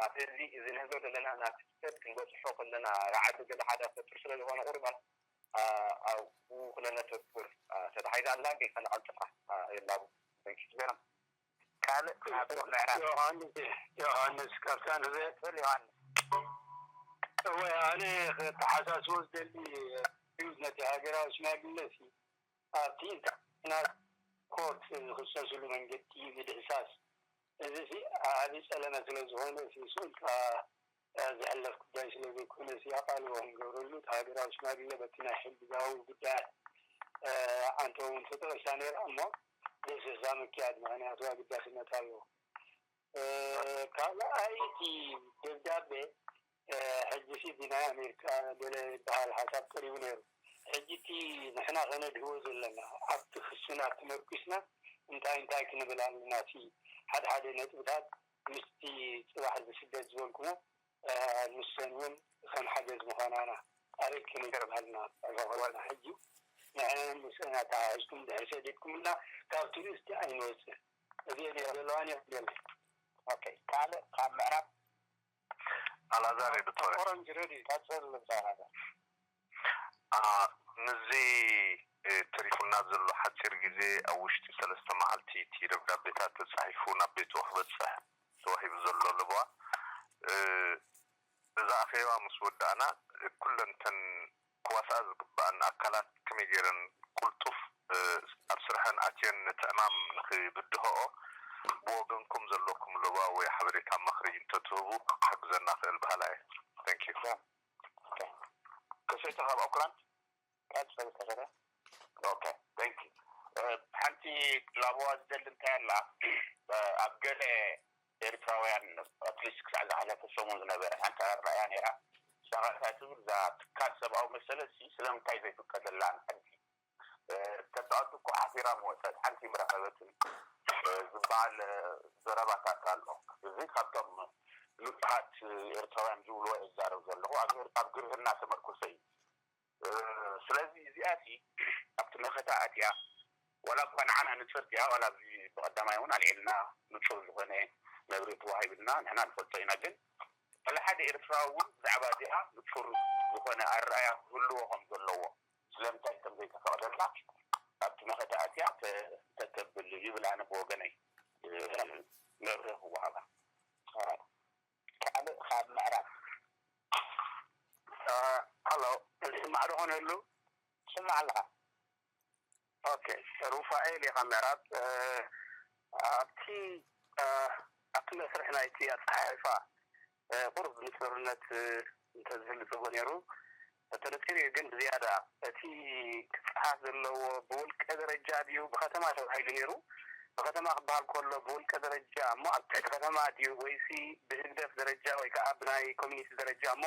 ኣብ ህዝቢ እዚ ንህዞ ዘለና ናብ ሰብ ክንበፅሖ ከለና ዓዲ ገለ ሓደ ፈጥር ስለ ዝኾነ ቁሩባት ኣብኡ ክነነተኩር ተታሒዛ ኣላ ግን ከነቐልጥፋ የላቡ። Thank you. ካልእ ኣብ ምዕራብ ዮሃንስ ዮሃንስ ካብ ሳንሆዜ ስል ዮሃንስ እወ ኣነ ከተሓሳስቦ ዝደሊ እዩ ነቲ ሃገራዊ ሽማግለ ሲ ኣብቲ ኢንተርናሽናል ኮርት ዝኽሰስሉ መንገዲ ምድህሳስ እዚ ሲ ዓቢ ጸለመ ስለ ዝኾነ ሲ ስኡልካ ዝሕለፍ ጉዳይ ስለ ዘይኮነ ሲ ኣቓልቦ ክንገብረሉ እቲ ሃገራዊ ሽማግለ በቲ ናይ ሕልጊዛዊ ጉዳያት ዓንቶ እውን ተጠቒሳ ነይራ እሞ ደስሳ ምክያድ ምኽንያቱ ኣግዳስነት ኣለዎ። ካልኣይቲ ደብዳቤ ሕጂ ሲ ብናይ ኣሜሪካ ገለ ይበሃል ሓሳብ ቀሪቡ ነይሩ። ሕጂ እቲ ንሕና ከነድህቦ ዘለና ኣብቲ ክስና ተመርኩስና እንታይ እንታይ ክንብል ኣለና እቲ ሓደ ሓደ ነጥብታት ምስቲ ፅባሕ ዝስደድ ዝበልኩሞ ንሰን እውን ከም ሓገዝ ምዃናና ኣበይ ከመይ ተባሃልና ረኸበና ሕጂ ንሕን ምስእና ተሓሒዝኩም ድሕር ሰዲድኩምና ካብቲ ርእስቲ ኣይንወፅእ እዚኦ ዘለዋን ይኽደል ካልእ ካብ ምዕራብ ኣላዛር ዶክተር ኦረንጅ ሬዲ ቀፅል ልብዛናዛ ምዚ ተሪፉና ዘሎ ሓፂር ግዜ ኣብ ውሽጢ ሰለስተ መዓልቲ እቲ ደብዳቤታት ተፃሒፉ ናብ ቤቱ ክበፅሕ ተዋሂቡ ዘሎ ለበዋ እዛ ኣኼባ ምስ ወዳእና ኩለንተን ክዋስኣ ዝግበኣን ኣካላት ከመይ ገይረን ቅልጡፍ ኣብ ስርሐን ኣትየን ነቲ ዕማም ንኽብድህኦ ብወገንኩም ዘለኩም ለበዋ ወይ ሓበሬታ ምኽሪ እንተትህቡ ክሕግዘና ክእል በሃላይ። Thank you። ከሰይተ ካብ ኦክላንድ ቀጽል ከሰተ ኦኬ thank you ሓንቲ ላበዋ ዝደሊ እንታይ ኣላ ኣብ ገለ ኤርትራውያን ኣትሊስት ክሳዕ ዝሓለፈ ሰሙን ዝነበረ ሓንቲ ኣረኣያ ነይራ ንሳኻ እንታይ ትብል እዛ ትካል ሰብኣዊ መሰለት ስለምንታይ ዘይፍቀደላ ንዓዲ ተፃወቲ እኮ ሓፊራ መወፀት ሓንቲ ምረኸበትን ዝበሃል ዘረባታት ኣሎ እዚ ካብቶም ንፁሃት ኤርትራውያን ዝብልዎ እዛረብ ዘለኹ ኣብ ግርህና ተመርኮሰ እዩ ስለዚ እዚኣ ሲ ኣብቲ መኸታ ኣትያ ዋላ እኳ ንዓና ንፅርት እያ ዋላ እዚ ብቐዳማይ እውን ኣልዒልና ንፁር ዝኾነ መብርሂ ተዋሂብና ንሕና ንፈልጦ ኢና ግን ዋላ ሓደ ኤርትራዊ እውን ብዛዕባ እዚኣ ንፁር ዝኾነ ኣረኣያ ክህልዎ ከም ዘለዎ ስለምንታይ ከም ዘይተፈቕደላ ኣብቲ መኸታ ኣትያ ተተብል ይብል ኣነ ብወገነይ መብርሂ ክወሃባ ካልእ ካብ ምዕራብ ኣሎ ትስማዕ ዶ ኾነሉ ትስማዕ ኣለኻ ኦኬ ሩፋኤል ኢኻ ምዕራብ ኣብቲ ኣብቲ መስርሕ ናይቲ ኣፀሓሕፋ ቁሩብ ንፅርነት እንተዝህሉ ፅቡቅ ነይሩ ተደቂሩ እዩ። ግን ብዝያዳ እቲ ክጸሓፍ ዘለዎ ብውልቀ ደረጃ ድዩ ብከተማ ተባሂሉ ነይሩ? ብከተማ ክበሃል ከሎ ብውልቀ ደረጃ እሞ ኣብ ትሕቲ ከተማ ድዩ ወይሲ ብህግደፍ ደረጃ ወይ ከዓ ብናይ ኮሚኒቲ ደረጃ እሞ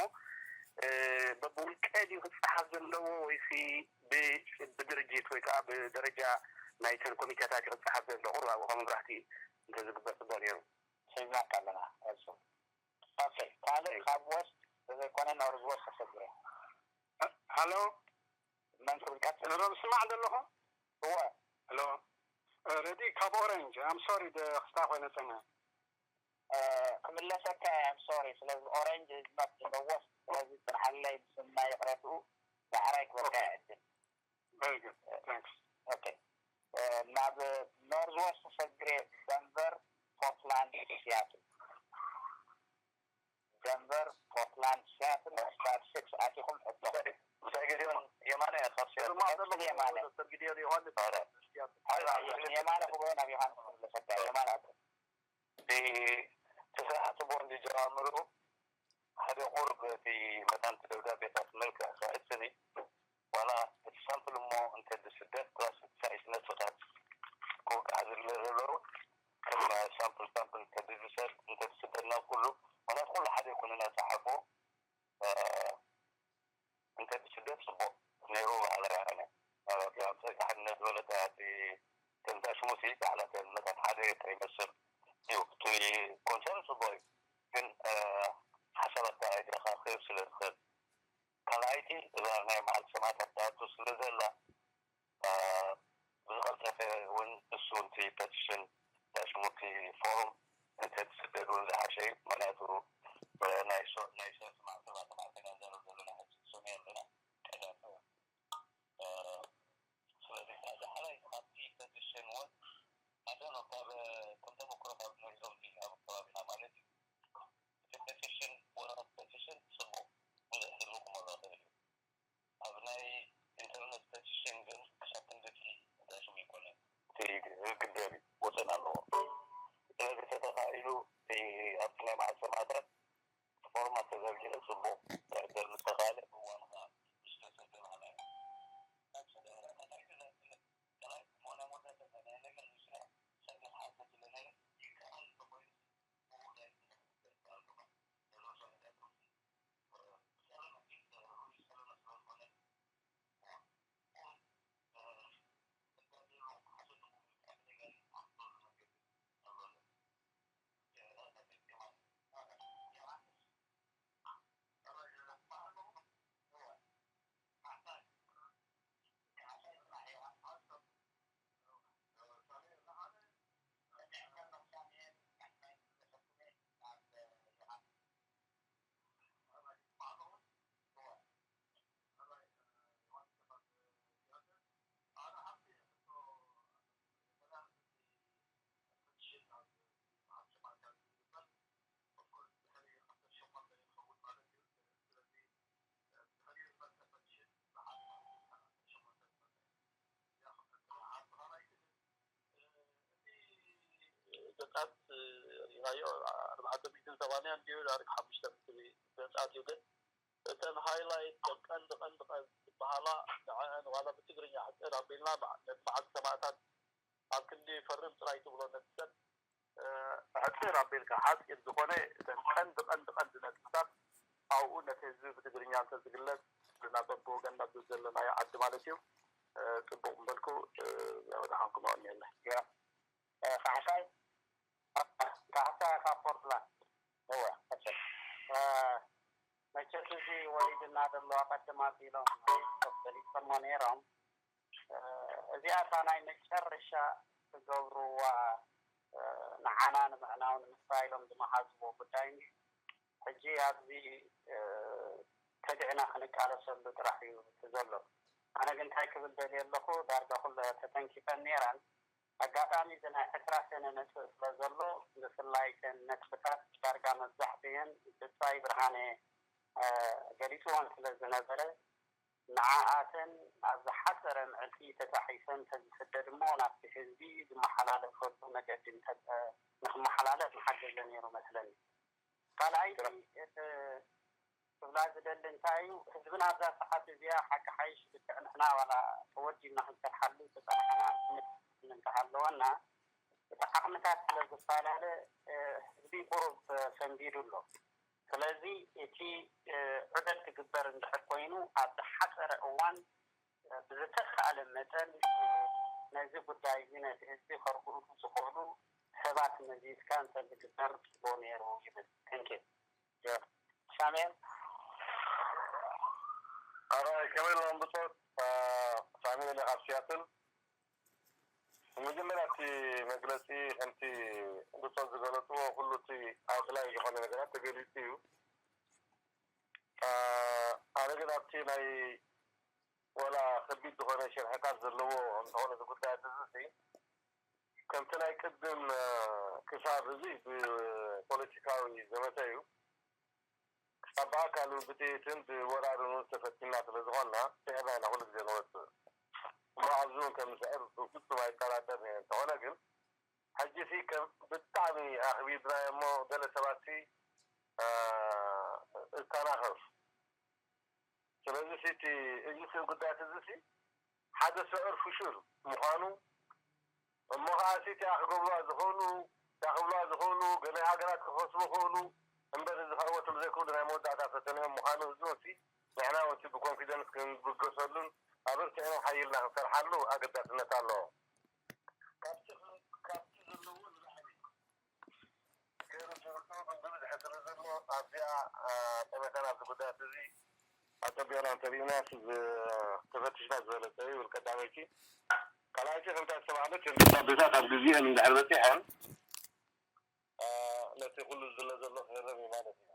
በብውልቀ ድዩ ክጸሓፍ ዘለዎ ወይሲ ብድርጅት ወይ ከዓ ብደረጃ ናይተን ኮሚቴታት እዩ ክጸሓፍ ዘሎ? ቁሩብ ኣብኡ ከም መብራህቲ እንተዝግበር ጽቡቕ ነይሩ። ሒዝናካ ኣለና። እሱ ካልእ ካብ ወስት ዘይኮነ ኖርዝ ወስት ተሰግረ ሃሎ፣ መን ክብል ቀጽል? ሮ ስማዕ ዘለኹ? እወ። ሃሎ፣ ረዲ ካብ ኦረንጅ። I'm sorry፣ ክስታ ኮይነ ጸና። ክምለሰካ እየ። I'm sorry። ስለዚ ኦረንጅ is not the worst። ስለዚ ጽንሓለይ ብስምና ይቕረትኡ። ዳሕራይ ክበካ እየ ዕድል። Very good. Thanks. Okay. ናብ ኖርዝ ወስት ተሰግረ፣ ደንቨር፣ ፖርትላንድ፣ ሲያትል። ደንቨር፣ ፖርትላንድ፣ ሲያትል፣ ስታር ሲክስ ኣቲኹም ሕቶ። ምሳይ ግዜኦም የማነ እያ፣ ካብ ሲያትል። ማዕበል ቀጽል የማነ። ዶክተር ግዜኦም ዮሃንስ ኧረ። ሲያትል። ኣይ፣ ኣይ፣ የማነ ክብሎ ናብ ዮሃንስ ክምለሰካ፣ የማነ ኣቶ። እቲ ስራሕ ጽቡቕ እንዲ ጀማምሩ፣ ሓደ ቁሩብ እቲ መታን እቲ ደብዳቤታት መልክዕ ክሕጽን እዩ። ዋላ እቲ ሳምፕል እሞ እንተ ዝስደድ ፕላስ እቲ ሳይዝ ነጥብታት ክውቃዕ ዝደለዩ ዘለዉ፣ ከም ሳምፕል ሳምፕል እንተ ዝሰድ-፣ እንተ ዝስደድ ናብ ኩሉ፣ ምኽንያቱ ኩሉ ሓደ ይኩንና ጸሓፎ፣ እ፣ እንተ ዝስደድ ጽቡቕ ነይሩ በሃላይ ኣነ። ኣብ ኣፍሪቃ ምሳይ ሓደ ነጥቢ ዝበለጸ እቲ ተንታሽሙሲ ባዕላ ተን መታን ሓደ ኤርትራ ይመስል እዩ። እቲ ኮንሰርን ጽቡቕ እዩ፣ ግን፣ እ፣ ሓሳባት ኣይተረኻኽብ ስለ ዝኽእል። ካልኣይቲ እዛ ናይ መዓልቲ ሰማእታት ትኣቱ ስለ ዘላ፣ እ፣ ብዝቐልጠፈ እውን እሱ እቲ ፐቲሽን፣ ተንታሽሙሲ ፎርም እንተ ትስደድ እውን ዝሓሸ እዩ። ምኽንያቱ፣ እ፣ ናይ ሶ-፣ ናይ ሶስት መዓልቲ፣ ኣርባዕተ መዓልቲ ኢና ንዛረብ ዘለና፣ ሕጂ ሰሚዐ ኣለና። ቀዳም፣ እ፣ ስለዚ፣ ዳሕራይ ካብቲ ፐቲሽን እውን፣ I don't know፣ ካብ፣ ከም ተመክሮ ካብ ንሪኦም ድዩ ኣብ ከባቢና ማለት እዩ። እቲ ፐቲሽን፣ ወረቐት ፐቲሽን ጽቡቕ፣ ብዙሕ ህዝቢ ክመልኦ ይኽእል እዩ። ኣብ ናይ ኢንተርነት ፐቲሽን ግን ክሳብ ክንድቲ ዳሽም ኣይኮነን። እቲ ግደብ እዩ፣ ወሰን ኣለዎ። ስለዚ ተተኻኢሉ፣ እቲ ኣብቲ ናይ መዓልቲ ሰማእታት ፎርማት ተዘርጊሑ ጽቡቕ ክዕደል ምስ ተኻእለ፣ ብእዋኑ ከኣ ምስ ተሰደ በሃላይ። ደቃት ሪኢኻዮ፣ ኣርባዕተ ሚእትን ሰማንያን ድዩ ዳርጋ ሓሙሽተ ሚእቲ ደቃት እዩ። ግን እተን ሃይላይት፣ እተን ቀንዲ ቀንዲ ቀንዲ ዝበሃላ፣ ንዐአን ዋላ ብትግርኛ ሕጽር ኣቢልና፣ በዓ-፣ ነቲ በዓልቲ ሰማእታት ኣብ ክንዲ ፈርም ጥራይ ትብሎ ነቲ ሰብ፣ እ፣ ሕጽር ኣቢልካ፣ ሓጺር ዝኾነ፣ እተን ቀንዲ ቀንዲ ቀንዲ ነጥብታት ኣብኡ ነቲ ህዝቢ ብትግርኛ እንተዝግለጽ፣ ናብ በብወገን ናብ ዘለናዮ ዓዲ ማለት እዩ፣ እ፣ ጽቡቕ ምበልኩ፣ እ፣ ወደሓንኩም የቐንየለይ። ያ፣ እ፣ ካሕሳይ፣ ካሕሳይ ካብ ፖርትላንድ። እወ፣ ቀጽል። እ፣ መቸስ እዚ ወሪድና ዘሎ ኣቐድም ኣቢሎም ገሊጾሞ ነይሮም። እ፣ እዚኣ እታ ናይ መጨረሻ ክገብርዋ፣ እ፣ ንዓና ንምዕናው ንምስፋ ኢሎም ዝመሓዝዎ ጉዳይ እንድዩ። ሕጂ ኣብዚ፣ እ፣ ከዲዕና ክንቃለሰሉ ጥራሕ እዩ እቲ ዘሎ። ኣነ ግን እንታይ ክብል ደልየ ኣለኹ፣ ዳርጋ ኩለ ተተንኪፈን ነይረን። ኣጋጣሚ እዚ ናይ ዕስራ ሰነ ነጥቢ ስለ ዘሎ፣ ብፍላይ እተን ነጥብታት ዳርጋ መብዛሕትአን ብጻይ ብርሃነ፣ እ፣ ገሊጽወን ስለ ዝነበረ፣ ንዓኣተን ኣብ ዝሓጸረ ምዕልቲ ተጣሒሰን ተዝስደድ እሞ ናብቲ ህዝቢ ዝመሓላለፈሉ መገዲ እንተ-፣ ንኽመሓላለፍ ምሓገዘ ነይሩ መስለኒ። ካልኣይቲ፣ እቲ ክብላ ዝደሊ እንታይ እዩ፣ ህዝብና ኣብዛ ሰዓት እዚኣ ሓቂ ሓይሽ ልክዕ ንሕና ዋላ ተወዲብና ክንሰርሓሉ ተፀናሕና ስምት እንተሃለወና፣ እቲ ዓቕምታት ስለ ዝፈላለ ህዝቢ ቁሩብ ሰንቢዱ ኣሎ። ስለዚ እቲ ዑደት ክግበር እንድሕር ኮይኑ ኣብ ዝሓፀረ እዋን ብዝተኻእለ መጠን ነዚ ጉዳይ እዚ ነቲ ህዝቢ ከርድእሉ ዝኽእሉ ሰባት መዚዝካ እንተዝግበር ፅቡቕ ነይሩ ይብል። Thank you. ሳሙኤል። ኣራይ ከመይ ኣለኹም ብጾት? ሳሙኤል ካብ ሲያትል። መጀመርያ እቲ መግለፂ ከምቲ ብጾት ዝገለፅዎ ኩሉ እቲ ኣድላይ ዝኾነ ነገራት ተገሊፁ እዩ። ኣነ ግን ኣብቲ ናይ ወላ ከቢድ ዝኾነ ሽርሕታት ዘለዎ እንተኾነ እዚ ጉዳያት እዚ ከምቲ ናይ ቅድም ክሳብ እዚ ብፖለቲካዊ ዘመተ እዩ። ክሳብ ብኣካል እውን ብጥይትን ብወራርን እውን ተፈቲና ስለ ዝኾንና ስዒርና ኢና ኩሉ ግዜ ንወፅእ። እሞ ኣብዚ እውን ከም ንስዕር ብፍፁም ኣይጠራጠርን እየ። እንተኾነ ግን ሕጂ ሲ ከም ብጣዕሚ ኣኽቢድናዮ እሞ ገለ ሰባት ሲ ዝተናኸፍ ስለዚ እቲ እዚ ስም ጉዳያት እዚ ሓደ ስዑር ፍሹል ምዃኑ እሞ ከዓ እቲ ክገብሩዋ ዝኽእሉ ክብሉዋ ዝኽእሉ ገለ ሃገራት ክኸስቡ ክእሉ እምበር እዚ ከዕወትሉ ዘይክእሉ ናይ መወዳእታ ፈተነኦም ምዃኑ እዚ ወሲ ንሕና ወሲ ብኮንፊደንስ ክንብገሰሉን ኣበርቲዕና ሓይልና ክንሰርሓሉ ኣገዳስነት ኣለዎ። ካብቲ ካብቲ ዘለዎ ንላዕሊ ገይሩ ዝርድኡ ግን ብብዝሒ ስለ ዘሎ ኣብዚኣ ጠመተና ኣብዚ ጉዳያት እዚ ኣጸቢቕና እንተሪእናስ ተፈቲሽና ዝበለጸ እዩ ይብል ቀዳመይቲ። ካልኣይቲ ከምታ ዝተባህለት ኣዴታት ኣብ ግዜአን እንድሕር በፂሐን ነቲ ኩሉ ዝድለ ዘሎ ክህረም እዩ ማለት እዩ።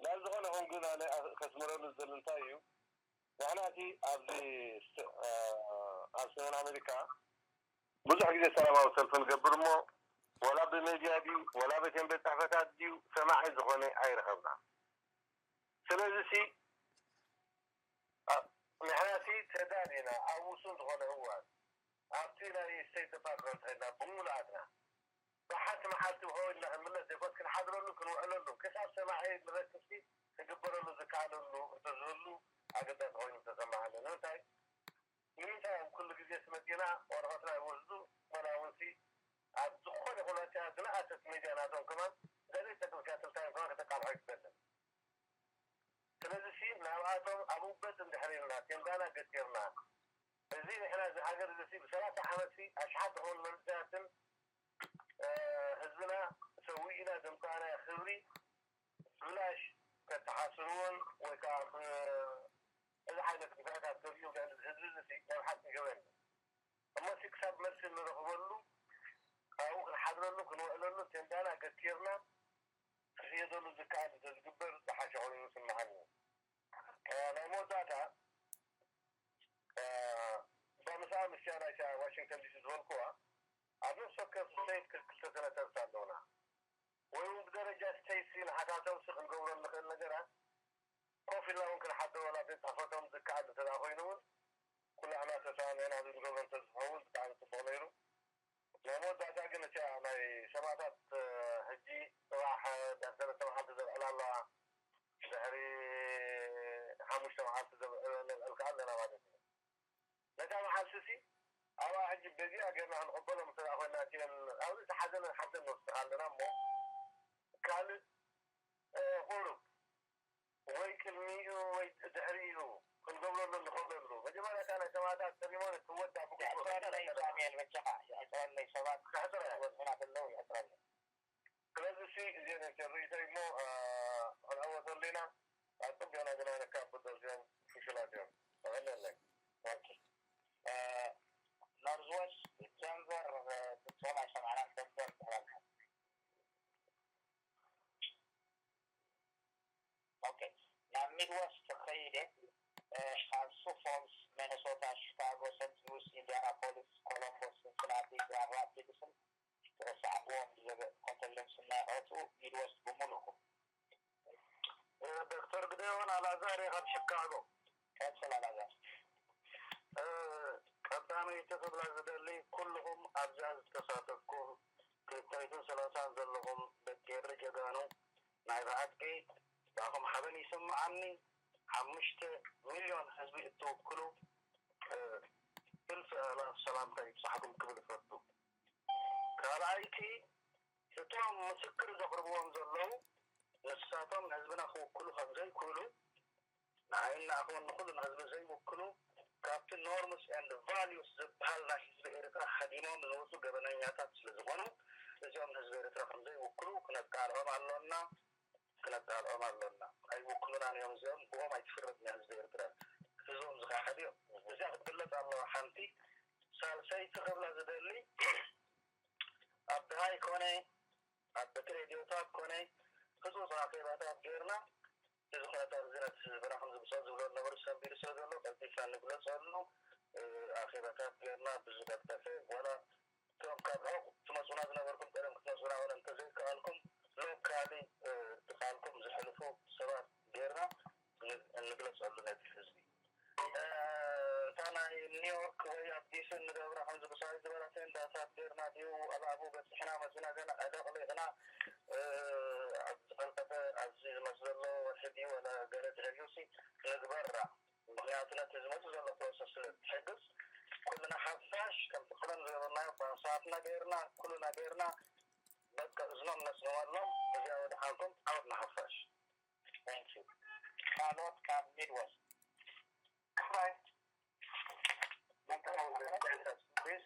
ናብ ዝኾነ ይኹን ግን ኣነ ከስምረሉ ዝደሊ እንታይ እዩ ንሕና እቲ ኣብዚ ኣብ ሰሜን ኣሜሪካ ብዙሕ ግዜ ሰላማዊ ሰልፊ ንገብር እሞ ወላ ብሜድያ ድዩ ወላ በተን ቤት ፅሕፈታት ድዩ ሰማዒ ዝኾነ ኣይረኸብና። ስለዚ ሲ ንሕና ሲ ተዳሊና ኣብ ውሱን ዝኾነ እዋን ኣብቲ ናይ ስቴት ዲፓርትመንት ኸድና ብምሉኣትና ብሓንቲ መዓልቲ ውሃው ኢልና ክንምለስ ዘይኮስ ክንሓድረሉ ክንውዕለሉ ክሳብ ሰማዒ ንረክብ ሲ ክግበረሉ ዝከኣለሉ እንተዝህሉ ኣገዳሲ ኮይኑ ተሰማዓኒ። ንምንታይ ንምንታይ ኣብ ኩሉ ግዜ ስመፂና ወረቐትና ይወስዱ መላ እውን ሲ ኣብ ዝኾነ ኩነታ ዝነኣሰት ሜድያ ናቶም ከማን ገለ ጠቅምካ ትንታን ከማን ከተቃልሖ ይግበለን። ስለዚ ሲ ናብኣቶም ኣብ ውበት እንድሕር ኢልና ቴንዳና ገቲርና እዚ ንሕና እዚ ሃገር እዚ ሲ ብሰላሳ ዓመት ሲ ኣሽሓት ዝኾኑ መንእሰያትን ህዝብና ሰዊእና ዘምፃእናዮ ክብሪ ብላሽ ከተሓስርዎን ወይ ከዓ እዚ ዓይነት ግፍዕታት ተሪኡ ልዕሊ ህዝቢ እዚ መብሓት ይገበኒ እሞ ክሳብ መልሲ እንረኽበሉ ካብኡ ክንሓድረሉ ክንውዕለሉ ቴንዳና ገቲርና ክኽየደሉ ዝከኣል እንተዝግበር ዝሓሸ ኮይኑ ይስምዓኒ። ናይ መወዳእታ እዛ ምስኣ ምስ ቻይና ዋሽንግተን ዲሲ ዝበልኩዋ ኣብ ነፍሲ ወከፍ ስቴት ክልተ ሴነተርስ ኣለውና ወይ እውን ብደረጃ ስቴትሲ ንሓታቶም ሲ ክንገብሮ እንኽእል ነገራት ኮፍ ኢልና እውን ክንሓድር ዋላ ቤት ፅሕፈቶም ዝከኣል እንተ ኮይኑ እውን ኩላህና ተሰማሚዕና ንገብሮ እንተዝኸውን ብጣዕሚ ፅቡቕ ነይሩ። ናይ መወዳእታ ግን እቲኣ ናይ ሰማእታት ሕጂ ፅባሕ ድሕሪ ሰለስተ መዓልቲ ዘብዕላ ኣለዋ ድሕሪ ሓሙሽተ መዓልቲ ዘብዕለልካ ኣለና ማለት እዩ። ነታ መዓልቲ ሲ ኣብኣ ሕጂ በዚኣ ጌርና ክንቕበሎም እንተ ኮይና እቲአን ኣብዚ ተሓዘነ ሓዘን ንወስድካ ኣለና እሞ ካልእ ቁሩብ ወይ ቅድሚኡ ወይ ድሕሪኡ ክንገብረሉ ንኽእለሉ መጀመርያ እታ ናይ ሰማእታት ሰሪሞኒ ትወዳ ብግቡእ የሕፅረለይ ሳሙኤል በጃኻ የሕፅረለይ ሰባት ክሕፅረ ይወፅና ከለዉ የሕፅረለይ ስለዚ ሲ እዚአን እተን ርእይቶይ እሞ ክንዕወተሉ ኢና ኣፅቢቕና ግና ነካብዶ እዚኦም ፍሹላት እዮም ተቐለለይ ኖርዝወስት ደንቨር ድምፆም ኣይሰማዕናን ደንቨር ትሕላልካ ኦኬ ናብ ሚድወስት ከይደ ካብ ሱ ፎልስ ሚነሶታ ሺካጎ ሰንት ሉዊስ ኢንዲያናፖሊስ ኮሎምቦስ ሲንሲናቲ ግራንድ ራፒድስን ተረሳዕክዎም ብዘበ ኮንተግለምስ እናይቐቱ ሚድወስት ብምሉኹም ዶክተር ግደዮን ኣልኣዛር እየ ካብ ሽካጎ። ቀጽል ኣልኣዛር። ቀዳመይቲ ክብላ ዝደሊ ኩልኹም ኣብዛ ዝተሳተፍኩም ክልተይትን ሰላሳን ዘለኹም ደቂ ኤሪ ጀጋኑ ናይ ብሓቂ ኣኹም ሓበን ይስምዓኒ። ሓሙሽተ ሚልዮን ህዝቢ እትውክሉ፣ እ፣ እልፊ ኣእላፍ ሰላምታ ይብጻሕኩም ክብል እፈቱ። ካልኣይቲ፣ እቶም ምስክር ዘቕርብዎም ዘለዉ ንሳቶም ንህዝብና ክውክሉ ከም ዘይክእሉ፣ ንዓይን ንኣኹን ንኹሉ ንህዝቢ ዘይውክሉ፣ ካብቲ ኖርምስ ኤንድ ቫልዩስ ዝበሃል ናይ ህዝቢ ኤርትራ ሃዲሞም ዝወጹ ገበነኛታት ስለ ዝኾኑ፣ እዚኦም ንህዝቢ ኤርትራ ከም ዘይውክሉ ክነቃልዖም ኣሎና፣ ክነቃልዖም ኣሎና። ኣይውክሉናን እዮም እዚኦም፣ ብኦም ኣይትፍረድን እያ ህዝቢ ኤርትራ። ህዝቦም ዝኸሓዱ እዮም። እዚኣ ክትግለጽ ኣለዋ ሓንቲ። ሳልሰይቲ ክብላ ዝደሊ፣ ኣብ ድሃይ ኮነ ኣብ በቲ ሬድዮታት ኮነ ህጹጽ ኣኼባታት ጌርና፣ እዚ ኩነታት እዚ ነቲ ህዝብና ከም ዝብጾ ዝብሎ ዝነበሩ ሰንቢዱ ስለ ዘሎ ቀልጢፍና ንግለጸሉ፣ እ፣ ኣኼባታት ጌርና ብዝቀልጠፈ፣ ዋላ እቶም ካብ ርሑቕ ትመጹና ዝነበርኩም ቀደም ክትመጹና እውን እንተዘይከኣልኩም፣ ሎካሊ፣ እ፣ እቲ ቃልኩም ዘሕልፉ ሰባት ጌርና ን-፣ ንግለጸሉ ነቲ ህዝቢ። እ፣ እታ ናይ ኒውዮርክ ወይ ኣብ ዲሲ እንገብራ ከም ዝብሳይ ዝበላ ቴንዳታት ጌርና ድዩ? ኣላቡ በጺሕና መጺና ገና ኣደቕሊቕና፣ እ፣ ኣብ ዝቐልጠፈ ኣብዚ ዝመጽእ ዘሎ ወርሒ ድዩ ወላ ገለ ድሕሪኡሲ ንግበራ። ምኽንያቱ ነቲ ዝመጽእ ዘሎ ፕሮሰስ ስለ እትሕግዝ፣ ኩልና ሓፋሽ ከምቲ ቀደም ዝገበርናዮ ባንሳትና ጌርና፣ ኩልና ጌርና፣ በቃ እዝኖም ነስንወሎም። እዚኣ ወደ ሓንቶም ዓወት ንሓፋሽ። Thank you። ካልኦት ካብ ሚድወስት። ክፋይ። ፕሊዝ።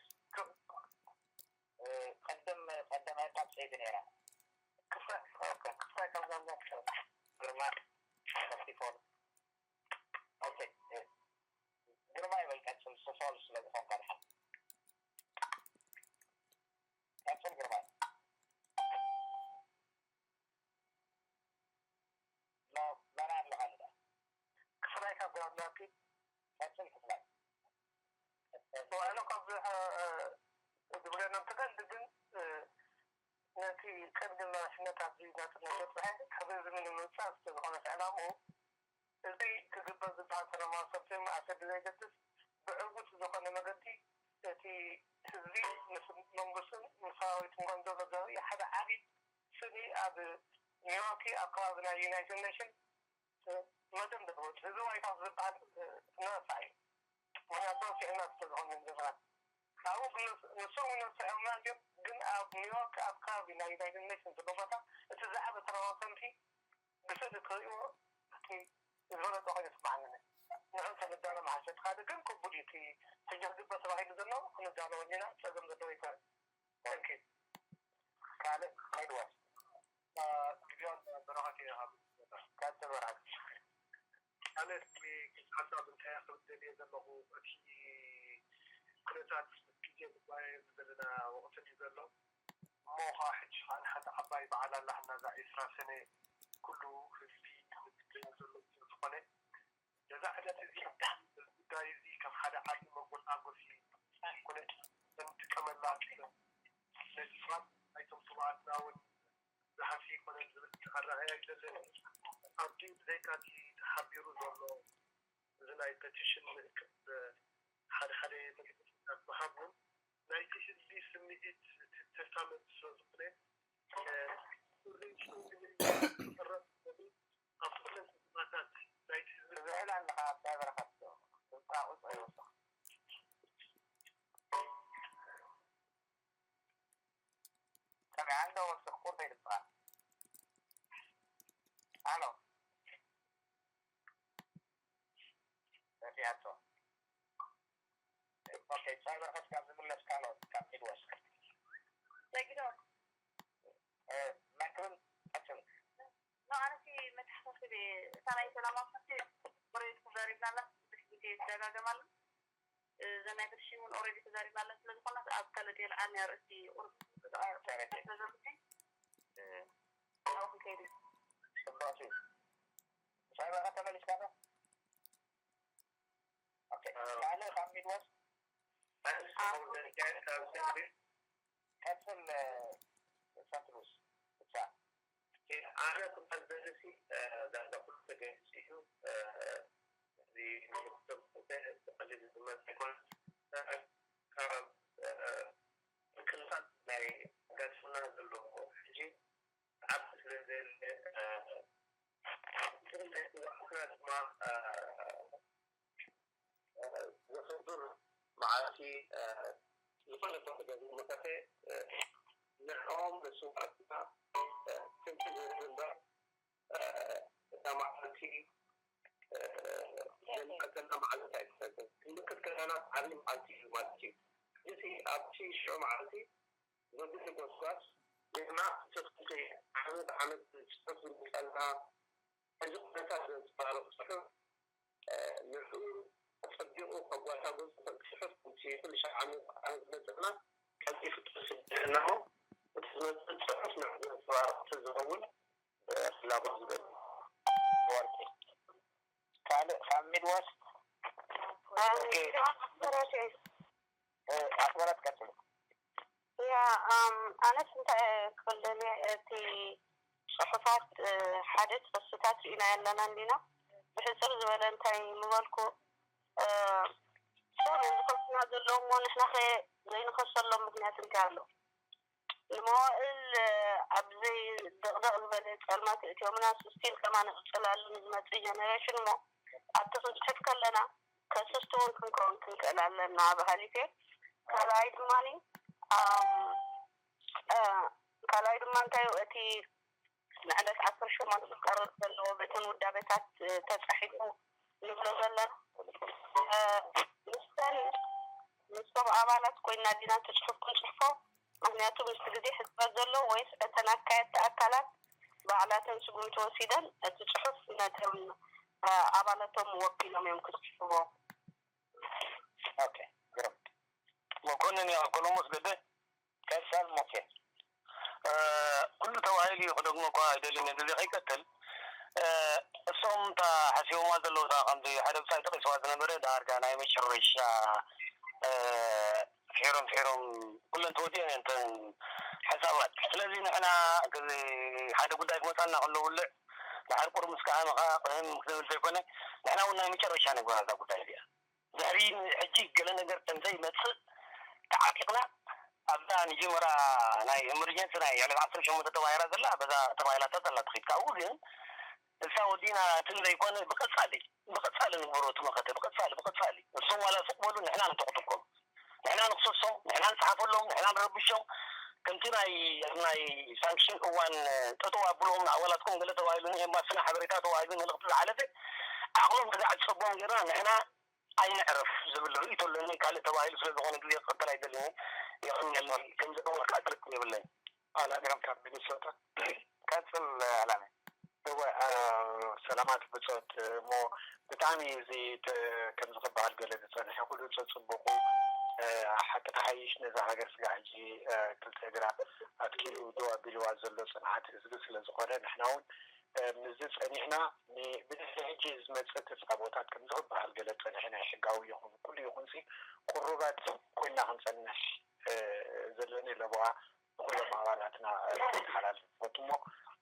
እ፣ ቀደም፣ ቀዳማይ ፓርት ጸይዲ ነይራ። ክፋይ፣ ኦኬ፣ ክፋይ ካብ ጋምቤላ። ግርማ፣ ፈስቲፎል። ኦኬ፣ እ፣ ግርማ ይበል፣ ቀጽል፣ ሶሶል ስለ ዝኾንካ ድሓን። ቀጽል ግርማ። ሎ-፣ መን ኣለኻ ንዳ? ክፍላይ ካብ ጋብላኪ። ቀጽል ክፍላይ። ኣነ ካብ፣ እ፣ እ፣ ዝብለና እንትቀልድ ግን፣ እ፣ ነቲ ቅድሚ መሪሕነት ኣብዚ ናጽነት ዘብጽሐ፣ ሕዚ እዚ ንምምጻእ ዝተዝኾነ ዕላምኡ፣ እዚ ክግበር ዝበሃል ሰላማዊ ሰልፊ መኣሰ ብዘየገድስ፣ ብዕዉት ዝኾነ መገዲ እቲ ህዝቢ ምስ መንግስቱን ምስ ሰራዊቱን ከም ዘሎ ዘርኢ ሓደ ዓቢ ስእሊ ኣብ ኒውዮርክ ኣብ ከባቢ ናይ ዩናይትድ ኔሽን መደምደሚ ወጽ-፣ እዚ ዋይት ሃውስ ዝበሃል፣ እ፣ ነጻ እዩ። ምኽንያቱ ረሲዕና ስለ ዝኾነ ዘለና። ካብኡ ግን ንስ-፣ ንሶም ይነስሑ እዮም ግን፣ ግን ኣብ ኒውዮርክ ኣብ ከባቢ ናይ ዩናይትድ ኔሽን ዘሎ ቦታ እቲ ዝዓበ ሰላማዊ ሰልፊ ብስእሊ ትርእይዎ እቲ ዝበለጸ ኮይኑ ይስምዓኒ። ንዑ ተንዳሎ መሓሸት ካልእ ግን ክቡድ እዩ። እቲ ሕጂ ክግበር ተባሂሉ ዘሎ ክንዳሎ ወሊና ጸገም ዘለዎ ኣይኮነን። Thank you። ካልእ ሚድወስት። አ፣ ግዜኦም በረኸት እየ ካብ ካብ ተበራኸት። ኣነ እስኪ ሓሳብ እንታይ ክብል ደልየ ዘለኹ፣ እቲ ኩነታት ግዜ ንጓየሉ ዘለና ወቕቲ እዩ ዘሎ። እሞ ኸዓ ሕጂ ኸዓ ሓንቲ ዓባይ በዓል ኣላ፣ እና እዛ ዒስራ ሰነ ኩሉ ህዝቢ ዝግደዮ ዘሎ ግዜ ዝኾነ፣ ነዛ ዕለት እዚ፣ እዚ ጉዳይ እዚ ከም ሓደ ዓቢ መጎሳጎሲ ኮነ እንጥቀመላ፣ ነዚ ስርዓት ናይቶም ስውኣትና እውን ዝሃሲ ይኮነን ዝብል ኣረኣእያ እዩ ዘለኒ። ኣብዚ ብዘይካ እቲ ተሓቢሩ ዘሎ፣ እዚ ናይ ፐቲሽን ምእክብ፣ ሓደ ሓደ መግለጺታት ምሃብ እውን ናይቲ ህዝቢ ስምዒት ተሳመት ስለ ዝኾነ፣ እ፣ ኣብ ኩለን ከተማታት ናይቲ ህዝቢ ትዝዕል ኣለኻ። ኣብ ሳይበርኻ ትጥራቑ ይወስኽ። ሰሚዓ እንዶ ወስኽ ቁርበይ ድምፅኻ። ኣሎ። ጠፊኣቶ። ኦኬ፣ ሳይበር ከስ ካብ ዝምለስ ካልኦት ካብ ሚድወስት። ሰጊዶ። እ፣ ማክሮን ቀጽል። ኖ፣ ኣነሲ መተሓሳሰቢ እታ ናይ ሰላማዊ ሰልፊ ቁርየት ተዛሪብና ኣላ፣ ብዙሕ ግዜ ይደጋገም ኣሎ። እዘን ናይ ፍትሒ እውን ኦልሬዲ ተዛሪብናለን ስለ ዝኾና ኣብ ካልእ ዴልዓን ኣርእስቲ ቁሩብ ተረድኤ። ስለ ዘብሉኒ፣ እ፣ ኣብኡ ክንከይድ እዩ። ጽቡቕ እዩ። ሳይበር ተመሊስካ ዶ? ኦኬ። ኣዎ። ካልእ ካብ ሚድወስት? ኣዎ። ካብ ሰንድሪ? ቀጽል፣ እ፣ ሰንትሩስ ብቻ። ኣነ ክበሃል ደልሲ፣ እ፣ ዳርጋ ኩሉ ተገሊጹ እዩ። እ፣ እዚ ምልክቶም ብቐሊሉ ዝመጽእ ኣይኮነን። እ፣ ካብ፣ እ፣ ምክልኻል ናይ ኣጋጥሙና ዘሎ ሕጂ ዓቢ ስለ ዘየለ፣ እ፣ ንሕና ድማ ዘኽብር መዓልቲ ዝኾነ ሰብ ገዛ መኸተ ንዕኦም ንስውኣትና ትምቲ ዝብል እምበር እታ መዓልቲ ዘንቀተና መዓልቲ ኣይትመስል። ክንምክት ከለና ዓብዪ መዓልቲ እዩ ማለት እዩ። እዚ ኣብቲ ሽዑ መዓልቲ ዘብሉ ጎስጓስ ዜና ስኽቲ ዓመት ዓመት ዝፅሑፍ ዝመፀልና እዚ ኩነታት ዘንፀባርቕ ፅሑፍ ንዕኡ ኣፀቢቑ ከጓሳጉስ ዝኽእል ፅሑፍ ከምቲ ኩሉ ሻብ ዓመት ዓመት ዝመፀልና ቀልጢፉ ጥርሲ ብልዕልና እቲ ዝመፅእ ፅሑፍ ንዕኡ ዘንፀባርቕ ዝኸውን ፍላጎት ዝብል ወርቂ ካልእ ካብ ሚድወስት ኣስመራ ትቀጽሉ። ያ ኣነስ እንታይ ክብል ደልየ እቲ ፅሑፋት ሓደ ክስታት ርኢና ኣለና እንዲና ብሕፅር ዝበለ እንታይ ምበልኩ ሰብ ዝኸሱና ዘለዉ እሞ ንሕና ከ ዘይንኸሰሎም ምክንያት እንታይ ኣሎ? ንመዋእል ኣብ ዘይደቕደቕ ዝበለ ጸልማት እእትዮምና ስቲል ከማን እቕጽል ኣሎ ንዝመጽእ ጀነሬሽን እሞ ኣብቲ ክንጽሕፍ ከለና ከስስቲ እውን ክንከውን ክንክእል ኣለና በሃሊት እየ። ካልኣይ ድማ ካልኣይ ድማ እንታይ እቲ ንዕለት ዓሰርተ ሸሞንተ ዝቀርብ ዘለዎ በተን ውዳበታት ተጻሒፉ ንብሎ ዘለና ምስተን ምስቶም ኣባላት ኮይና ዲና እቲ ፅሑፍ ክንፅሕፎ ምክንያቱ ምስቲ ግዜ ሕፅረት ዘሎ ወይስ እተን ኣካየድቲ ኣካላት ባዕላተን ስጉምቲ ወሲደን እቲ ፅሑፍ ነቶም ኣባላቶም ወኪሎም እዮም ክፅሕፍዎ መኮንን ያው ኮሎሞስ ገደ ቀሳል ሞኬ ኩሉ ተባሂሉ እዩ ክደግሞ እኳ ኣይደልን ግዜ ከይቀጥል እሶም እታ ሓሲቦማ ዘለዉ ከምዚ ሓደ ብሳይ ጠቂስዋ ዝነበረ ዳርጋ ናይ መጨረሻ ፍሒሮም ፍሒሮም ኩለን ተወዲአን እየን እተን ሓሳባት ስለዚ ንሕና ሓደ ጉዳይ ክመፃና ከሎ ውልዕ ድሓር ቁርምስ ከዓ መቃ ቅህም ክንብል ዘይኮነ ንሕና እውን ናይ መጨረሻ ንግበራ እዛ ጉዳይ እዚኣ ድሕሪ ሕጂ ገለ ነገር ከም ዘይመፅእ ተዓጢቕና ኣብዛ ንጅምራ ናይ ኤመርጀንሲ ናይ ዕለት ዓሰርተ ሸሞንተ ተባሂላ ዘላ በዛ ተባሂላታ ዘላ ትኺድ ካብኡ ግን እሳ ወዲና እንትን ዘይኮነ ብቐፃሊ ብቐፃሊ ንግበሮ እቲ መኸተ ብቐፃሊ ብቐፃሊ እሶም ዋላ ስቕ በሉ ንሕና ንተቕጥቆም ንሕና ንክሰሶም ንሕና ንፅሓፈሎም ንሕና ንረብሾም ከምቲ ናይ ናይ ሳንክሽን እዋን ጠጠው ኣብልዎም ንኣባላትኩም ገለ ተባሂሉ ንኤምባስና ሓበሬታ ተዋሂቡ መልእኽቲ ዝሓለፈ ዓቕሎም ክዛዕ ዝፀቦም ጌርና ንሕና ኣይንዕረፍ ዝብል ርእይቶ ኣለኒ ካልእ ተባሂሉ ስለ ዝኾነ ግዜ ክቕተል ኣይደልን የቐንየልና ከም ዘለወካ ጥርጥር የብለይ ኣላሚሮም ካብ ሚኒሶታ ቀፅል ኣላሚ እወ ሰላማት ብፆት እሞ ብጣዕሚ እዚ ከምዚ ክበሃል ገለ ዝፀንሐ ኩሉ ፀፅቡቁ ሓቂ ተሓይሽ ነዛ ሃገር ስጋ ሕጂ ክልተ እግራ ኣትኪሉ ደው ኣቢልዋ ዘሎ ፅንዓት ህዝቢ ስለ ዝኾነ ንሕና እውን ምስዚ ፀኒሕና ብድሕሪ ሕጂ ዝመፅእ ተፃቦታት ከምዚ ክበሃል ገለ ፀኒሐ ናይ ሕጋዊ ይኹን ኩሉ ይኹንሲ ቁሩባት ኮይና ክንፀንሕ ዘለኒ ለበዋ ንኩሎም ኣባላትና ተሓላልፎት እሞ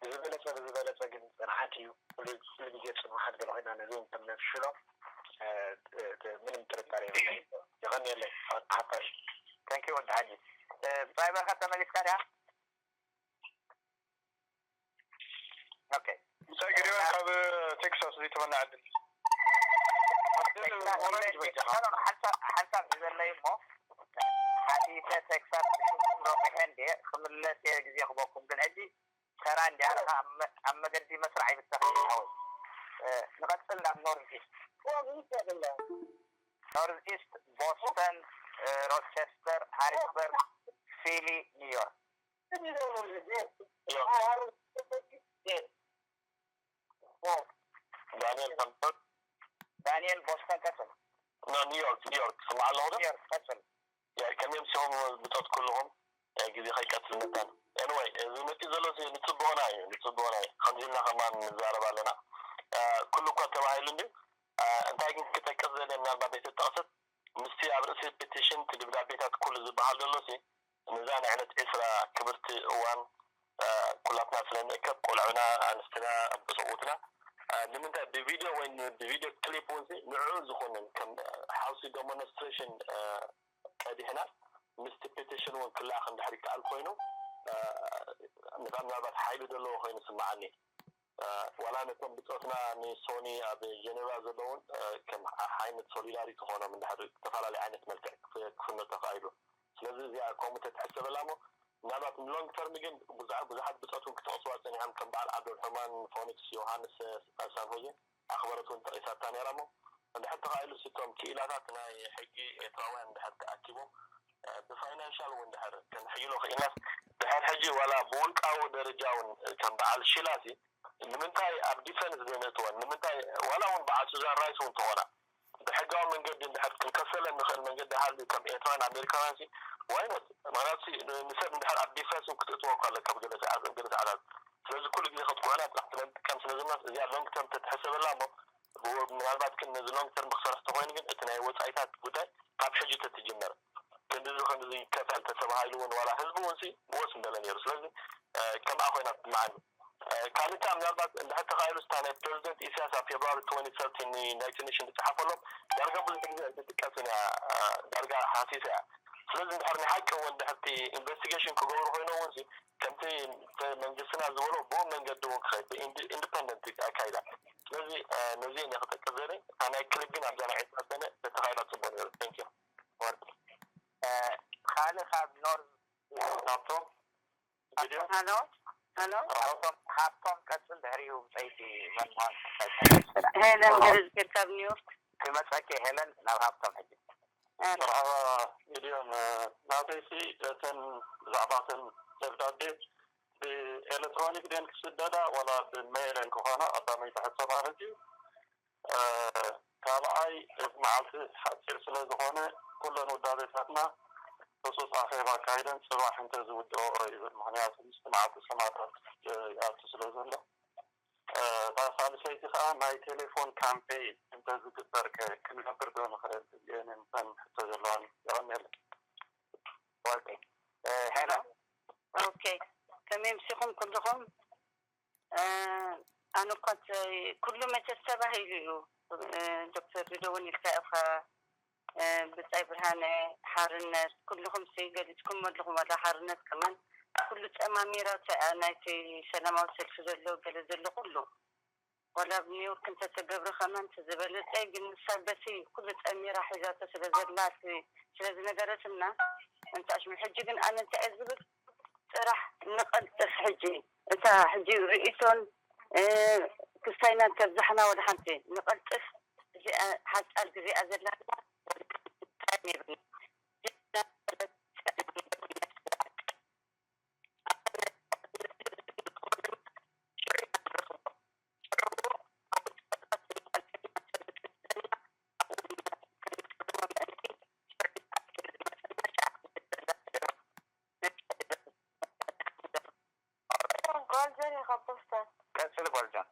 ብዝበለፀ ብዝበለፀ ግን ፅንዓት እዩ ኩሉ ግዜ ፅኑሓት ገለ ኮይና ነዚ እውን ከም ነፍሽሎ ምንም ጥርጣሬ የብለይ የቐንየለይ ሓፋሽ Thank you ወዲ ሓጂ ብፃይ በረኸት ተመሊስካ ዲያ ምሳይ ገዲዮን ካብ ቴክሳስ ዘይተመና ዕድል ሓንሳብ ዝዘለይ እሞ ሓቲተ ቴክሳስ ብሽምኩም ረቑሐ እንዴ ክምለስ እየ ግዜ ክበኩም ግን ሕጂ ተራ እንዲያ ኣብ መገዲ መስርዕ ኣይብተኽን ሓወይ ንቐፅል ናብ ኖርዝ ኢስት ኖርዝ ኢስት ቦስተን ሮቸስተር ሃሪስበርግ ፊሊ ኒውዮርክ ዳንኤል ከምቶት ዳንኤል ቦስተን ቀጽል ኒውዮርክ ኒውዮርክ ስማዕ ኣለኹ ዶ ኒውዮርክ ቀጽል ከመይ ምሲኹም ብጾት ኩልኹም ግዜ ከይቀትል መታን ኤንወይ እዚ መጺእ ዘሎ ንጽብቕና እዩ ንጽብቕና እዩ ከምዚ ኢልና ከማን ንዛረብ ኣለና ኩሉ እኳ ተባሂሉ እንድዩ እንታይ ግን ክጠቅስ ዘለ ምናልባት ዘይተጠቕሰት ምስቲ ኣብ ርእሲ ፔቲሽን እቲ ድብዳቤታት ኩሉ ዝበሃል ዘሎ ሲ ነዛ ንዕለት ዒስራ ክብርቲ እዋን ኩላትና ስለ ንእከብ ቆልዑና ኣንስትና ብሰብኡትና ንምንታይ ብቪድዮ ወይ ብቪድዮ ክሊፕ እውን ንዕኡ ዝኾንን ከም ሓውሲ ደሞንስትሬሽን ቀዲሕና ምስቲ ፔቲሽን እውን ክለኣኽ እንድሕር ይከኣል ኮይኑ ምናልባት ሓይሊ ዘለዎ ኮይኑ ስምዓኒ ዋላ ነቶም ብፆትና ንሶኒ ኣብ ጀኔቫ ዘለውን ከም ዓይነት ሶሊዳሪቲ ክኾኖም እንድሕር ዝተፈላለዩ ዓይነት መልክዕ ክፍኖ ተኻኢሉ። ስለዚ እዚኣ ከምኡ ተትሕሰበላ እሞ ምናልባት ንሎንግ ተርም ግን ብዙሓት ብዙሓት ብፆት እውን ክጠቕስዋ ፀኒሖም ከም በዓል ዓብደልርሕማን ፎኒክስ ዮሃንስ ሳንሆዜ ኣኽበረት እውን ጠቒሳታ ነይራ እሞ እንድሕር ተኻኢሉ ሲቶም ክኢላታት ናይ ሕጊ ኤርትራውያን እንድሕር ተኣኪቦም ብፋይናንሻል እውን ድሕር ክንሕይሎ ክኢልናስ ድሕር ሕጂ ዋላ ብውልቃዊ ደረጃ እውን ከም በዓል ሽላሲ ንምንታይ ኣብ ዲፈንስ ዘይነእትወን ንምንታይ ዋላ እውን በዓል ሱዛን ራይስ እውን ተኾና ብሕጋዊ መንገዲ እንድሕር ክንከሰለን ንኽእል መንገዲ ሃልዩ ከም ኤርትራን ኣሜሪካውያን ሲ ዋይነት ምክንያቱ ንሰብ እንድሕር ኣብ ዲፈንስ እውን ክትእትዎ ከለካ ብገለ ሰዓት ገለ ሰዓታት ስለዚ ኩሉ ግዜ ከጥቅዑና ጥራሕ ስለንጥቀም ስለዘለና እዚኣ ሎንግ ተርም ተትሕሰበላ እሞ ምናልባት ግን ነዚ ሎንግ ተርም ክሰርሕ ተኮይኑ ግን እቲ ናይ ወፃኢታት ጉዳይ ካብ ሕጂ ተትጅመር ክንድዚ ክንድዚ ይከፈል ተተባሂሉ እውን ዋላ ህዝቢ እውን ሲ ንወስ ምበለ ነይሩ ስለዚ ከምኣ ኮይና ትስማዓኒ ካልእ ከዓ ምናልባት እንድሕር ተኻኢሉ ስታ ናይ ፕሬዚደንት ኢሳያስ ኣብ ፌብሩዋሪ ትወንቲ ሰርቲን ንዩናይትድ ኔሽን ዝፀሓፈሎም ዳርጋ ብዙሕ ግዜ ኣይትጥቀስን እያ ዳርጋ ሃሲሳ እያ ስለዚ እንድሕር ናይ ሓቂ እውን ድሕርቲ ኢንቨስቲጌሽን ክገብሩ ኮይኖም እውን ሲ ከምቲ መንግስትና ዝበሎ ብኡ መንገዲ እውን ክኸድ ኢንዲፐንደንት ኣካይዳ ስለዚ ነዚ እየ ክጠቅስ ዘለ እታ ናይ ክሊፕ ግን ኣብዛ ናይ ዕስራ ሰነ ተተኻይዳ ፅቡቅ ነይሩ ቴንክ ዩ ወርቂ ካልእ ካብ ኖርዝ ካብቶም ቪድዮ ሃሎ ሃሎ ሃብቶም ቀፅል ድሕሪኡ ብፀይቲ መን ምዃን ሄለን ገረዝገር ካብ ኒውዮርክ ክመፀኪ ሄለን ናብ ሃብቶም ሕጂ መርሓባ ጊድዮን ናተይሲ እተን ብዛዕባተን ደብዳቤ ብኤሌክትሮኒክ ደን ክስደዳ ዋላ ብሜይልን ክኾና ቀዳመይቲ ሕቶ ማለት እዩ ካልኣይ እቲ መዓልቲ ሓፂር ስለ ዝኾነ ኩለን ውዳቤታትና ህፁፅ ኣኼባ ኣካይደን ፅባሕ እንተዝውድኦ ይብል ምክንያቱ ምስቲ መዓልቲ ሰማእታት ይኣቱ ስለ ዘሎ እታ ሳልሰይቲ ከዓ ናይ ቴሌፎን ካምፔይን እንተዝግበር ከ ክንገብር ዶ ንኽእል እዚአን እተን ሕቶ ዘለዋኒ የቐንየለይ ሄሎ ኦኬ ከመይ ምሲኹም ኩልኹም ኣነ እኳ ኩሉ መቸስ ተባሂሉ እዩ ዶክተር ሪዶ እውን ኢልካ ኢኻ ብጻይ ብርሃነ ሓርነት ኩልኹም ሲ ገሊጽኩም ኣለኹም ዋላ ሓርነት ከማን ኩሉ ጸማሚራቶ እያ ናይቲ ሰላማዊ ሰልፊ ዘሎ ገለ ዘሎ ኩሉ ዋላ ኣብ ኒውዮርክ እንተተገብረ ከማን እቲ ዝበለጸ ግን ንሳ በቲ ኩሉ ጸሚራ ሒዛቶ ስለ ዘላ እቲ ስለ ዝነገረትና እንተ ኣሽሙ ሕጂ ግን ኣነ እንታይ እየ ዝብል ጥራሕ ንቐልጥፍ ሕጂ እታ ሕጂ ርእይቶን ክስታይና እንተብዛሕና ወደ ሓንቲ ንቐልጥፍ እዚኣ ሓጻር ግዜኣ ዘለና ጓል ጀኒ ካብ ቦስተን ቀጽሊ ጓል ጆን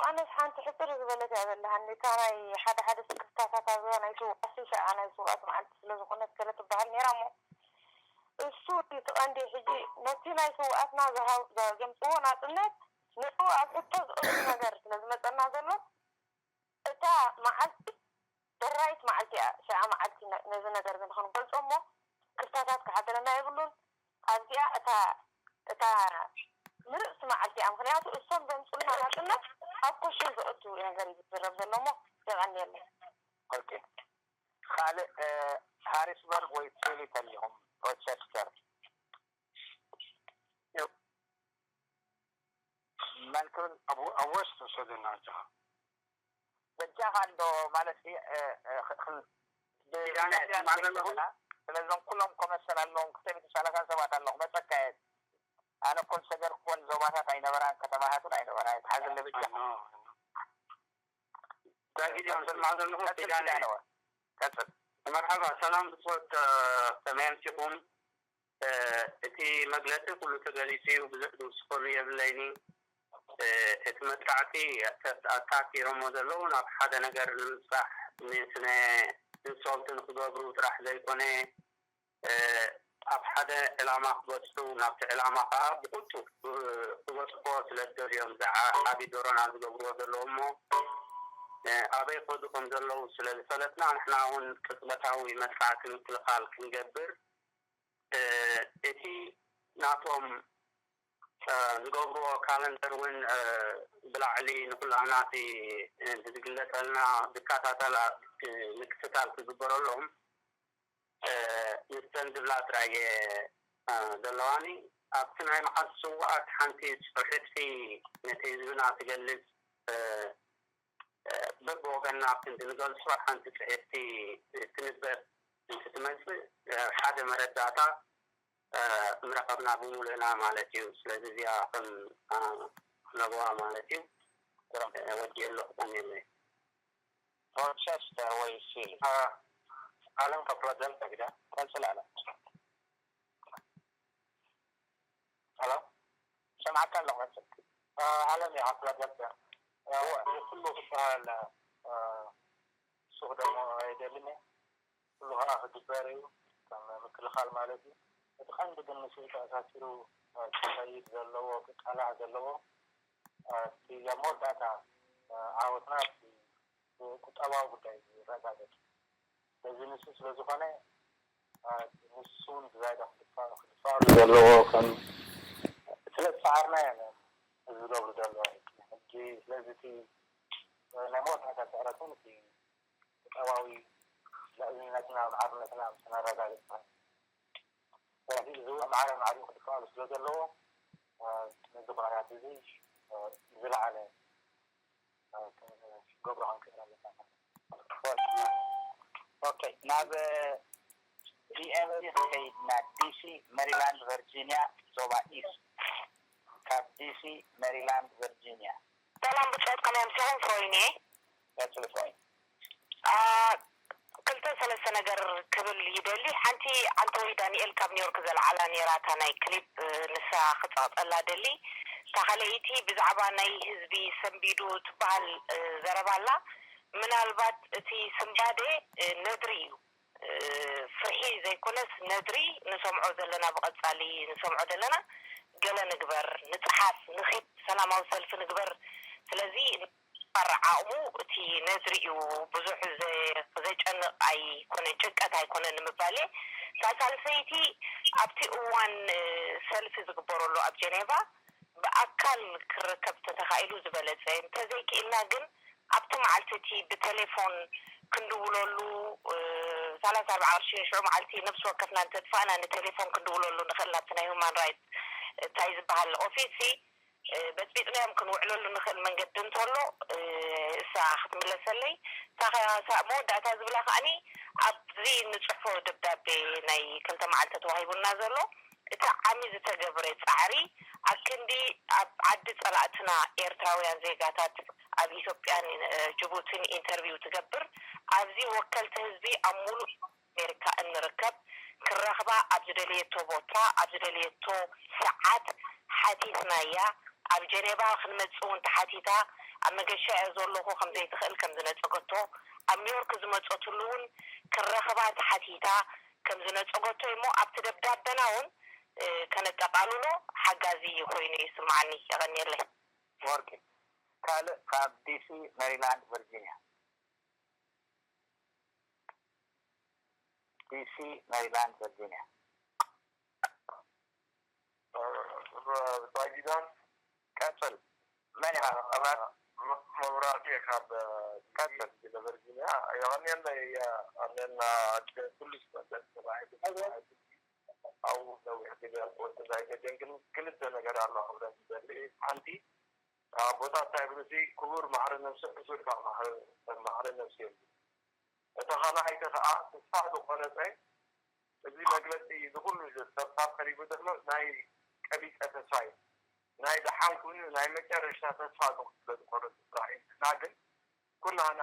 ኣነስ ሓንቲ ሕጽር ዝበለት እያ ዘለሃኒ እታ ናይ ሓደ ሓደ ስክፍታታት ኣብዛ ናይ ስውኣት ሽዓ ናይ ስውኣት መዓልቲ ስለ ዝኾነት ገለ ትበሃል ነይራ እሞ እሱ እቲ ቀንዲ ሕጂ ነቲ ናይ ስውኣትና ዘምፅዎ ናፅነት ንዕኡ ኣብ ሕቶ ዝእቱ ነገር ስለ ዝመፀና ዘሎ እታ መዓልቲ ደራይት መዓልቲ እያ ሽዓ መዓልቲ ነዚ ነገር እዚ ንክንገልፆ እሞ ክፍታታት ክሓደረና የብሉን ኣብዚኣ እታ እታ ምርፅቲ መዓልቲ እያ ምክንያቱ እሶም ዘምፅልና ናፅነት ኣብ ኮሽን ዘእቱ ነገር እዩ ዝዝረብ ዘሎ እሞ የቀንየለይ ካልእ ሃሪስበርግ ወይ ፊሊ ተሊኹም ሮቸስተር መን ክብል ኣብ ወስት ውሰደና ኣጆኻ በጃኻ እንዶ ማለት ስለዞም ኩሎም ኮመሰል ኣለዎም ክልተ ሚእቲ ሰላሳን ሰባት ኣለኹ መፀካ እየ ኣነ እኮ ዝሰገርኩወን ዞባታት ኣይነበራን ከተማታትን ኣይነበራን ተሓዝለ በጃኻ ዳጊድ እዮም ዝሰማዕ ዘለኹ ኪዳነ ቀፅል መርሓባ ሰላም ብፅወት ከመይ ኣምሲኹም እቲ መግለፂ ኩሉ ተገሊፁ እዩ ብዙሕ ዝውስኸሉ የብለይኒ እቲ መጥቃዕቲ ኣታኪሮሞ ዘለዉ ናብ ሓደ ነገር ንምብፃሕ ንስነ ኢንሶልት ንክገብሩ ጥራሕ ዘይኮነ ኣብ ሓደ ዕላማ ክበፅሑ ናብቲ ዕላማ ከዓ ብቁልጡፍ ክበፅሕዎ ስለ ዝደልዮም ዝዓቢ ዶሮና ዝገብርዎ ዘለዉ እሞ ኣበይ ከዱ ከም ዘለዉ ስለ ዝፈለጥና ንሕና እውን ቅፅበታዊ መጥቃዕቲ ምክልኻል ክንገብር እቲ ናቶም ዝገብርዎ ካለንደር እውን ብላዕሊ ንኩላህና እቲ ብዝግለጸልና ዝከታተላ ምክትታል ክግበረሎም ንስተን ዝብላ ጥራይ እየ ዘለዋኒ። ኣብቲ ናይ መዓልቲ ስውኣት ሓንቲ ጽሑፍቲ ነቲ ህዝብና ትገልጽ በብወገንና ክንዲ ንገልጾ ሓንቲ ጽሕፍቲ ትንበብ እንትትመጽእ ሓደ መረዳእታ ምረኸብና ብምሉእና ማለት እዩ። ስለዚ እዚኣ ከም ክነብዋ ማለት እዩ። ወዲኤ ኣለኹ። ቀኒለይ። ሮቸስተር ወይ ፊል ዓለም ከፍረደልከ ግዳ ቀጽል ኣለ። ሄሎ፣ ሰምዓካ ኣለኹ። ቀጽል። ዓለም እያ ከፍረደልከ። ኩሉ ክበሃል ሱቕ ደሞ ኣይደልን እየ። ኩሉ ከዓ ክግበር እዩ፣ ከም ምክልኻል ማለት እዩ። እቲ ቀንዲ ግን ምስኡ ተኣሳሲሩ ክኸይድ ዘለዎ፣ ክቃላዕ ዘለዎ እቲ ኣብ መወዳእታ ዓወትና እቲ ቁጠባዊ ጉዳይ እዩ ዝረጋገጽ። ስለዚ ንሱ ስለ ዝኾነ ንሱ እውን ብዛይዳ ክድፋ ክድፋ ዘለዎ ከም ስለ ዝሰዓርና እዮም እዚ ዝገብሩ ዘለዉ ሕጂ። ስለዚ እቲ ናይ መወዳእታ ስዕረት እውን እቲ ቁጠባዊ ልዕልነትና ማዕርነትና ምስ ነረጋግጽ ማለት እዩ። ስለዚ እዚ እውን ማዕረ ማዕሪኡ ክድፋሉ ስለ ዘለዎ ነዚ ኩነታት እዚ ብዝለዓለ ክንገብሮ ክንክእል ኣለና። ኦኬ፣ ናብ ዲኤምሲ ክንከይድ ኢና። ዲሲ፣ ሜሪላንድ፣ ቨርጂኒያ፣ ዞባ ኢስት። ካብ ዲሲ፣ ሜሪላንድ፣ ቨርጂኒያ። ሰላም ብጾት፣ ከመይ ኣምሲኹም? ፍሮይን እየ። ቀጽሊ ፍሮይን። ክልተ ሰለስተ ነገር ክብል ይደሊ። ሓንቲ ዓንተወይ ዳንኤል ካብ ኒውዮርክ ዘልዓላ ነይራ እታ ናይ ክሊፕ፣ ንሳ ክጸቕጠላ ደሊ። እታ ካልኣይቲ ብዛዕባ ናይ ህዝቢ ሰንቢዱ ትበሃል ዘረባ ኣላ። ምናልባት እቲ ስንባደ ነድሪ እዩ፣ ፍርሒ ዘይኮነስ ነድሪ። ንሰምዖ ዘለና፣ ብቐጻሊ ንሰምዖ ዘለና፣ ገለ ንግበር፣ ንጽሓፍ፣ ንኺድ፣ ሰላማዊ ሰልፊ ንግበር። ስለዚ ዓቕሙ እቲ ነድሪ እዩ፣ ብዙሕ ዘጨንቕ ኣይኮነን፣ ጭንቀት ኣይኮነን ንምባል እየ። እታ ሳልሰይቲ፣ ኣብቲ እዋን ሰልፊ ዝግበረሉ ኣብ ጀኔቫ ብኣካል ክርከብ ተተኻኢሉ ዝበለጸ፣ እንተዘይክኢልና ግን ኣብቲ መዓልቲ እቲ ብቴሌፎን ክንድውለሉ፣ ሰላሳ ኣርባዓ ቅርሺ ሽዑ መዓልቲ ነብሲ ወከፍና እንተጥፋእና ንቴሌፎን ክንድውለሉ ንኽእል ናብቲ ናይ ሁማን ራይት እንታይ ዝበሃል ኦፊስ በጽቢጽናዮም ክንውዕለሉ ንኽእል መንገዲ እንተሎ እሳ ክትምለሰለይ። እታ መወዳእታ ዝብላ ከኣኒ ኣብዚ ንጽሕፎ ደብዳቤ ናይ ክልተ መዓልቲ ተዋሂቡና ዘሎ እቲ ዓሚ ዝተገብረ ጻዕሪ ኣብ ክንዲ ኣብ ዓዲ ጸላእትና ኤርትራውያን ዜጋታት ኣብ ኢትዮጵያን ጅቡቲን ኢንተርቪው ትገብር ኣብዚ ወከልቲ ህዝቢ ኣብ ሙሉእ ኣሜሪካ እንርከብ ክረኽባ ኣብ ዝደለየቶ ቦታ ኣብ ዝደለየቶ ሰዓት ሓቲትናያ። ኣብ ጀኔቫ ክንመጽእ እውን ተሓቲታ ኣብ መገሻ እየ ዘለኹ ከም ዘይትኽእል ከም ዝነጸገቶ ኣብ ኒውዮርክ ዝመጸትሉ እውን ክረኽባ ተሓቲታ ከም ዝነጸገቶ እሞ ኣብቲ ደብዳበና እውን ከነጠቓልሎ ሓጋዚ ኮይኑ ይስምዓኒ። የቐንየለይ። ወርቂ ካልእ ካብ ዲሲ ሜሪላንድ ቨርጂኒያ። ዲሲ ሜሪላንድ ቨርጂኒያ። ዛጊዳን ቀጽል። መን ኢኻ? መብራት መብራህቱ እየ ካብ ቀጽል። ቨርጂኒያ። የቐንየለይ። ኣሜና ኩሉ ዝመጸ ተባሂሉ ኣብኡ ነዊሕ ግዜ ኣልቆ ተዛይደ። ግን ክልተ ነገር ኣሎ ክብረት ዝደሊ። ሓንቲ ኣቦታት እንታይ ይብሉ፣ እቲ ክቡር ማዕረ ነብሲ ሕሱር ካብ ማዕረ ነብሲ የብሉ። እቲ ካልኣይቲ ከዓ ተስፋ ዝቆረፀ፣ እዚ መግለፂ እዚ ኩሉ ሰብ ካብ ቀሪቡ ዘሎ ናይ ቀቢፀ ተስፋ እዩ። ናይ ደሓን ኮይኑ ናይ መጨረሽታ ተስፋ ስለ ዝቆረፅ ጥራሕ እዩ። ንሕና ግን ኩላህና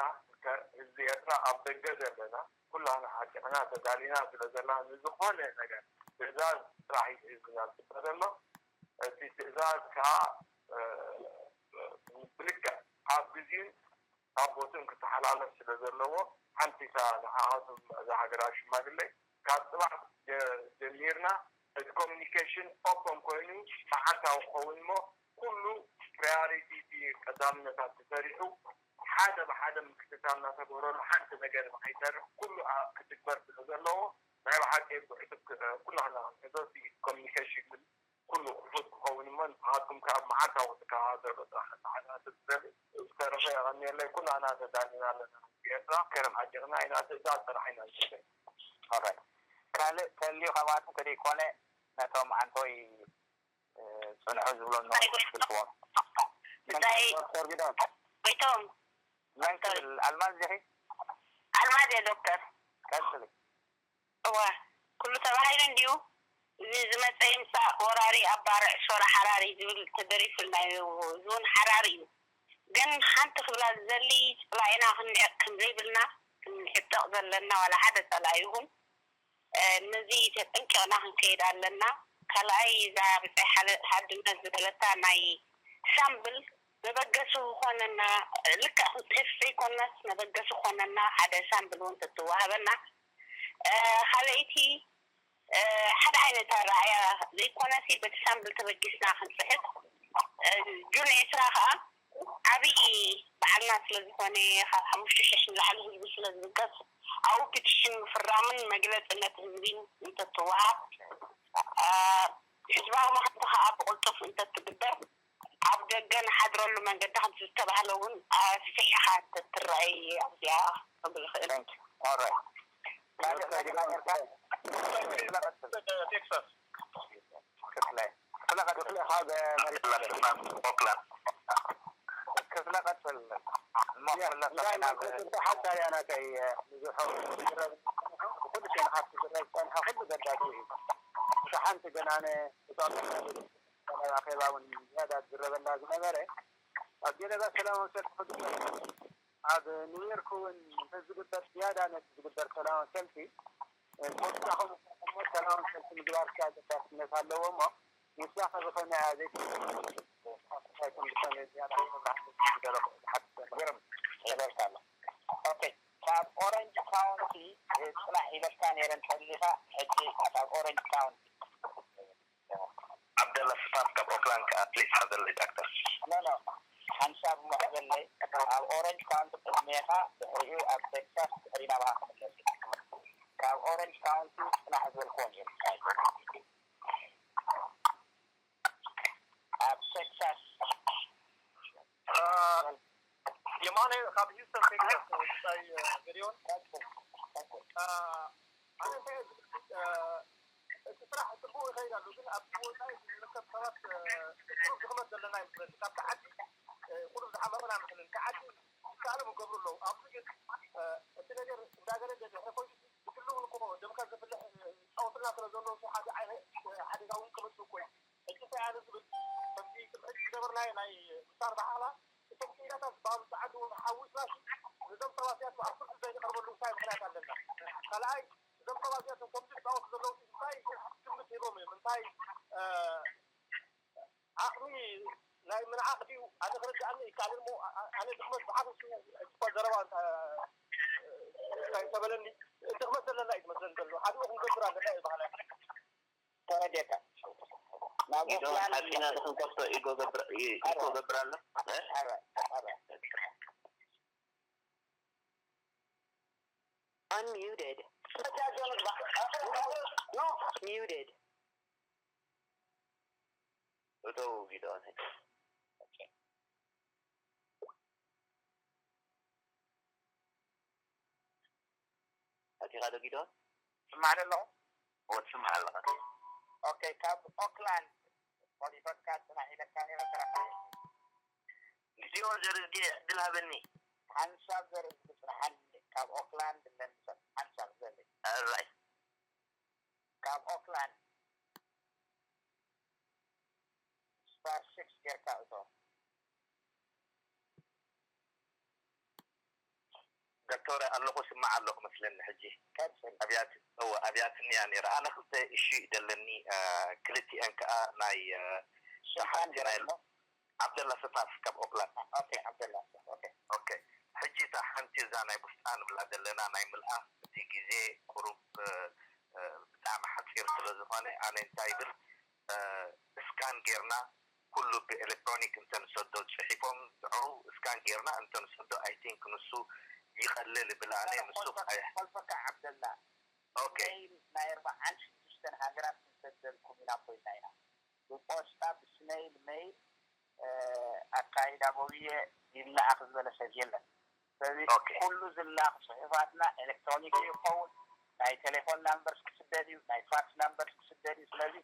ህዝቢ ኤርትራ ኣብ ደገ ዘለና ኩላህና ዓጢቕና ተዳሊና ስለ ዘለና ንዝኾነ ነገር ትእዛዝ ጥራሕ እዩ ህዝብና ዝፅበ ዘሎ። እቲ ትእዛዝ ከዓ ብልክዕ ኣብ ግዜን ኣብ ቦትኡን ክተሓላለፍ ስለ ዘለዎ ሓንቲ እታ ንዓኻትኩም እዛ ሃገራዊ ሽማግለ ካብ ፅባሕ ጀሚርና እቲ ኮሚኒኬሽን ኦፖን ኮይኑ መዓልታዊ ክኸውን እሞ ኩሉ ፕራዮሪቲ እቲ ቀዳምነታት ተሰሪሑ ሓደ ብሓደ ምክትታል እናተገበረሉ ሓንቲ ነገር ንኸይሰርሕ ኩሉ ክትግበር ስለ ዘለዎ ናይ ብሓቂ ብዕቱብ ኩላህና ክንሕዞ እቲ ኮሚኒኬሽን ኩሉ ክፉት ክኸውን እሞ ንስኻትኩም ካብ መዓልታዊ ትከታተሉ ጥራሕ ንዓና ትዝረብ ዝተረፈ የቐንየለይ። ኩላና ተዳሊና ኣለና። ኤርትራ ከረም ኣጀርና ኢና። ትእዛዝ ጥራሕ ኢና ንጽበ። ኦራይት። ካልእ ተልዩ ካብኣቶም ተደይኮነ ነቶም ኣንቶይ ጽንሑ ዝብሎ ኣለኹ። ስልክዎም እንታይ ዶክተር ጊዶን? ወይቶም መን ክብል? ኣልማዝ ዲኺ? ኣልማዝ እየ ዶክተር። ቀጽሊ። እዋ፣ ኩሉ ተባሂሉ እንድዩ። እዚ ዝመጸ ይምጻእ፣ ወራሪ ኣባርዕ፣ ሶራ ሓራሪ ዝብል ተደሪፉልና እዩ። እዚ እውን ሓራሪ እዩ። ግን ሓንቲ ክብላ ዝደሊ፣ ጸላኢና ክንዕቕ ከም ዘይብልና፣ ክንሕጠቕ ዘለና ዋላ ሓደ ጸላኢ ይኹን፣ እ፣ ነዚ ተጠንቂቕና ክንከይድ ኣለና። ካልኣይ፣ እዛ ብጻይ ሓለ-፣ ሓድነት ዝበለታ ናይ ሳምብል መበገሲ ክኾነና፣ ልክዕ ክንጽሕፍ ዘይኮነስ መበገሲ ክኾነና ሓደ ሳምብል እውን ተትወሃበና። እ፣ ካልኣይቲ፣ እ፣ ሓደ ዓይነት ኣረኣእያ ዘይኮነሲ በቲ ሳምብል ተበጊስና ክንጽሕፍ። እ፣ ጁን ዕስራ ከኣ ዓብዪ በዓልና ስለ ዝኾነ፣ ካብ ሓሙሽተ ሽሕ ንላዕሊ ህዝቢ ስለ ዝብገስ፣ ኣብኡ ፒቲሽን ምፍራምን መግለጺነት ህዝቢን እንተትወሃብ፣ እ፣ ህዝባዊ መኸተ ከኣ ብቕልጡፍ እንተትግበር፣ ኣብ ደገ ንሓድረሉ መንገዲ ከምቲ ዝተባህለ እውን ኣስፊሕኻ እንተትረኣይ ኣብዚኣ ክብል እኽእል። Thank you. All right. ካልእ ነገር ሃገርካ? ቴክሳስ። ክፍለ። ክፍለ ቀጽል። ክፍለ ካብ መሬት ኦክላንድ። ክፍለ ቀጽል። እሞ ያ፣ ክፍለ እንዳይ ሰሜናዊ መርኮስ እንተ ሓሳብ እያ ናተይ፣ ብዙሕ ዝረብ፣ ኩሉ ሸነ ካብቲ ዝረብ ዝጸንሐ ኩሉ ዘዳግም እዩ። እታ ሓንቲ ግን ኣነ እዛ ኣኼባ እውን ዝያዳ ዝዝረበላ ዝነበረ፣ ኣብ ጀነቫ ሰላማዊ ሰልፊ ክግበር፣ ኣብ ኒውዮርክ እውን እንተዝግበር ዝያዳ ነቲ ዝግበር ሰላማዊ ሰልፊ፣ እ፣ ተወሳኺ እሞ ሰላማዊ ሰልፊ ምግባር ከኣ ኣገዳስነት ኣለዎ እሞ፣ ንሳ ከ ብኸመይ እያ ዘይትግበር? እንታይ ከም ዝኾነ ዝያዳ መብራህቲ ዝደረኹ ዝሓትት ዘሎ። ግርም፣ ይበልካ ኣሎ። ኦኬ፣ ካብ ኦረንጅ ካውንቲ፣ እ፣ ጽናሕ ኢለካ ነይረ እንተሊኻ፣ ሕጂ ካብ ኦረንጅ ካውንቲ። ዓብደላ ስታፍ ካብ ኦክላንድ ከኣ ፕሊስ ሓዘለይ ዳክተር። ኖ፣ ኖ፣ ሓንሳብ እሞ ሓዘለይ። ኣብ ኦረንጅ ካውንቲ ቅድሜኻ፣ ድሕሪኡ ኣብ ቴክሳስ፣ ድሕሪ ናባኻ ክምለስ እዩ። ካብ ኦረንጅ ካውንቲ ጽናሕ ዝበልክዎ ነይሩ። ኣብ ቴክሳስ። አ፣ የማነ ካብ ሂውስተን ቴክሳስ፣ ብጻይ፣ አ፣ ገዲዮን። አ፣ ኣነ እንታይ እየ ዝብል፣ አ፣ እቲ ስራሕ ጽቡቕ ይኸይድ ኣሎ፣ ግን ኣብቲ ወጻኢ ዝርከብ ሰባት፣ አ፣ ቁሩብ ድኽመት ዘለና ይመስለኒ። ካብቲ ዓዲ፣ አ፣ ቁሩብ ዝሓመቕና ይመስለኒ። እቲ ዓዲ ይከኣሎም ይገብሩ ኣለዉ። ኣብዚ ግን፣ አ፣ እቲ ነገር እንዳገረደ ድሕሪ ኮይኑ ብግሊ እውን እኮ ደምካ ዘፍልሕ፣ አ፣ ይጻወቱልና ስለ ዘለዉ፣ ሓደ ዓይነ-፣ ሓደጋ እውን ክመጽእ እኮ እዩ። ሕጂ እንታይ ኣነ ዝብል፣ ከምቲ ቅድሚ ሕጂ ዝገበርናዮ ናይ ምሳር ብሓላ፣ እቶም ኪኢላታት ዝበሃሉ ጸዓዱ እውን ሓዊስና፣ ነዞም ሰባት እዚኣቶም ኣብ ፍርዲ ዘይንቐርበሉ እንታይ ምኽንያት ኣለና? ካልኣይ፣ እዞም ሰባት እዚኣቶም ከምዚ ዝጻወቱ ዘለዉ እንታይ ግምት ሂቦም እዮም? እንታይ፣ እ፣ ዓቕሚ ናይ ምንዓቕ ድዩ? ኣነ ክርድኣኒ ይከኣል እሞ፣ ኣ-፣ ኣ-፣ ኣነ ድኽመት ብሓፈሽ እኳ ዘረባ እንተ-፣ እንታይ እንተበለኒ፣ ድኽመት ዘለና እዩ ዝመስለኒ ዘሎ። ሓዲኡ ክንገብር ኣለና እዩ ባህላይ። ተረዲእካ። ናብ ኢዶ ኦክላንድ ሓጺና ንኽንከፍቶ ኢጎ ገብር-፣ ኢ-፣ ኢኮ ገብር ኣሎ። እ? ኣረ፣ ኣረ። Unmuted. Muted. እተው ቪድዮ። ኣቲኻ ዶ ጊዶ? ስማዕ ዶ ኣለኹ? እወ፣ ትስማዕ ኣለኻ። ኦኬ፣ ካብ ኦክላንድ ቆሊፈካ ጽናሕ ኢለካ ነይረ፣ ተረፋ። ቪድዮ ዘርኢ ዕድል ሃበኒ። ሓንሳብ ዘርኢ ዕድል ጽናሓኒ፣ ካብ ኦክላንድ ለንደን፣ ሓንሳብ ዘርኢ። ኣራይ። ካብ ኦክላንድ ስታር ሲክስ ጌርካ እቶ። ዶክተር ኣለኹ፣ ስማዕ ኣለኹ መስለኒ ሕጂ። ቀጽል። ኣብያት-፣ እወ፣ ኣብያትኒ እያ ነይራ። ኣነ ክልተ እሹ እዩ ዘለኒ፣ እ፣ ክልቲኤን ከኣ ናይ፣ እ፣ ስልጣን ሓንቲ ናይ ገረሞ? ዓብደላ ስታፍ ካብ ኦክላንድ። ኦኬ፣ ዓብደላ ስታፍ፣ ኦኬ። ኦኬ። ሕጂ እታ ሓንቲ እዛ ናይ ቡስጣ ንብላ ዘለና ናይ ምልኣኽ እቲ ግዜ ቁሩብ፣ እ፣ እ፣ ብጣዕሚ ሓጺር ስለ ዝኾነ ኣነ እንታይ ይብል፣ እ፣ ስካን ጌርና ኩሉ ብኤሌክትሮኒክ እንተንሰዶ ጽሒፎም ዝዕሩ ስካን ጌርና እንተንሰዶ ኣይ ቲንክ ንሱ ይቐልል ይብል ኣነ። ንሱ ቆልፈካ፣ ከ-፣ ቆልፈካ ዓብደላ። ኦኬ። ኢሜይል ናይ ኣርባዓን ሽዱሽተን ሃገራት ክንሰደልኩም ኢና ኮይና ኢና። ብፖስታ፣ ብስነ ሜይል ሜይል ኣካይዳ ጎብየ ይለኣኽ ዝበለ ሰብ የለን። ስለዚ ኩሉ ዝለኣኽ ጽሑፋትና ኤሌክትሮኒክ ይኸውን። ናይ ቴሌፎን ናምበርስ ክስደድ እዩ፣ ናይ ፋክስ ናምበርስ ክስደድ እዩ። ስለዚ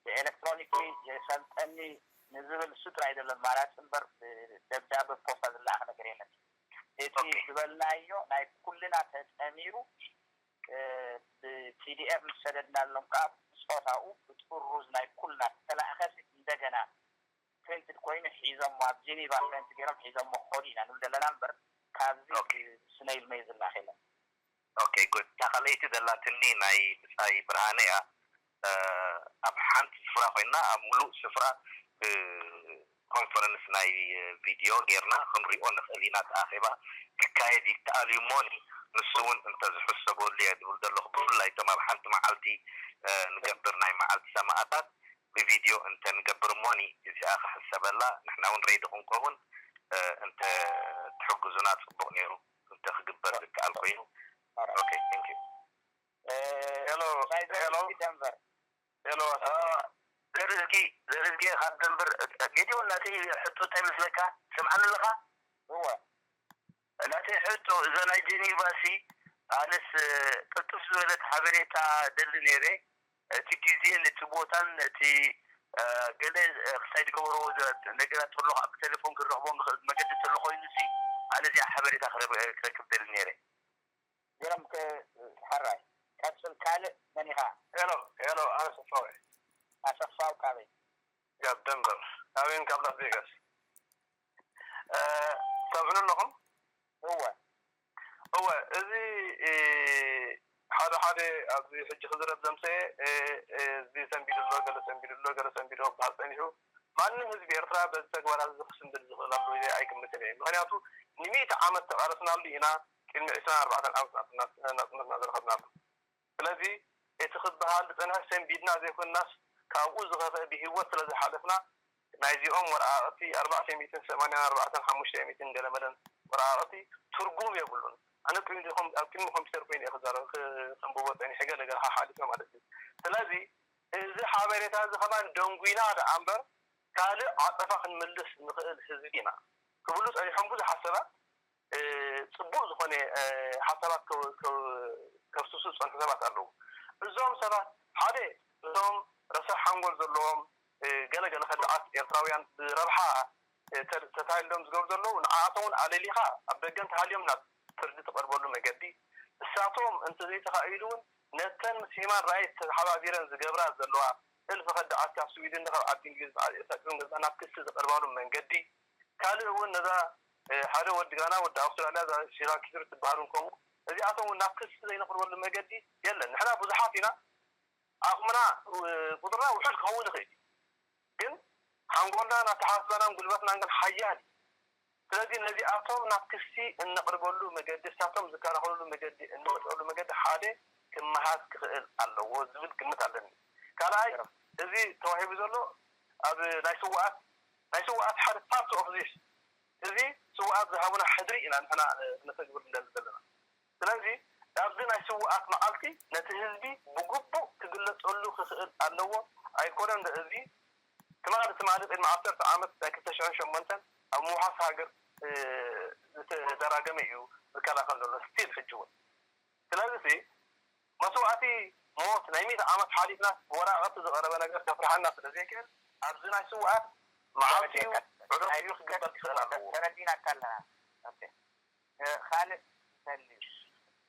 ብኤሌክትሮኒክ የሰልጠኒ ንዝብል እሱ ጥራይ ዘሎ ኣማራፂ እምበር ብደብዳበ ፖስታ ዝለኣኽ ነገር የለን። እቲ ዝበልናዮ ናይ ኩልና ተጠሚሩ ብፒዲኤፍ ምስ ሰደድናሎም ከዓ ብፆታኡ ብጥሩዝ ናይ ኩልና ተላእኸሲ እንደገና ፕሪንትድ ኮይኑ ሒዞሞ ኣብ ጀኔቫ ፕሪንት ገይሮም ሒዞሞ ክኸዱ ኢና ንብል ዘለና እምበር ካብዚ ስነይል መይ ዝላኽ የለን። ኦኬ ጉድ። እታ ካልኣይቲ ዘላትኒ ናይ ብጻይ ብርሃነ እያ። ኣብ ሓንቲ ስፍራ ኮይና ኣብ ሙሉእ ስፍራ ብኮንፈረንስ ናይ ቪድዮ ጌርና ክንሪኦ ንኽእል ኢና። እቲ ኣኼባ ክካየድ ይከኣል እዩ እሞኒ ንሱ እውን እንተዝሕሰበሉ እየ ዝብል ዘለኹ። ብፍላይ እቶም ኣብ ሓንቲ መዓልቲ ንገብር ናይ መዓልቲ ሰማእታት ብቪድዮ እንተንገብር እሞኒ እዚኣ ክሕሰበላ ንሕና እውን ሬዲ ክንከውን እንተ ትሕግዙና ጽቡቕ ነይሩ። እንተ ክግበር ዝከኣል ኮይኑ። ኦኬ፣ thank you። ሄሎ፣ ሄሎ፣ ሄሎ። ዘርዝጊ፣ ዘርዝጊ ካብ ደንበር ጌዲዮ እናተይ ሕቶ እንታይ መስለካ? ስምዓኒ ኣለኻ? እወ። እናተይ ሕቶ እዛ ናይ ጀኔቫ ሲ ኣነስ ቅልጥፍ ዝበለት ሓበሬታ ደሊ ነይረ። እቲ ግዜን እቲ ቦታን እቲ ገለ ክሳይ ዝገበርዎ ነገራት ተሎ ከዓ ብቴሌፎን ክረኽቦ ንኽእል መገዲ ተሎ ኮይኑ ሲ ኣነ እዚኣ ሓበሬታ ክረክብ ደሊ ነይረ። ገረም ሕራይ ቀፅል። ካልእ መን ኢኻ? ሄሎ ሄሎ፣ ኣነ ሰፋው እየ። ኣሰፋው ካበይ? ካብ ደንቨር። ካበይን ካብ ላስ ቬጋስ። ሰምዕኑ ኣለኹም? እወ። እወ፣ እዚ ሓደ ሓደ ኣብዚ ሕጂ ክዝረብ ዘምሰየ እዚ ሰንቢዱ ኣሎ፣ ገለ ሰንቢዱ ኣሎ፣ ገለ ሰንቢዱ ክበሃል ጸኒሑ። ማንም ህዝቢ ኤርትራ በዚ ተግባራት እዚ ክስንብድ ዝኽእል ኣሎ ኢለ ኣይግምትን እየ። ምኽንያቱ ንሚእቲ ዓመት ተቓለስናሉ ኢና፣ ቅድሚ ዕስራን ኣርባዕተን ዓመት ናጽነትና ዝረኸብናሉ። ስለዚ እቲ ክበሃል ዝጸንሐ ሰንቢድና ዘይኮንናስ ካብኡ ዝኸፍአ ብህይወት ስለ ዝሓለፍና ናይዚኦም ወረቓቕቲ ኣርባዕተ ሚእትን ሰማንያን ኣርባዕተን ሓሙሽተ ሚእትን ገለመለን ወረቓቕቲ ትርጉም የብሉን። ኣነ ቅድሚ ኣብ ቅድሚ ኮምፒተር ኮይነ እየ ክዛረብ ከንብቦ ጸኒሐ ገለ ገለ ሓሓሊፈ ማለት እዩ። ስለዚ እዚ ሓበሬታ እዚ ከማን ደንጒና ደኣ እምበር ካልእ ዓጸፋ ክንምልስ ንኽእል ህዝቢ ኢና ክብሉ ጸኒሖም ብዙሓት ሰባት። ጽቡቕ ዝኾነ ሓሳባት ከፍስሱ ዝጸንሑ ሰባት ኣለዉ። እዞም ሰባት ሓደ እቶም ረሳሕ ሓንጎል ዘለዎም ገለገለ ከዳዓት ኤርትራውያን ብረብሓ ተታሊሎም ዝገብሩ ዘለዉ ንዓኣቶም እውን ኣለሊኻ ኣብ ደገ እንተሃልዮም ናብ ፍርዲ ትቐርበሉ መገዲ እሳቶም እንተዘይተኻኢሉ እውን ነተን ምስ ሂማን ራይት ተሓባቢረን ዝገብራ ዘለዋ እልፊ ከዳዓት ካብ ስዊድን ካብ ዓዲ እንግሊዝ መዓልቲ እሳት እውን ገዛ ናብ ክሲ ዝቐርባሉ መንገዲ ካልእ እውን ነዛ ሓደ ወዲ ጋና ወዲ ኣውስትራልያ እዛ ሺላ ኪትሪ ትበሃል እውን ከምኡ እዚኣቶም እውን ናብ ክሲ ዘይነቕርበሉ መገዲ የለን። ንሕና ብዙሓት ኢና፣ ዓቕምና ቁፅርና ውሑድ ክኸውን ይኽእል እዩ፣ ግን ሓንጎልናን ኣተሓሳስባናን ጉልበትናን ግን ሓያል እዩ። ስለዚ ነዚኣቶም ናብ ክሲ እነቕርበሉ መገዲ፣ እሳቶም ዝከላኸልሉ መገዲ እንፈጥረሉ መገዲ ሓደ ክመሃዝ ክኽእል ኣለዎ ዝብል ግምት ኣለኒ። ካልኣይ እዚ ተዋሂቡ ዘሎ ኣብ ናይ ስውኣት ናይ ስውኣት ሓደ part of this እዚ ስውኣት ዝሃቡና ሕድሪ ኢና ንሕና ክነተግብር ንደሊ ዘለና። ስለዚ ኣብዚ ናይ ስውኣት መዓልቲ ነቲ ህዝቢ ብግቡእ ክግለፀሉ ክኽእል ኣለዎ። ኣይኮነን እዚ ትማሊ ትማሊ ቅድሚ ዓሰርተ ዓመት ናይ ክልተ ሽሕን ሸሞንተን ኣብ ምውሓስ ሃገር ዝተደራገመ እዩ ዝከላኸል ዘሎ still ሕጂ እውን። ስለዚ መስዋእቲ ሞት ናይ ሚእቲ ዓመት ሓሊፍና ብወራቐቲ ዝቐረበ ነገር ከፍርሓና ስለ ዘይክእል ኣብዚ ናይ ስውኣት መዓልቲ እዩ ዕለት እዩ ክግበር ክኽእል ኣለዎ። ተረዲናካ ኣለና። ካልእ ሰሊ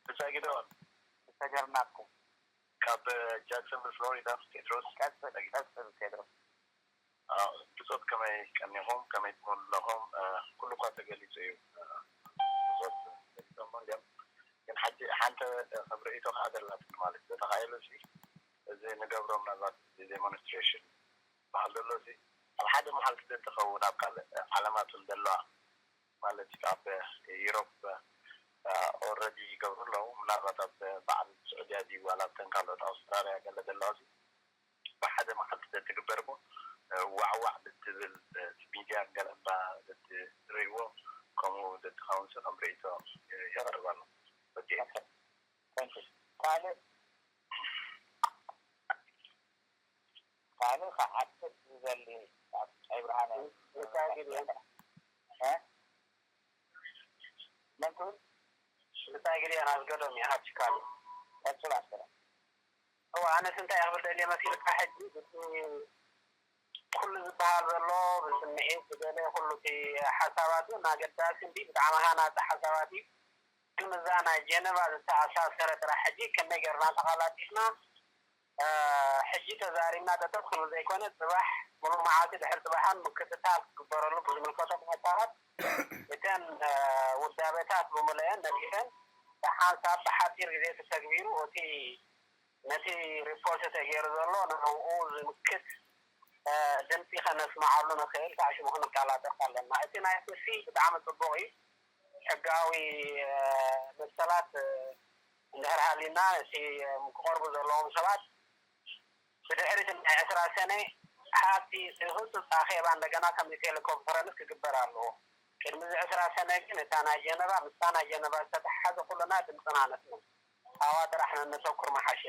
ብፀጊዶ ዝተገርናኩም ካብ ጃክሰንቪል ፍሎሪዳ ቴድሮስ። ቀፅል ቀፅል ቴድሮስ። ብፆት ከመይ ቀኒኹም ከመይ ትመሉ ኣለኹም? ኩሉ እኳ ተገሊፁ እዩ። ብፆት ገሊፆሞ እዮም። ግን ሓንቲ ሓንቲ ከም ርእይቶ ከዓ ዘላትኒ ማለት ተተኻኢሉ ሲ እዚ ንገብሮ ምናልባት ዴሞንስትሬሽን በሃል ዘሎ ሲ ኣብ ሓደ መዓልቲ ተትኸውን ኣብ ካልእ ዓለማት እውን ዘለዋ ማለት እዩ ኣብ ዩሮፕ ኦረዲ ይገብሩ ኣለዉ። ምናልባት ኣብ በዓል ስዑድያ ድዩ ዋላ ኣብተን ካልኦት ኣውስትራልያ ገለ ዘለዋ ሲ ብሓደ መዓልቲ ዘትግበር እሞ ዋዕዋዕ ብትብል ሚድያን ገለ እባ ዘትርእይዎ ከምኡ ዘትኸውን ሲ ከም ርእይቶ የቕርብ ኣሎ። ወዲኤ። ካልእ ካልእ ክሓትት ዝደሊ ኣብ ብርሃነ። ብታይ ግዜ? እ? መን ትብል? ብታይ ግዜ ኣዝገዶም እየ፣ ሃብ ችካል። ቀጽል ኣስከረ። እዋ፣ ኣነስ እንታይ ክብል ደልየ መሲልካ፣ ሕጂ እቲ ኩሉ ዝበሃል ዘሎ ብስምዒት ብገለ ኩሉ እቲ ሓሳባት እውን ኣገዳሲ እንዲ ብጣዕሚ ሃናጺ ሓሳባት እዩ። ግን እዛ ናይ ጀነቫ ዝተኣሳሰረ ጥራሕ ሕጂ ከመይ ጌርና ተቐላጢፍና፣ እ፣ ሕጂ ተዛሪብና ጠጠው ክንብል ዘይኮነ፣ ጽባሕ ሙሉእ መዓልቲ ድሕሪ ጽባሕን ምክትታል ክግበረሉ ብዝምልከቶም ኣካላት እተን፣ እ፣ ውዳበታት ብምልአን ነዲፈን ብሓንሳብ ብሓጺር ግዜ ተተግቢሩ እቲ ነቲ ሪፖርት ተገይሩ ዘሎ ንዕኡ ዝምክት፣ እ፣ ድምፂ ከነስምዓሉ ንኽእል፣ ከዓ ሽሙ ክንቀላጠፍ ኣለና። እቲ ናይ ክሲ ብጣዕሚ ፅቡቕ እዩ። ሕጋዊ፣ እ፣ መሰላት፣ እ፣ እንድሕር ሃሊና፣ እቲ፣ እ፣ ክቐርቡ ዘለዎም ሰባት ብድሕሪ እቲ ናይ ዕስራ ሰነ ሃብቲ ህጹጽ ኣኼባ እንደገና ከም ቴሌኮንፈረንስ ክግበር ኣለዎ። ቅድሚ እዚ ዕስራ ሰነ ግን እታ ናይ ጀነቫ፣ ምስታ ናይ ጀነቫ ዝተተሓሓዘ ኩልና ድምፅና ነስምዕ። ኣብኣ ጥራሕ ነነተኩር ምሓሸ።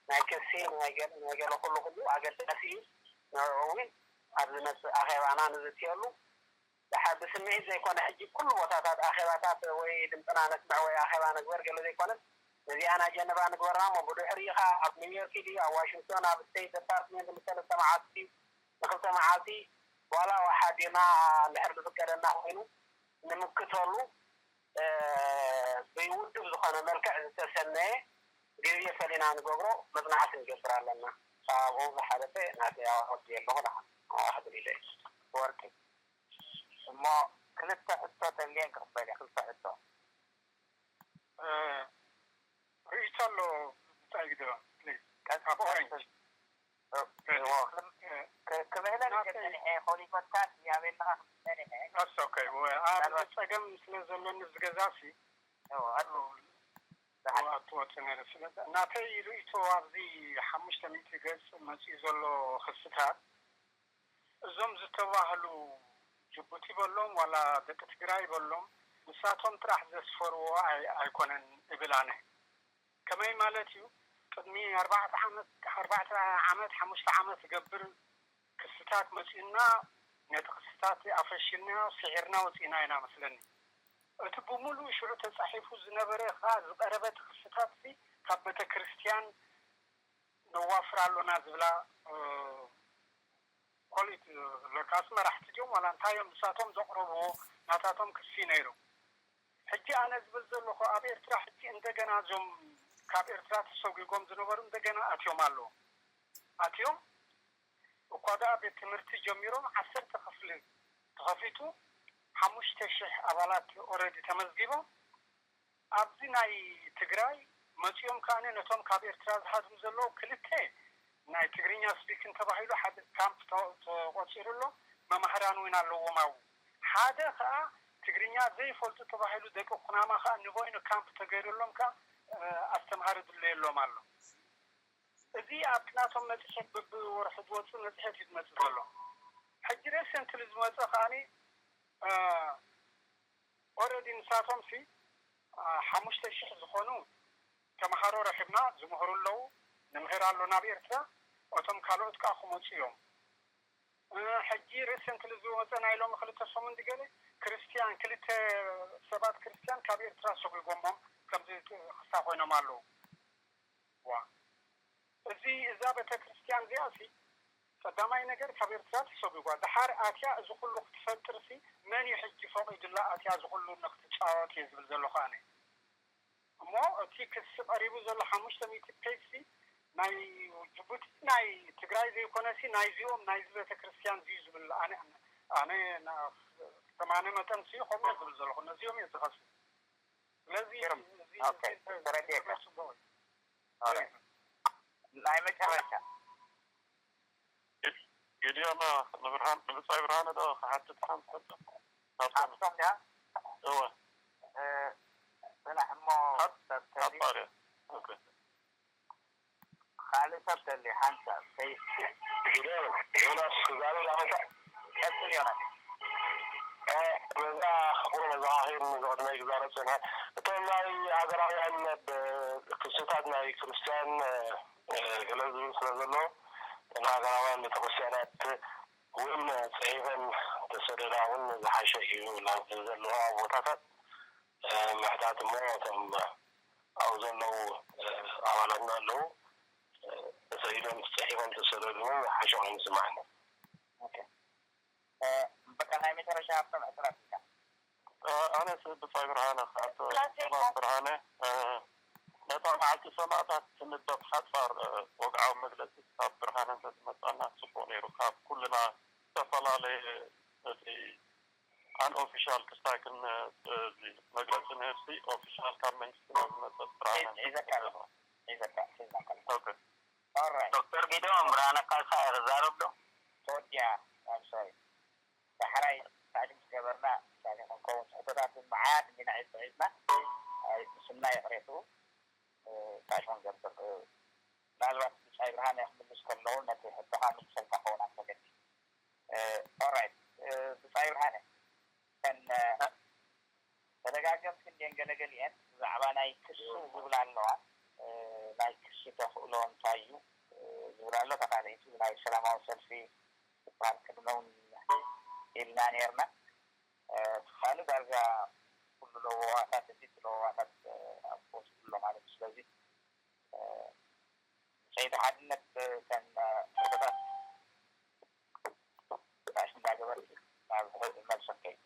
ናይ ክሲ፣ ናይ ገለ፣ ናይ ገለ ኩሉ ኩሉ ኣገዳሲ እዩ። ንዕኡ እውን ኣብ ዝመጽእ ኣኼባና ንዝትየሉ። ደሓር ብስምዒት ዘይኮነ፣ ሕጂ ኩሉ ቦታታት ኣኼባታት ወይ ድምፅና ነስምዕ ወይ ኣኼባ ንግበር ገለ ዘይኮነስ፣ ነዚኣ ናይ ጀነቫ ንግበራ እሞ ብድሕሪኡ ኸዓ ኣብ ኒውዮርክ ድዩ፣ ኣብ ዋሽንግቶን፣ ኣብ ስቴት ዲፓርትመንት ንሰለስተ መዓልቲ፣ ንክልተ መዓልቲ፣ ዋላ ሓዲርና እንድሕር ዝፍቀደና ኮይኑ ንምክተሉ፣ እ፣ ብውድብ ዝኾነ መልክዕ ዝተሰነየ ግዜ ፈሊና ንገብሮ መጽናዕቲ ንገብር ኣለና። ካብኡ ዝሓለፈ ናተይ ኣወዲ ኣለኹ። ደሓን ኣኽብሪለይ። ወርቂ። እሞ ክልተ ሕቶ ተልየን ክቕበል እየ፣ ክልተ ሕቶ። እ፣ ርእይቶ ኣሎ ብጻይ ግደባ፣ ፕሊዝ። ቀስ ካብ ኦሬንጅ። ቀስ። እ፣ እዎ፣ ክም-፣ እ፣ ክ-፣ ክምህለን ናተይ ጸኒሐ፣ ኮሊኮታት ያቤልኻ ክምህለን እየ። ቀስ፣ ኦኬ። ወ-፣ ኣብ ምናልባት ጸገም ስለ ዘለኒ ዝገዛሲ፣ እዎ፣ ኣቱ። እዎ፣ ኣቱ ወጽእ ነይረ። ስለ ናተይ ርእይቶ ኣብዚ ሓሙሽተ ሚእቲ ገጽ መጺኡ ዘሎ ክስታት፣ እዞም ዝተባህሉ ጅቡቲ በሎም ዋላ ደቂ ትግራይ በሎም ንሳቶም ጥራሕ ዘስፈርዎ ኣይ-፣ ኣይኮነን እብል ኣነ። ከመይ ማለት እዩ? ቅድሚ ኣርባዕተ ዓመት፣ ኣርባዕተ ዓመት፣ ሓሙሽተ ዓመት ዝገብር ክስታት መጺኡና፣ ነቲ ክስታት ኣፈሽልናዮ፣ ስዒርና ወጺእና ኢና መስለኒ። እቲ ብምሉእ ሽዑ ተጻሒፉ ዝነበረ ከኣ ዝቐረበ እቲ ክስታት እዚ ካብ ቤተ ክርስቲያን ነዋፍር ኣሎና ዝብላ፣ እ፣ ኮሊት፣ እ፣ ለካስ መራሕቲ ድዮም ዋላ እንታይ እዮም ንሳቶም ዘቕረብዎ ናታቶም ክሲ ነይሩ። ሕጂ ኣነ ዝብል ዘለኹ ኣብ ኤርትራ ሕጂ እንደገና እዞም ካብ ኤርትራ ተሰጒጎም ዝነበሩ እንደገና ኣትዮም ኣለዉ። ኣትዮም እኳ ደኣ ቤት ትምህርቲ ጀሚሮም ዓሰርተ ክፍሊ ተኸፊቱ ሓሙሽተ ሽሕ ኣባላት ኦረዲ ተመዝጊቦም ኣብዚ ናይ ትግራይ መጺኦም ከኣ ነቶም ካብ ኤርትራ ዝሃድሙ ዘለዉ ክልተ ናይ ትግርኛ ስፒክን ተባሂሉ ሓደ ካምፕ ተ-፣ ተቖጺሩ ኣሎ። መማህራን እውን ኣለዎም ኣብኡ። ሓደ ከኣ ትግርኛ ዘይፈልጡ ተባሂሉ ደቂ ኩናማ ከኣ ንበይኑ ካምፕ ተገይሩሎም ከኣ፣ እ፣ ኣስተምሃሪ ድለየሎም ኣሎ። እዚ ኣብቲ ናቶም መጽሔት በብወርሑ ዝወጽእ መጽሔት እዩ ዝመጽእ ዘሎ። ሕጂ ሬሰንትሊ ዝመጸ ከኣኒ፣ እ፣ ኦረዲ ንሳቶም ሲ፣ እ፣ ሓሙሽተ ሽሕ ዝኾኑ ተምሃሮ ረኺብና ዝምህሩ ኣለዉ፣ ንምህር ኣሎ ናብ ኤርትራ፣ እቶም ካልኦት ከኣ ክመጹ እዮም። እ፣ ሕጂ ሪሰንትሊ ዝወፀ ናይ ሎሚ ክልተ ሰሙን ድገለ ክርስትያን፣ ክልተ ሰባት ክርስትያን ካብ ኤርትራ ሰጒጎሞም ከምዚ ክሳ ኮይኖም ኣለዉ። ዋ፣ እዚ፣ እዛ ቤተ ክርስትያን እዚኣ ሲ ቀዳማይ ነገር ካብ ኤርትራ ተሰጒጓ፣ ደሓር ኣትያ እዚ ኩሉ ክትፈጥር ሲ መን እዩ ሕጂ ፈቒዱላ ኣትያ እዚ ኩሉ ንክትጫወት እየ ዝብል ዘለኹ ኣነ። እሞ እቲ ክሲ ቀሪቡ ዘሎ ሓሙሽተ ሚእቲ ፔጅ ሲ ናይ ጅቡቲ ናይ ትግራይ ዘይኮነ ሲ ናይዚኦም ናይዚ ቤተ ክርስትያን እዩ ዝብል ኣነ፣ ኣነ ና-፣ ተማነ መጠን ሲ ከምኡ እየ ዝብል ዘለኹ ነዚኦም እየ ዝኸሱ። ስለዚ ግርም። እዚ ኦኬ፣ እዚ ተረዲኤካ። ጽቡቕ እዩ። ኦራይት። ናይ መጨረሻ። ጌዲዮን ንብርሃን፣ ንብጻይ ብርሃነ ዶ ክሓትት ሓንቲ ሕቶ? ካብቶም ሓፍቶም ድያ? እወ። እ፣ ጽናሕ እሞ ሓት-፣ ሰብ ተልዩ። ሓባር እያ። ኦኬ። ካልእ ሰብ ተልዩ ሓንሳብ። ከይ-፣ ጌዲዮን፣ ዮናስ ክዛረብ ዳመጻ? ቀጽል ዮናስ። እ፣ በዛ ክብሮ መዘኻኺር ንዝቕድመይ ክዛረብ ጽንሐ። እቶም ናይ ሃገራውያን ብ-፣ ክስታት ናይ ክርስትያን፣ እ፣ እ፣ ገለ ዝብል ስለ ዘሎ፣ ንሃገራውያን ቤተክርስትያናት እውን ጽሒፈን ገዛ እውን ዝሓሸ እዩ። ናብ ዘለዋ ቦታታት ምሕታት እሞ እቶም ኣብኡ ዘለዉ ኣባላትና ኣለዉ፣ ተሰኢዶም ተፀሒፎም ተሰደዱ ዝሓሸ ኮይኑ ይስማዓኒ። በቃ ናይ መጨረሻ ሃብቶም ዕስራ ደቂቃ። ኣነስ ብጻይ ብርሃነ ክሓቶ ሰላም ብርሃነ ነታ መዓልቲ ሰማእታት ትንበብ ሓጻር ወግዓዊ መግለጺ ካብ ብርሃነ እንተትመጻና ጽቡቕ ነይሩ። ካብ ኩልና ዝተፈላለየ እቲ ኣን ኦፊሻል ክስታይ ክን መግለጺ ንህብሲ ኦፊሻል ካብ መንግስትና ዝመጸ ብርሃነ ሒዘካ ኣለኹ ሒዘካ ሒዝና ከለና ኦኬ ኦራይት ዶክተር ጊዶን ብርሃነ ካልሳ ይዛረብ ዶ? ተወዲኣ I'm sorry ዳሕራይ ታዕሊም ዝገበርና ታሪክ ንከውን ሕቶታት መዓት እንዲና ሒዝና ምስልና ይቕሬቱ ታሽሞን ዘርብር ምናልባት ብጻይ ብርሃን ክምልስ ከለዉ ነቲ ሕቶኻ ምልሰልካ ከውን ኣፈለቲ ኦራይት ብጻይ ብርሃነ ከን ተደጋገምቲ እንድየን ገለገሊአን ብዛዕባ ናይ ክሱ ዝብላ ኣለዋ ናይ ክሱ ተኽእሎ እንታይ እዩ ዝብላ ኣሎ ተካልኢቱ ናይ ሰላማዊ ሰልፊ ዝበሃል ቅድመ እውን ኢልና ነርና ካልእ ዳርጋ ኩሉ ለወዋታት እቲ ለወዋታት ኣብ ቦት ኣሎ ማለት እዩ ስለዚ ሰይድ ሓድነት ከም ሕቶታት ዳሽ እንዳገበርኪ ናብ ሕዚ መልሰን ከይድ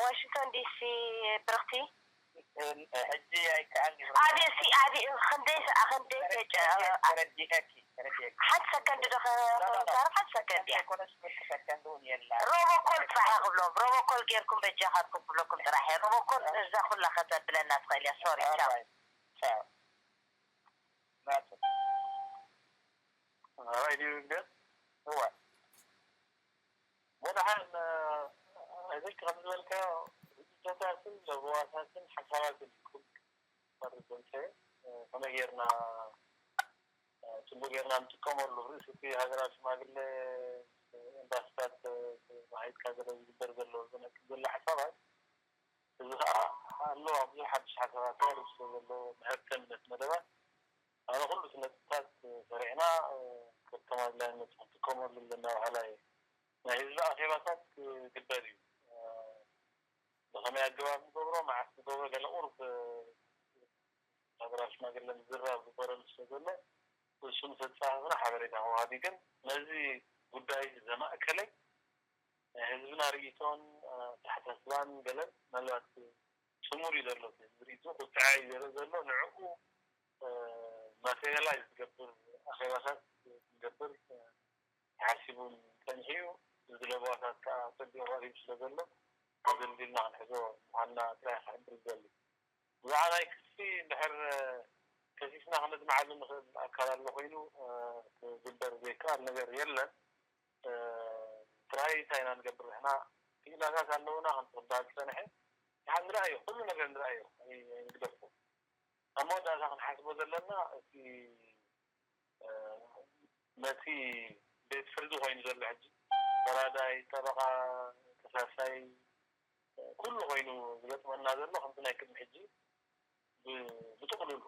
ዋሽንግተን ዲሲ ብርኽቲ ሕጂ ኣይከኣል ኣብሲ ኣብ ክንደይ ሰዓ ክንደይ ተረዲእኪ ተረዲእኪ ሓንቲ ሰከንድ ዶ ከዛርብ ሓንቲ ሰከንድ እያ ኮነስ ምርቂ ሰከንድ እውን የላ ሮቦኮል ጥራሕ ክብሎም ሮቦኮል ጌርኩም በጃኻትኩም ክብለኩም ጥራሕ እየ ሮቦኮል እዛ ኩላ ከተብለና ትኽእል እያ ሶሪ ቻው ቻው ናቱ ራይ ድዩ ግን እወ ወድሓን እዚ ከም ዝበልካዮ ህዝብታትን ለበዋታትን ሓሳባትን ይኩን ፈርድ ዘምሰ ከመይ ጌርና ጽቡቅ ጌርና ንጥቀመሉ ርእሲ እቲ ሃገራዊ ሽማግለ ኤምባስታት ማሒትካ ዘሎ ዝግበር ዘሎ ዝነቅል ዘሎ ሓሳባት እዚ ከዓ ኣሎ ብዙሕ ሓድሽ ሓሳባት ርእሲ ዘሎ መሀብተን መደባት ኣነ ኩሉ ስነጥታት ሰሪዕና ከም ኣድላይነቱ ክንጥቀመሉ ኣለና በሃላይ ናይ ህዝቢ ኣኼባታት ክግበር እዩ። ብኸመይ ኣገባብ ንገብሮ፣ መዓስ ንገብሮ፣ ገለ ቁሩብ ሃገራዊ ሽማግለ ምዝራብ ዝበረሉ ስለ ዘሎ እሱ ምስ ኣጸሓሕፍና ሓበሬታ ክወሃብ እዩ። ግን ነዚ ጉዳይ ዘማእከለ ናይ ህዝብና ርእይቶን ኣተሓሳስባን ገለን ምናልባት ስሙር እዩ ዘሎ እቲ ህዝቢ ርእይቶ ቁጥዐ እዩ ዘርኢ ዘሎ ንዕኡ ማቴሪያላይዝ ዝገብር ኣኼባታት ክንገብር ተሓሲቡ ጸኒሑ እዩ። እዚ ለበዋታት ከዓ ጸቢቑ ቀሪቡ ስለ ዘሎ ኣገልጊልና ክንሕዞ ምዃንና ጥራይ ክሕብር ዝደሊ። ብዛዕባ ናይ ክሲ እንድሕር ከሲስና ክነድምዓሉ ንኽእል ኣካል ኣሎ ኮይኑ ክግበር ዘይከኣል ነገር የለን። ጥራይ እንታይ ኢና ንገብር ንሕና ክኢላታት ኣለውና ከምቲ ክበሃል ዝጸንሐ ድሓር ንርኣዮ ኩሉ ነገር ንርኣዮ ኣይንግደፎ። ኣብ መወዳእታ ክንሓስቦ ዘለና እቲ ነቲ ቤት ፍርዲ ኮይኑ ዘሎ ሕጂ ፈራዳይ፣ ጠበቓ፣ ከሳሳይ ኩሉ ኮይኑ ዝገጥመና ዘሎ ከምቲ ናይ ቅድሚ ሕጂ ብጥቕሉሉ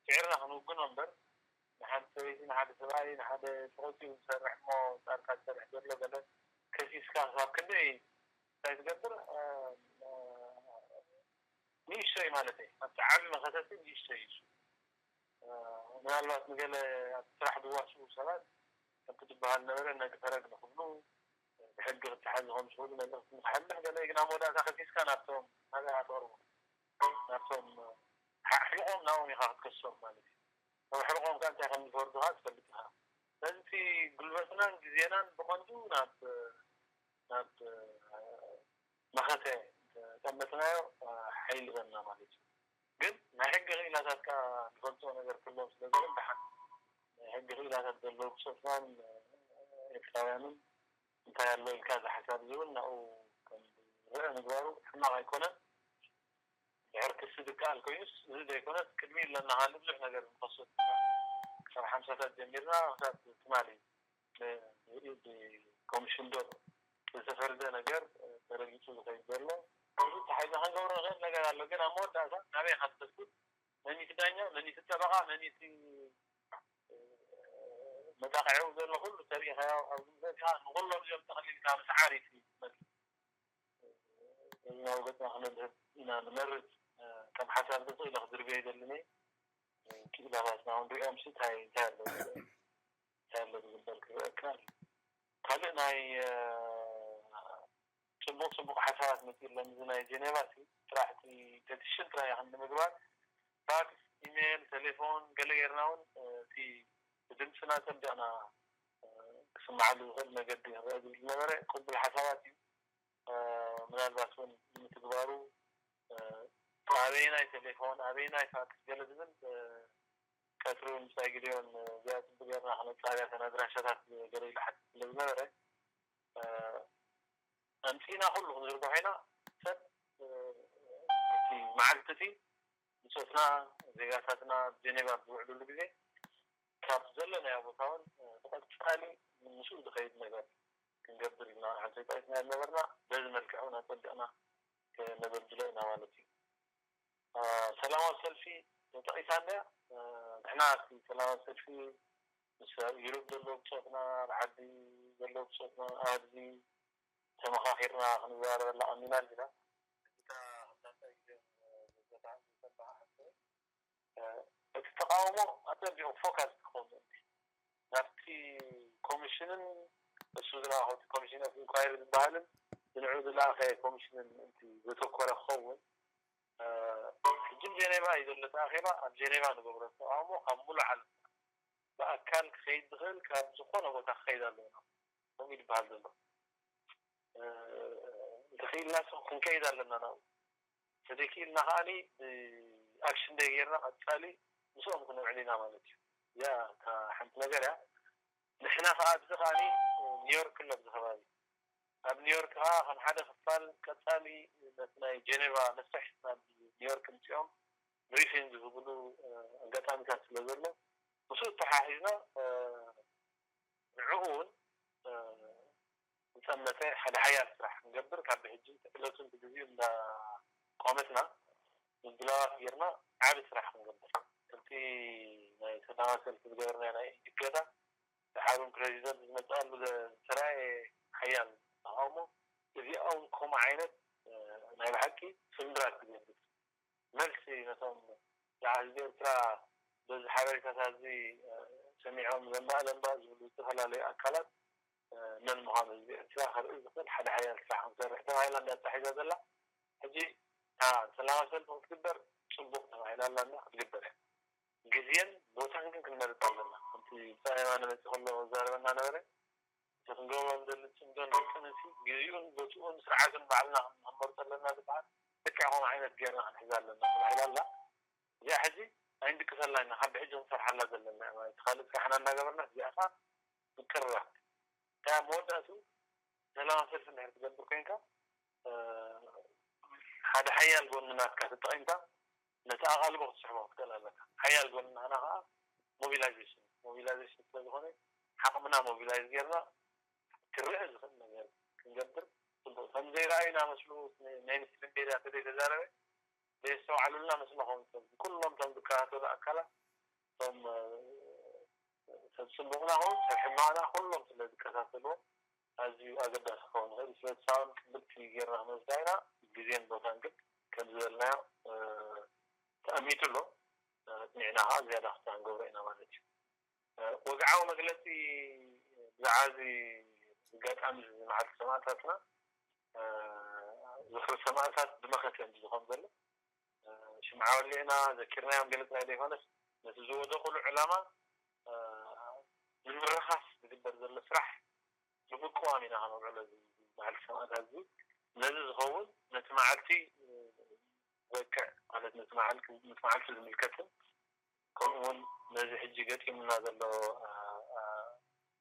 ስዒርና ክንውግኖ እምበር ንሓንቲ ሰበይቲ ንሓደ ሰብኣይ ንሓደ ተቐጺሩ ዝሰርሕ እሞ ጻርካ ዝሰርሕ ዘሎ ገለ ከሲስካ ክሳብ ክንደይ እንታይ ትገብር ንእሽተይ ማለት እየ ኣብቲ ዓቢ መኸተቲ ንእሽተይ እዩ ምናልባት ንገለ ኣብ ስራሕ ዝዋስኡ ሰባት ከም ክትበሃል ነበረ ነግ ፈረግ ንክብሉ ብሕጊ ክተሓዙ ከም ዝኽእሉ መልእኽቲ ንክሕልፍ ገለ ግን ኣብ መወዳእታ ከሲስካ ናብቶም ናበይ ትቐርቦ ናብቶም ኣሕሊቖም ናብኦም ኢኻ ክትከሶም ማለት እዩ። ካብ ኣሕሊቖም ከ እንታይ ከም ዝፈርዱኻ ትፈልጥ ኢኻ። ስለዚ እቲ ጉልበትናን ግዜናን ብቐንዱ ናብ ናብ መኸተ ጠመትናዮ ሓይልበና ማለት እዩ። ግን ናይ ሕጊ ክኢላታት ከዓ ዝፈልጥኦ ነገር ክህልዎም ስለ ዝብል ደሓን ናይ ሕጊ ክኢላታት ዘለዉ ብሰትናን ኤርትራውያንን እንታይ ኣሎ ኢልካ እዚ ሓሳብ እዚ እውን ናብኡ ከም ዝረአ ምግባሩ ሕማቕ ኣይኮነን። ድሕር ክሲ ዝከኣል ኮይኑስ እዚ ዘይኮነስ ቅድሚ ኢለና ካልእ ብዙሕ ነገር ንኸሱ ክሳብ ሓምሳታት ጀሚርና ክሳብ ትማሊ ብኮሚሽን ዶብ ዝተፈርደ ነገር ተረጊጹ ዝኸይድ ዘሎ እዚ ተሓይዛ ክንገብሮ ንኽእል ነገር ኣሎ ግን ኣብ መወዳእታ ናበይ ኢኻ ትኸስድ መኒቲ ዳኛ መኒቲ ጠበቓ መኒቲ መጣቕዒኡ ዘሎ ኩሉ ተሪኢኻዮ፣ ኣብዚ መፅእካ ንኩሎም እዚኦም ጠቕሊልካ ምስ ዓሪፍ እዩ ዝመፅእ። በዚ ናብ ገፅና ክነድህብ ኢና ንመርፅ። ከም ሓሳብ ገፅ ኢለ ክድርበ ይደልን እየ። ክኢላታትና እውን ሪኦም ሲ እንታይ እንታይ ኣሎ እንታይ ኣሎ ዝግበር ክረአካ። ካልእ ናይ ፅቡቕ ፅቡቕ ሓሳባት መፂእሎም። እዚ ናይ ጀኔቫ ሲ ስራሕቲ ፔቲሽን ጥራይ ይኹን ንምግባር ፋክስ፣ ኢሜይል፣ ቴሌፎን ገለ ጌርና እውን እቲ ብድምፅና ፀቢቕና ክስማዓሉ ዝኽእል መገዲ ይረአ ዝብል ዝነበረ ቅቡል ሓሳባት እዩ። ምናልባት እውን ንምትግባሩ ኣበየናይ ቴሌፎን ኣበየናይ ፋክስ ገለ ዝብል ቀትሪ እውን ምሳይ ግዲዮን እዚኣ ፅቡቅ ጌርና ክነፃብያ ተን ኣድራሻታት ገለ ኢሉ ሓቲት ስለ ዝነበረ ኣምፂእና ኩሉ ክንዝርግሖ ኢና። ሰብ እቲ መዓልቲ እቲ ብፆትና ዜጋታትና ጀኔቫ ዝውዕሉሉ ግዜ ካብ ዘለናዮ ቦታ እውን ብቐፃሊ ምስኡ ዝኸይድ ነገር ክንገብር ኢልና ሓንሳይ ፃኢትና ዝነበርና። በዚ መልክዕ እውን ኣፀቢቕና ክነበድሎ ኢና ማለት እዩ። ሰላማዊ ሰልፊ ተጠቒሳ እንድያ። ንሕና እቲ ሰላማዊ ሰልፊ ምስ ኣብ ዩሮፕ ዘለዉ ብፆትና ኣብ ዓዲ ዘለዉ ብፆትና ኣብዚ ተመኻኺርና ክንዘራረበላ ቀኒና ኣለና። እታ ክልተ ግዜ ዘዘተሓ ዝሰማዓ ሕቶ እቲ ተቃውሞ ኣጸቢቑ ፎካስ ክኸውን ናብቲ ኮሚሽንን እሱ ዝለኣኸ ኮሚሽን ኦፍ ኢንኳይሪ ዝበሃልን ንዕኡ ዝለኣኸ ኮሚሽንን እቲ ዘተኮረ ክኸውን ሕጂ ጀኔቫ እዩ ዘሎ እቲ ኣኼባ ኣብ ጀኔቫ ንገብሮ ተቃውሞ ካብ ሙሉእ ዓለም ብኣካል ክኸይድ ዝኽእል ካብ ዝኾነ ቦታ ክኸይድ ኣለና ከምኡ ይበሃል ዘሎ እንተኽኢልና ክንከይድ ኣለና ናብኡ እንተዘይክኢልና ከዓኒ ብኣክሽን ደይ ጌርና ቀፃሊ ምስኦም ክንውዕል ኢና ማለት እዩ እዚኣ እታ ሓንቲ ነገር እያ ንሕና ከዓ ኣብዚ ከዓኒ ኒውዮርክ ኣሎ ኣብዚ ከባቢ ኣብ ኒውዮርክ ከዓ ከም ሓደ ክፋል ቀፃሊ ነቲ ናይ ጀኔቫ መስርሕ ናብ ኒውዮርክ ምፅኦም ብሪፊንግ ዝህብሉ ኣጋጣሚታት ስለ ዘሎ ምስኡ ተሓሒዝና ንዕኡ እውን ዝፀመተ ሓደ ሓያል ስራሕ ክንገብር ካብ ብሕጂ ዕለቱን ብግዜኡ እንዳቆመትና ምድላዋት ጌርና ዓቢ ስራሕ ክንገብር ከምቲ ናይ ሰላማዊ ሰልፊ ዝገበርና ናይ እገዳ ሰሓብን ፕረዚደንት ዝመፅኣሉ ዝተራየ ሓያል ተቃውሞ እዚኣ እውን ከምኡ ዓይነት ናይ ብሓቂ ስምብራት ትገብር መልሲ ነቶም ዝዓ ህዝቢ ኤርትራ በዚ ሓበሬታታት እዚ ሰሚዖም ዘንባእ ዘንባእ ዝብሉ ዝተፈላለዩ ኣካላት መን ምዃኑ ህዝቢ ኤርትራ ከርኢ ዝኽእል ሓደ ሓያል ስራሕ ክንሰርሕ ተባሂላ እንዳተታሒዛ ዘላ ሕጂ እታ ሰላማዊ ሰልፊ ክትግበር ፅቡቕ ተባሂላ ኣላ እንዳ ክትግበር እያ ግዜን ቦታን ግን ክንመርፅ ኣለና ከምቲ ብፃይ የማነ መፂ ከሎ ዛረበና ነበረ እቲ ክንገብሮ ንደሊ ፅምዶን ደቂ ኣንስትዮ ግዜኡን ቦትኡን ስርዓቱን ባዕልና ክንመርፆ ኣለና ዝበሃል ልክዕ ከምኡ ዓይነት ጌርና ክንሕዛ ኣለና ተባሂላ ኣላ እዚኣ ሕጂ ኣይንድቅሰላ ኢና ካብ ብሕጂ ክንሰርሓላ ዘለና እያ ማለት ካልእ ስራሕና እናገበርና እዚኣ ከዓ ምቅርራብ እታ መወዳእቱ ሰላማዊ ሰልፊ እንድሕር ትገብር ኮይንካ ሓደ ሓያል ጎኒ ናትካ ተጠቒምካ ነቲ ኣቓልቦ ክትስሕቦ ክትክእል ኣለካ ሓያል ጎኒ ናህና ከዓ ሞቢላይዜሽን ሞቢላይዜሽን ስለዝኾነ ሓቕምና ሞቢላይዝ ጌርና ክረአ ዝኽእል ነገር ክንገብር ፅቡቅ ከም ዘይረኣዩና መስሉ ሜንስትሪም ሜድያ ተዘይተዛረበ ዘይስተውዓሉልና መስሎ ኸውን ሰብ ኩሎም እቶም ዝከታተሉ ኣካላት እቶም ሰብ ፅቡቅና ኹን ሰብ ሕማቅና ኩሎም ስለ ዝከታተልዎ ኣዝዩ ኣገዳሲ ክኸውን ይኽእል ስለዚ ሳውን ቅብልቲ ጌርና ክንወስዳ ኢና ግዜን ቦታን ግን ከም ዝበልናዮ ተኣሚቱ ኣሎ ኣፅኒዕና ከዓ ዝያዳ ክስታ ክንገብሮ ኢና ማለት እዩ ወግዓዊ መግለፂ ብዛዕባ እዚ ኣጋጣሚ እዚ መዓልቲ ሰማእታትና ዝኽሪ ሰማእታት ብመኸተ እንዲ ዝኾን ዘሎ ሽምዓ ወሊዕና ዘኪርናዮም ገለ ጥራይ ዘይኮነስ ነቲ ዝወደቑሉ ዕላማ ንምርኻስ ዝግበር ዘሎ ስራሕ ንምቅዋም ኢና ከነውዕሎ እዚ መዓልቲ ሰማእታት እዚ ነዚ ዝኸውን ነቲ መዓልቲ ዘክዕ ማለት ነቲ መዓልቲ ዝምልከትን ከምኡ እውን ነዚ ሕጂ ገጢሙና ዘሎ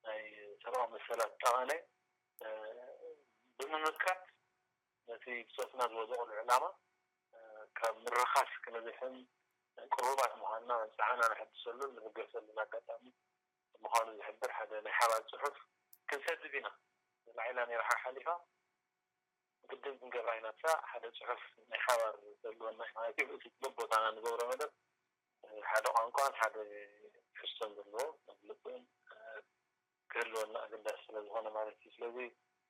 ናይ ሰብኣዊ መሰላት ጠቐነ ብምምልካት ነቲ ብፆትና ዝወደቐሉ ዕላማ ካብ ምርኻስ ክነዝሕን ቅሩባት ምዃንና መብፅዓና ንሕድሰሉን ንብገሰሉን ኣጋጣሚ ምዃኑ ዝሕብር ሓደ ናይ ሓባር ፅሑፍ ክንሰድድ ኢና። ተላዒላ ነይራ ሓሓሊፋ ግድን ክንገብራ ኢና። እሳ ሓደ ፅሑፍ ናይ ሓባር ዘልወና እዩ ማለት እዩ። እቲ በቦታና ንገብሮ መደብ ሓደ ቋንቋን ሓደ ትሕዝቶን ዘለዎ መግለፂን ኣገዳሲ ስለ ዝኾነ ማለት እዩ። ስለዚ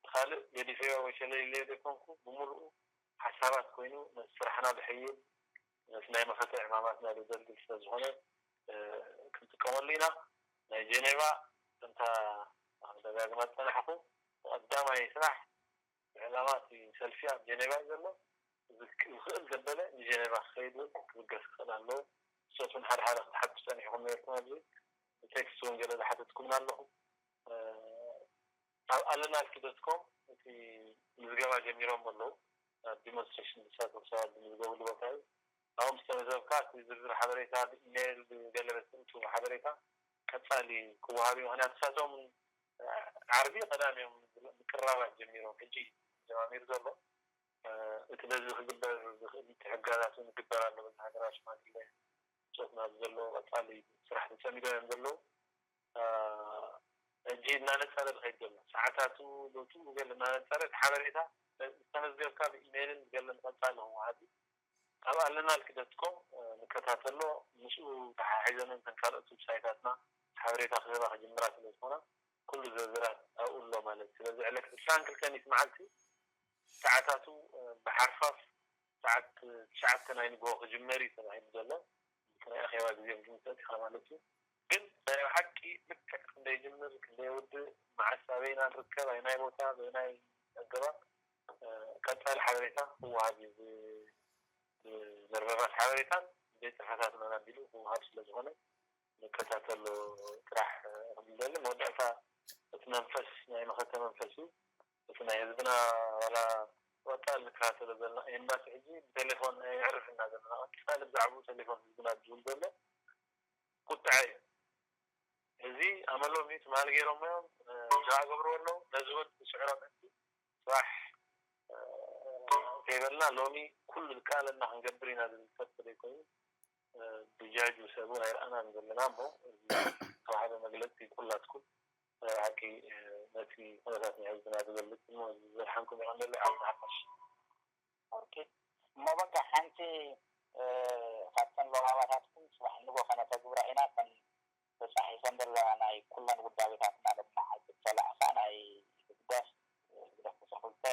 ካልእ ገዲፈዮ ወይ ሸለሊለዮ ዘይኮንኩ፣ ብምሉኡ ሓሳባት ኮይኑ ነቲ ስራሕና ብሕይል ነቲ ናይ መኸተ ዕማማትና ዘገልግል ስለ ዝኾነ ክንጥቀመሉ ኢና። ናይ ጀኔቫ ከምታ ደጋግማ ዝፀናሕኩ ቀዳማይ ስራሕ ብዕላማ እቲ ሰልፊ ኣብ ጀኔቫ እዩ ዘሎ። ዝክእል ዘበለ ንጀኔቫ ክኸይድ እውን ክብገስ ክኽእል ኣለዎ። ንሶት እውን ሓደ ሓደ ክትሓቱ ፀኒሕኩም ነርኩም ኣብዚ ብቴክስት እውን ገለ ዝሓተትኩምና ኣለኹም። ኣብ ኣለናልኪ ዶት ኮም እቲ ምዝገባ ጀሚሮም ኣለዉ። ኣብ ዲሞንስትሬሽን ዝሳተፉ ሰባት ዝምዝገቡሉ ቦታ እዩ። ኣብኡ ምስ ተመዝገብካ እቲ ዝርዝር ሓበሬታ ብኢሜይል ብገለ በትእቱ ሓበሬታ ቀፃሊ ክወሃብ እዩ። ምክንያቱ እሳቶም ዓርቢ ቀዳም እዮም ምቅራባት ጀሚሮም። ሕጂ ጀማሚሩ ዘሎ እቲ በዚ ክግበር ዝኽእል ምትሕጋዛት እውን ይግበር ኣሎ። በዚ ሃገራዊ ሽማግለ ፆትና ዘሎ ቀፃሊ ስራሕ ተፀሚዶም እዮም ዘለዉ። ሕጂ እናነፀረ ዝኸይድ ዘሎ ሰዓታቱ ዶቱ ገለ እናነፀረ እቲ ሓበሬታ ዝተመዝገብካ ብኢሜይልን ገለን ቀፃሊ ክወሃብ እዩ። ኣብ ኣለናልኪ ዶት ኮም ንከታተሎ ምስኡ ተሓሒዘን እተን ካልኦት ዌብሳይታትና ሓበሬታ ክህባ ክጅምራ ስለ ዝኾና ኩሉ ዝርዝራት ኣብኡ ኣሎ ማለት እዩ። ስለዚ ዕለት ዕስራን ክልተን መዓልቲ ሰዓታቱ ብሓርፋፍ ሰዓት ትሽዓተ ናይ ንግሆ ክጅመር እዩ ተባሂሉ ዘሎ። ናይ ኣኼባ ግዜ ምስ መጸት ኢኻ ማለት እዩ። ግን ናይ ብሓቂ ልክዕ ክንደይ ጅምር ክንደይ ውድእ መዓስ ኣበይና ንርከብ ኣይናይ ቦታ በናይ ኣገባብ ቀጻሊ ሓበሬታ ክወሃብ እዩ። ብመርበባት ሓበሬታን ቤት ጽሕፈታትናን ኣቢሉ ክወሃብ ስለ ዝኾነ ንከታተሎ ጥራሕ ክብል ደሊ። መወዳእታ እቲ መንፈስ ናይ መኸተ መንፈስ እዩ። እቲ ናይ ህዝብና ዋላ ወጣ ንከታተሎ ዘለና ኤምባሲ ሕጂ ብቴሌፎን የዕርፍና ዘለና ቀጻሊ ብዛዕባኡ ቴሌፎን ህዝብና ዝብል ዘሎ ቁጥዐ እዩ። እዚ ኣመሎም እዩ ትማል ገይሮሞ እዮም። ጃ ገብርዎ ኣለዉ ነዚ እውን ክስዕሮም እቲ ስራሕ ከይበልና ሎሚ ኩሉ ዝከኣለና ክንገብር ኢና ዝብል ሰብ ተዘይኮይኑ ብጃጁ ሰብ እውን ኣይረኣናን ዘለና እሞ ዝተባህለ መግለፂ ኩላትኩም ሓቂ ነቲ ኩነታት ናይ ህዝብና ዝገልፅ እሞ ዝዘርሓንኩም ይቐንደለ ኣብ ሓፋሽ ኦኬ እሞ በቃ ሓንቲ ካብተን ለዋባታትኩም ፅባሕ ንጎ ከነተግብራ ኢና ከን ተፃሒፈን ዘለዋ ናይ ኩለን ውዳቤታትና ድማ ሓንቲ ተላእካ ናይ ህግደፍ ህግደፍ ክልተ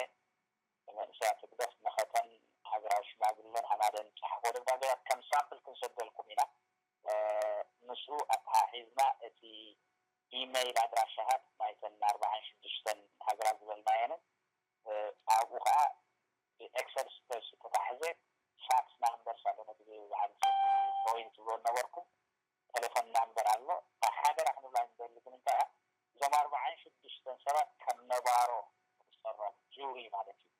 መንእሰያት ህግደፍ መኸተን ሃገራዊ ሽማግለን ሃናደን ዝፀሓፎ ደብዳቤታት ከም ሳምፕል ክንሰደልኩም ኢና። ምስኡ ኣተሓሒዝና እቲ ኢመይል ኣድራሻታት ናይተን ኣርባዓን ሽዱሽተን ሃገራት ዝበልናየንን ኣብኡ ከዓ ብኤክሰል ስፕሬድሺት ዝተታሕዘ ፋክስ ናምበር ኣሎ ነቲ በዓል ፖይንት ትብሎ ነበርኩም ቴሌፎን ናምበር ኣሎ ሓደራ ክንብላ ንደሊ ግን እንታይ እዞም ኣርባዓን ሽዱሽተን ሰባት ከም ነባሮ ክሰሮም ጁሪ ማለት እዩ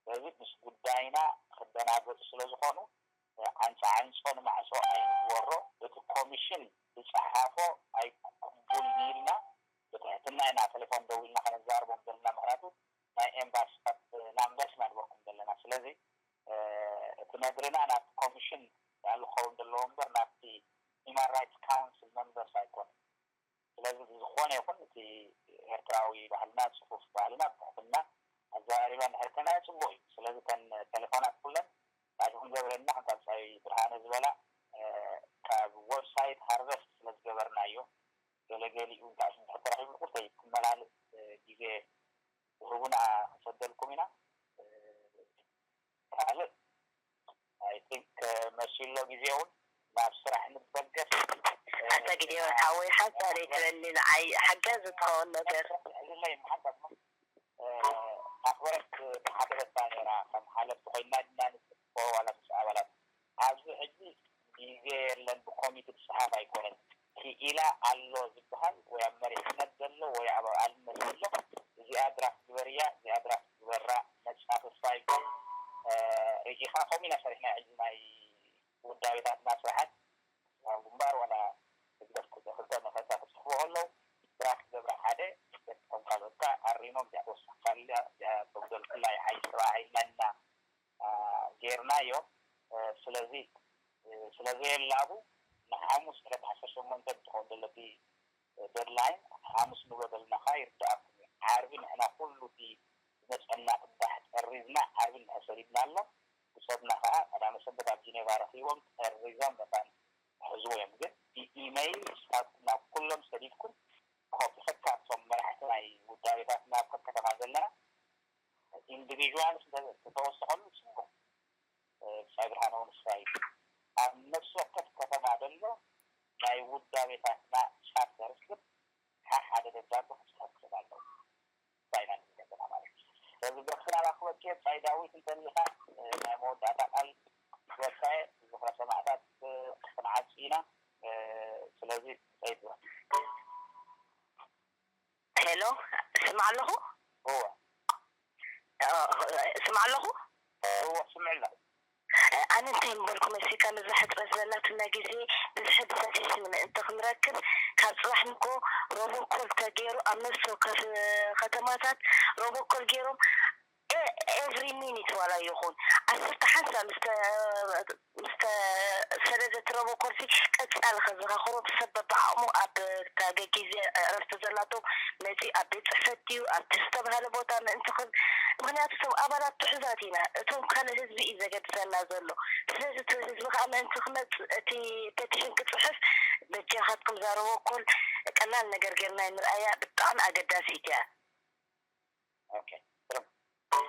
በዚ ምስ ጉዳይና ክደናገፁ ስለ ዝኾኑ ዓንፃ ዓንፆ ንማዕፆ ኣይንግበሮ እቲ ኮሚሽን ዝፀሓፎ ኣይቅቡል ኢልና ብትሕትና ኢና ቴሌፎን ደዊልና ከነዛርቦም ዘለና ምክንያቱ ናይ ኤምባሲ ናምበርስ ናግበርኩም ዘለና ስለዚ እቲ ነግርና ናብቲ ኮሚሽን ዳሉ ክኸውን ዘለዎ እምበር ናብቲ ሂማን ራይትስ ካውንስል መንበርስ ኣይኮነን ስለዚ ብዝኾነ ይኹን እቲ ኤርትራዊ ባህልና ፅፉፍ ባህልና ብትሕትና ኣዘራሪባ እንድሕር ከና ፅቡቅ እዩ ስለዚ ተን ቴሌፎናት ኩለን ባዕልኩም ገብረልና ከም ሳልሳይ ብርሃነ ዝበላ ካብ ዌብሳይት ሃርቨስት ስለ ዝገበርናዮ ገለገሊኡ እንታይ ስም ተረኺቡ ቁርተይ ክመላልእ ግዜ ውህቡና ክንሰደልኩም ኢና ካልእ I think መሲሎ ግዜ እውን ናብ ስራሕ ንበገስ ኣታ ግዴወን ሓወይ ሓንሳእ ደይ ትበሊ ንዓይ ሓጋዚ ትኸውን ነገር ሕዝለይ ሓንሳት ኣኽበረት ተሓተተታ ነራ ከም ሓለፍቲ ኮይና ድማ ንፅፎ ዋላ ምስ ኣባላት ኣብዚ ሕጂ ግዜ የለን ብኮሚትድ ሰዓት ኣይኮነን ክኢላ ኣሎ ዝበሃል ወይ ኣብ መሪሕነት ዘሎ ወይ ኣብ ኣባልነት ዘሎ እዚኣ ድራፍት ግበርያ እዚኣ ድራፍት ግበራ ነፃ ክፋይ ርኢኻ ከምኡ ኢና ሰሪሕና ሕጂ ናይ ውዳቤታትና ስራሓት ኣብ ግንባር ዋላ ህግደፍ ክልተ መኸታ ክፅሕፉ ከለዉ ድራፍት ገብረ ሓደ ከም ካልኦት ከዓ ኣሪሞም እዚኣ ተወሳኺ ካልእ እዚኣ ተጉደልኩላ ይሓይሽ ተባሂልና ኢና ጌርናዮ ስለዚ ስለዘየላቡ ንሓሙስ ዕለት ዓሰርተ ሸሞንተ እንትኸውን ዘሎ እቲ ደድላይን ሓሙስ ንብሎ ዘለና ከዓ ይርድኣኩም እዩ ዓርቢ ንሕና ኩሉ እቲ ዝመፀና ቅዳሕ ጠሪዝና ዓርቢ እንድሕር ሰዲድና ኣሎ ብሰብና ከዓ ቀዳመ ሰንበት ኣብ ጂኔቫ ረኪቦም ጠሪዞም መታን ክሕዝዎ እዮም ግን ብኢመይል ንስኻትኩም ናብ ኩሎም ሰዲድኩም ኮፒ ከካብቶም መራሕ ናይ ዳዊት እንተሪኢኻ፣ እ፣ ናይ መወዳእታ ቃል ዝበልካዮ ዝኽረ ሰማዕታት፣ እ፣ ክንዓጽ ኢና። እ፣ ስለዚ ጸይት ሄሎ፣ ስማዕ ኣለኹ። እወ። እ፣ ስማዕ ኣለኹ። እወ፣ ስምዕ ኣለኹ። ኣነ እንታይ ምበልኩ መሲካ፣ ነዛ ሕጽረት ዘላትና ግዜ ብዝሒ ብሰፊሕ ንምእንቲ ክንረክብ፣ ካብ ጽባሕ ንግሆ ሮቦኮል ተገይሩ ኣብ ነፍሲ ወከፍ ከተማታት ሮቦኮል ገይሮም፣ ኤ-፣ ኤቭሪ ሚኒት ዋላ ይኹን ዓሰርተ ሓንሳብ ምስ ተ-፣ ምስ ተሰደደ እቲ ሮቦኮልሲ ቀጻሊ ከዘኻኽሮ ብሰብ በብዓቕሙ ኣብ እታ ገጊዜ ዕረፍቲ ዘላቶም መጺኡ ኣብ ቤት ጽሕፈት ድዩ ኣብቲ ዝተባህለ ቦታ ምእንቲ ክብል፣ ምኽንያቱ እቶም ኣባላት ትሑዛት ኢና፣ እቶም ካልእ ህዝቢ እዩ ዘገድሰና ዘሎ። ስለዚ እቲ ህዝቢ ከኣ ምእንቲ ክመጽእ እቲ ፔቲሽን ክጽሕፍ በጃኻትኩም እዛ ሮቦኮል ቀላል ነገር ጌርና ኣይንርኣያ፣ ብጣዕሚ ኣገዳሲት እያ። ኦኬ። ጥሩም።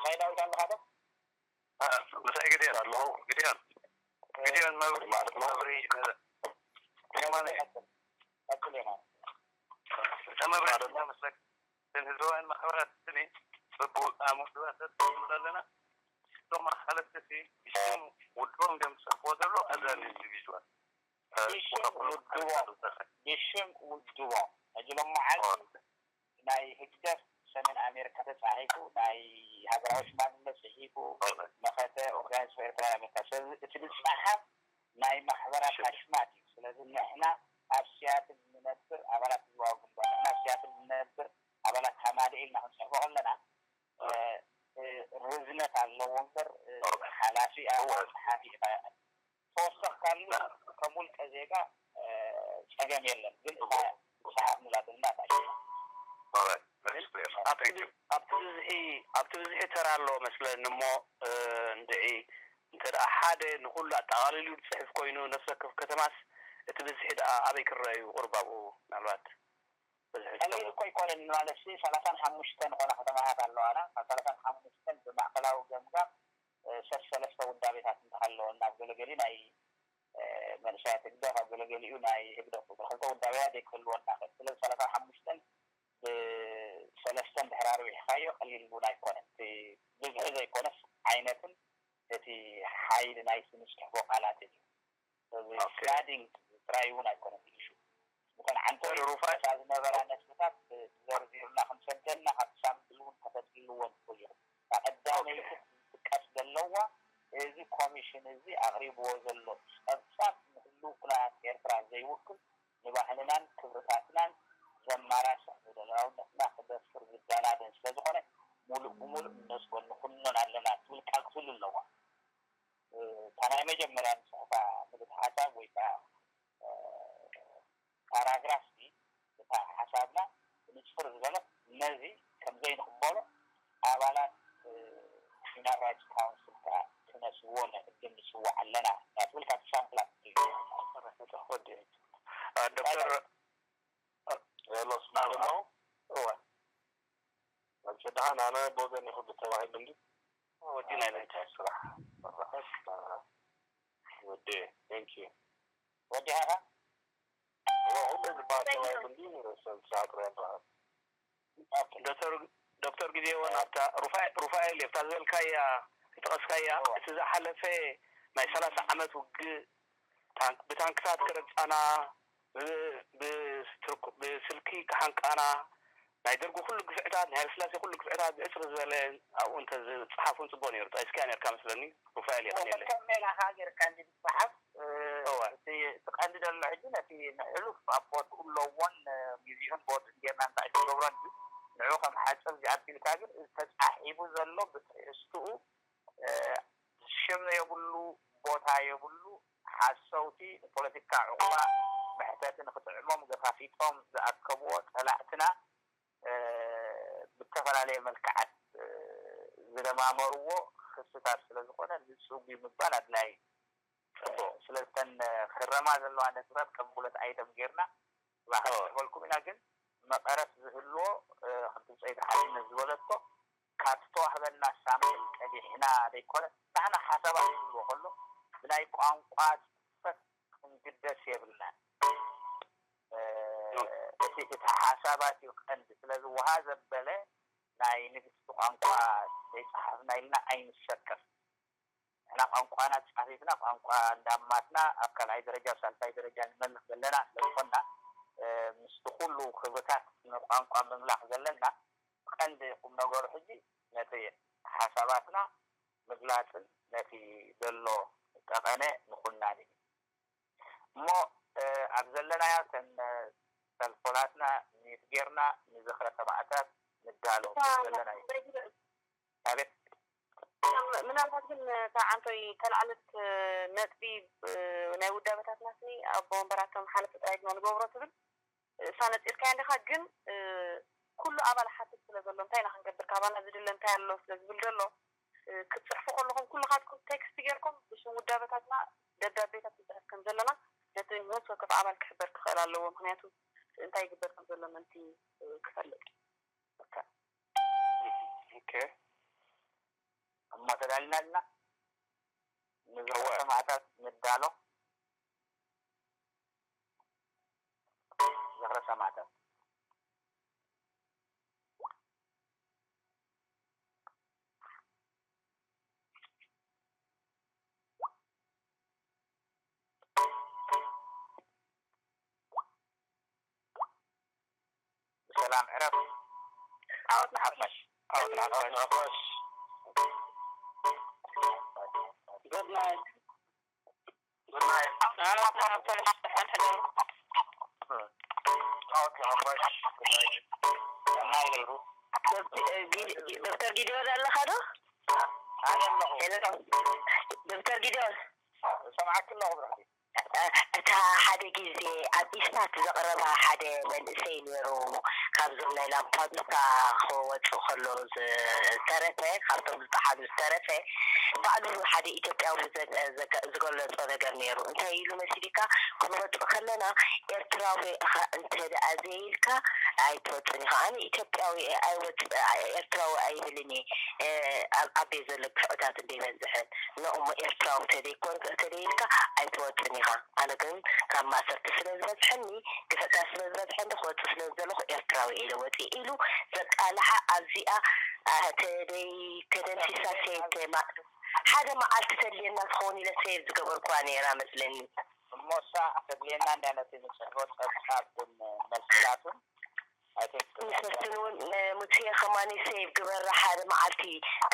ናይ ዳዊት ኣለኻ ዶ? አ፣ ምሳይ ግዴን ኣለኹ። ግዴን፣ ግዴን መብሪ ማለት መብሪ፣ እ፣ የማነ። ቀጽል፣ ቀጽል የማነ። እተ መብሪ ማለት ድማ ምስለ እተን ህዝባውያን ማሕበራት ስኒ ጽቡቕ ኣመክንዮታት ንብል ኣለና። እቶም ሓለፍቲ ሲ ብሽም ውድቦም እዮም ዝጽሕፍዎ ዘሎ፣ as an individual። እ፣ ብሽም ውድቦም፣ ብሽም ውድቦም። ሕጂ ሎመዓልቲ ናይ ህግደፍ ሰሜን ኣሜሪካ ተጻሒፉ፣ ናይ ሃገራዊ ሽማግለ ጽሒፉ፣ መኸተ ኦርጋናይዝ ፎር ኤርትራ ኣሜሪካ። ስለዚ እቲ ዝጸሓፍ ናይ ማሕበራት ኣሽማት እዩ። ስለዚ ንሕና ኣብ ሲያትል ንነብር ኣባላት ህዝባዊ ግንባር፣ ንሕና ኣብ ሲያትል ንነብር ኣባላት ሃማደኤ ኢልና ክንጽሕፎ ከለና፣ እ፣ እ፣ ርዝነት ኣለዎ እምበር፣ እ፣ ሓላፊ ኣባል ጸሓፊ ኢኻ ተወሰኽካሉ ከም ውልቀ ዜጋ፣ እ፣ ጸገም የለን። ግን እታ ሰሓብ ንላትልና እታ ሽማ። ኣብቲ ብዝ-፣ ኣብቲ ብዝሒ፣ ኣብቲ ብዝሒ ተራ ኣለዎ መስለኒ እሞ፣ እ፣ እንድዒ እንተ ደኣ ሓደ ንኹሉ ኣጠቓሊሉ ዝጽሕፍ ኮይኑ ነፍሲ ወከፍ ከተማስ እቲ ብዝሒ ደኣ ኣበይ ክረአ እዩ ቁሩብ ኣብኡ ምናልባት በዝሒ ዝሰሙ? ቀሊል እኮ ኣይኮነን ማለት ሲ ሰላሳን ሓሙሽተን ዝኾና ከተማታት ኣለዋና። ካብ ሰላሳን ሓሙሽተን ብማእከላዊ ገምጋም፣ እ፣ ሰስ ሰለስተ ውዳቤታት እንተሃለወ ናብ ገለገሊ ናይ፣ እ፣ መንእሰያት ህግደፍ፣ ኣብ ገለገሊኡ ናይ ህግደፍ ቁጽሪ ክልተ ውዳቤታት ዘይክህልወና ይኽእል። ስለዚ ሰላሳን ሓሙሽተን ብሰለስተን ድሕሪ ኣርቢሕካዮ ቀሊል እውን ኣይኮነን። እቲ ብዝሒ ዘይኮነስ ዓይነትን እቲ ሓይሊ ናይቲ ንጽሕፎ ቃላትን እዩ። ስለዚ ኦኬ። ስላዲንግ ጥራይ እውን ኣይኮነን ኢሹ። እተን ዓንተሪት ሩፋይ እታ ዝነበራ ነጥብታት ዘርዚርና ክንሰደልና ካብቲ ሳምፕል እውን ከተድልዎ ትኽእሉ ኢኹም። እታ ቀዳመይቲ ኦኬ። ክትጥቀስ ዘለዋ እዚ ኮሚሽን እዚ ኣቕሪብዎ ዘሎ ጸብጻብ ንህልው ኩነታት ኤርትራ ዘይውክል ንባህልናን ክብርታትናን ዘማራስሕ ንሉዓላውነትና ክደፍር ዝደናደን ስለ ዝኾነ ሙሉእ ብሙሉእ እነጽጎ ንኹንኖን ኣለና ትብል ቃል ክትህሉ ኣለዋ። እታ ናይ መጀመርያ ንጽሕፋ ንብት ሓሳብ ወይ ከኣ፣ እ፣ ፓራግራፍ ሲ፣ እታ ሓሳብና ብንጹር ዝበለት ነዚ ከም ዘይንቕበሎ ኣባላት፣ እ፣ ሂውማን ራይትስ ካውንስል ከኣ ክነስዎ ንዕድም ንጽውዕ ኣለና እያ ትብል ካብቲ ሳምፕላት ትብል። ወዲ፣ እ፣ ዶክተር፣ ሄሎ፣ ስማዕ ኣለኹ? እወ። መቸ ደሓን ኣነ ብወገን ይኹን ተባሂሉ እንዲ ወዲ ናይ ናይ ስራሕ። ወዲ፣ thank you። ወዲ ሃራ? እወ፣ ሁሉ ዝበሃል ተባሂሉ እንዲ ንርእሰን ሰዓት ሪያን ረሃብ። ኦኬ። ዶክተር፣ ዶክተር ግዜወን ኣብታ ሩፋኤ-፣ ሩፋኤል ኣብታ ዝበልካያ ዝጠቐስካያ እወ። እቲ ዝሓለፈ ናይ ሰላሳ ዓመት ውግእ ታንክ-፣ ብታንክታት ክረግጻና፣ ብ-፣ ብትርኩ-፣ ብስልኪ ክሓንቃና፣ ናይ ደርጊ ኩሉ ግፍዕታት፣ ናይ ሃይለስላሴ ኩሉ ግፍዕታት ብዕጽሪ ዝበለ ኣብኡ እንተ ዝጸሓፉ ጽቡቕ ነይሩ። ጠቒስካያ ነርካ መስለኒ፣ ሩፋኤል፣ የቐንየለይ። ከም ሜላ ከኣ ጌርካ እንዲ ትጸሓፍ፣ እ፣ እወ። እቲ፣ እቲ ቀንዲ ዘሎ ሕጂ ነቲ ንሕሉፍ ኣብ ቦትኡ ኣለዎን፣ እ፣ ግዜኡን ቦትኡን ጌርና እንታይ ክንገብሮ እንዲ፣ ንዑ ከም ሓጽር ዚኣቢልካ ግን፣ እዚ ተጻሒፉ ዘሎ ብትሕዝትኡ፣ እ፣ ሽም የብሉ፣ ቦታ የብሉ፣ ሓሰውቲ ንፖለቲካ ዕቑባ መሕተቲ ንኽጥዕሞም ገፋፊጦም ዝኣከብዎ ጸላእትና፣ እ፣ ብተፈላለየ መልክዓት፣ እ፣ ዝደማመርዎ ክስታት ስለ ዝኾነ ንጹግ እዩ ምባል ኣድላዪ እዩ። ጽቡቕ። ስለዚ እተን ክረማ ዘለዋ ነጥብታት ከም ብለት ኣይተም ጌርና እባ ኦ። ክንጽሕፈልኩም ኢና፣ ግን መቐረት ዝህልዎ፣ እ፣ ከምቲ ብጸይቲ ሓድነት ዝበለቶ ካብቲ ተዋህበና ሳምፕል ቀዲሕና ዘይኮነ፣ ንሕና ሓሳባት ክህልዎ ከሎ ብናይ ቋንቋ ጽፈት ክንግደስ የብልናን። እ፣ ኦ። እቲ፣ እቲ ሓሳባት እዩ ቀንዲ። ስለዚ ውሃ ዘበለ ናይ ንግስቲ ቋንቋ ዘይጸሓፍና ኢልና ኣይንሰከፍ። ንሕና ቋንቋና ጻፊፍና ቋንቋ እንዳማትና ኣብ ካልኣይ ደረጃ ኣብ ሳልሳይ ደረጃ ንመልኽ ዘለና ስለዝኾንና ምስቲ ኩሉ ክብርታት ንቋንቋ ምምላኽ ዘለና ቀንዲ ቁም ነገሩ ሕጂ ነቲ ሓሳባትና ምግላጽን ነቲ ዘሎ ጠቐነ ምኹናን እዩ። እሞ ኣብ ዘለናዮ ተን ሰልፎላትና ሚት ጌርና ንዝኽረ ሰማእታት ንዳሎ ዘለናዮ። ኣቤት። ምናልባት ግን እታ ዓንቶይ ተላዕለት ነጥቢ ናይ ውዳበታትና ስኒ ኣቦ ወንበራቶም ሓለፍ ጥራይ ድማ ንገብሮ ትብል እሳ ነፂርካያ እንዲኻ ግን ኩሉ ኣባል ሓትት ስለ ዘሎ እንታይ ኢና ክንገብር ካባና ዝድለ እንታይ ኣሎ ስለ ዝብል ዘሎ ክትፅሕፉ ከለኹም ኩልኻትኩም ቴክስት ጌርኩም ብሽም ውዳበታትና ደብዳቤታት ንፅሕፍ ከም ዘለና ነቲ ነፍሲ ወከፍ ኣባል ክሕበር ክኽእል ኣለዎ ምክንያቱ እንታይ ይግበር ከም ዘሎ ምእንቲ ክፈልጥ ኦኬ እሞ ተዳሊና ኣለና ንዝኽረ ሰማእታት ንዳሎ ዝኽረ ሰማእታት ብሰላም ዕረፍ። ዓወት ንሓፋሽ። ዓወት ንሓፋሽ። Good night. ዓወት ንሓፋሽ። ደሓን ሕደሩ። ዓወት ንሓፋሽ። Good night. ሰናይ ለይሩ። ዶክተር ጊዲዮን ኣለኻ ዶ? ኣነ ኣለኹ። ሄሎ ዶክተር ጊዲዮን። እሰምዓኪ ኣለኹ ብራኺ። እታ ሓደ ግዜ ኣብ ኢስታት ዘቕረባ ሓደ መንእሰይ ነይሩ ካብዞም ናይ ላምፓዱሳ ክወፅእ ከሎ ዝተረፈ ካብቶም ዝጠሓሉ ዝተረፈ ባዕሉ ሓደ ኢትዮጵያዊ ዝገለፆ ነገር ነይሩ እንታይ ኢሉ መሲሊካ ክንወፅእ ከለና ኤርትራዊ ኢኻ እንተ ደኣ ዘይልካ ኣይትወፅን ኢኻ ኣነ ኢትዮጵያዊ እየ ኣይወፅእ ኤርትራዊ ኣይብልን እየ ኣብ ዓበይ ዘሎ ግፍዕታት እንደ ይበዝሕን ንእሞ ኤርትራዊ ተደይኮንካ ተደይልካ ኣይትወፅን ኢኻ ኣነ ግን ካብ ማእሰርቲ ስለ ዝበዝሐኒ ግፍዕታት ስለ ዝበዝሐኒ ክወፅእ ስለ ዝደለኹ ኤርትራዊ ኢለ ወፅእ ኢሉ ዘቃልሓ ኣብዚኣ ተደይ ተደምሲሳ ሴቭ ተማ ሓደ መዓልቲ ተድልየና ትኸውን ኢለ ሴቭ ዝገበርኩዋ ነይራ መስለኒ እሞ እሳ ተድልየና እንዳ ነቲ ንፅሕፎ ፀብፃብ መልስታቱን ንሰስን እውን ንሙሴ ከማኒ ሴቭ ግበራ ሓደ መዓልቲ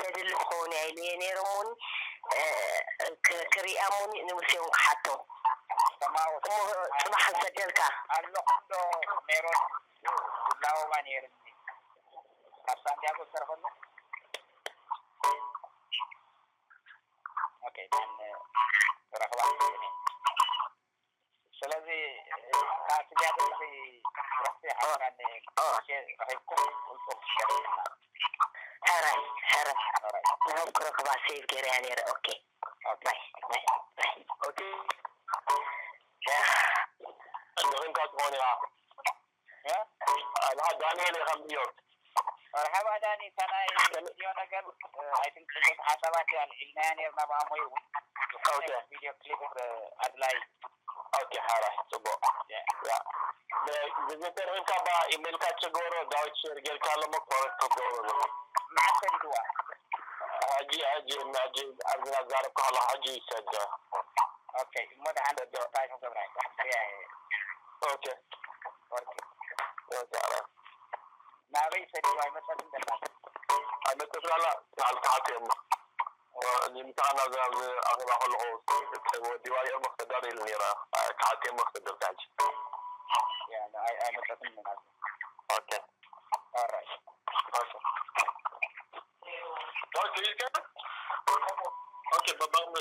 ተድሊ ክኸውን እያ ኢለየ ነይረ እሞኒ ክሪኣ እሞኒ ንሙሴ እውን ክሓቶ እሞ ፅባሕ ንሰደልካ ኣለኹም ዶ ሜሮን ዝላወማ ነይርኒ ካብ ሳንዲያጎ ዝተረፈሉ ኦኬ ማን ረኽባ ስለዚ ካብቲ ዚያዳ እዚ ረኽቢ ሓፍራኒ ረኺብኩም ውልቁ ክትሸርና ሕራይ ሕራይ ንህብ ክረኽባ ሴቭ ገይረያ ነይረ ኦኬ ባይ ባይ ባይ ኦኬ ንኽንካ ትኾን ኢኻ ኣልሓ ዳንኤል ኢኻ ኒውዮርክ መርሓባ ዳኒ እታ ናይ ቪድዮ ነገር ኣይትንቅልት ሓሳባት ኣልዒልናያ ነርና ብኣሞይ እውን ቪድዮ ክሊፕ ኣድላይ ኦኬ ሓራ ፅቡቅ ግዜ ተርህንካ ባ ኢሜልካ ችግበሮ ዳዊት ሼር ጌርካ ኣለሞ ኮረክት ክትገብሮ ኣለዎ መዓስ ሰዲድዋ ሕጂ ሕጂ ሕጂ ኣብዚ ናዛረብካ ከለካ ሕጂ ይሰደ ኦኬ እሞ ደሓን እንታይ ክገብራ ኦኬ ወርቂ ኦኬ ሓራ ናበይ ሰዲድዋ ይመፀት እንደላ ኣይመጠፍላላ ናልካ ሓትዮ እሞ ንምሳና ኣብዚ ኣኼባ ከለኹ ወዲዋ እዮም ክሰዳ ኢሉ ነይራ ክሓትዮ እሞ ክሰደልካ ሕጂ ኣይመፀትን ናት ኦኬ ኦኬ ኦኬ በባም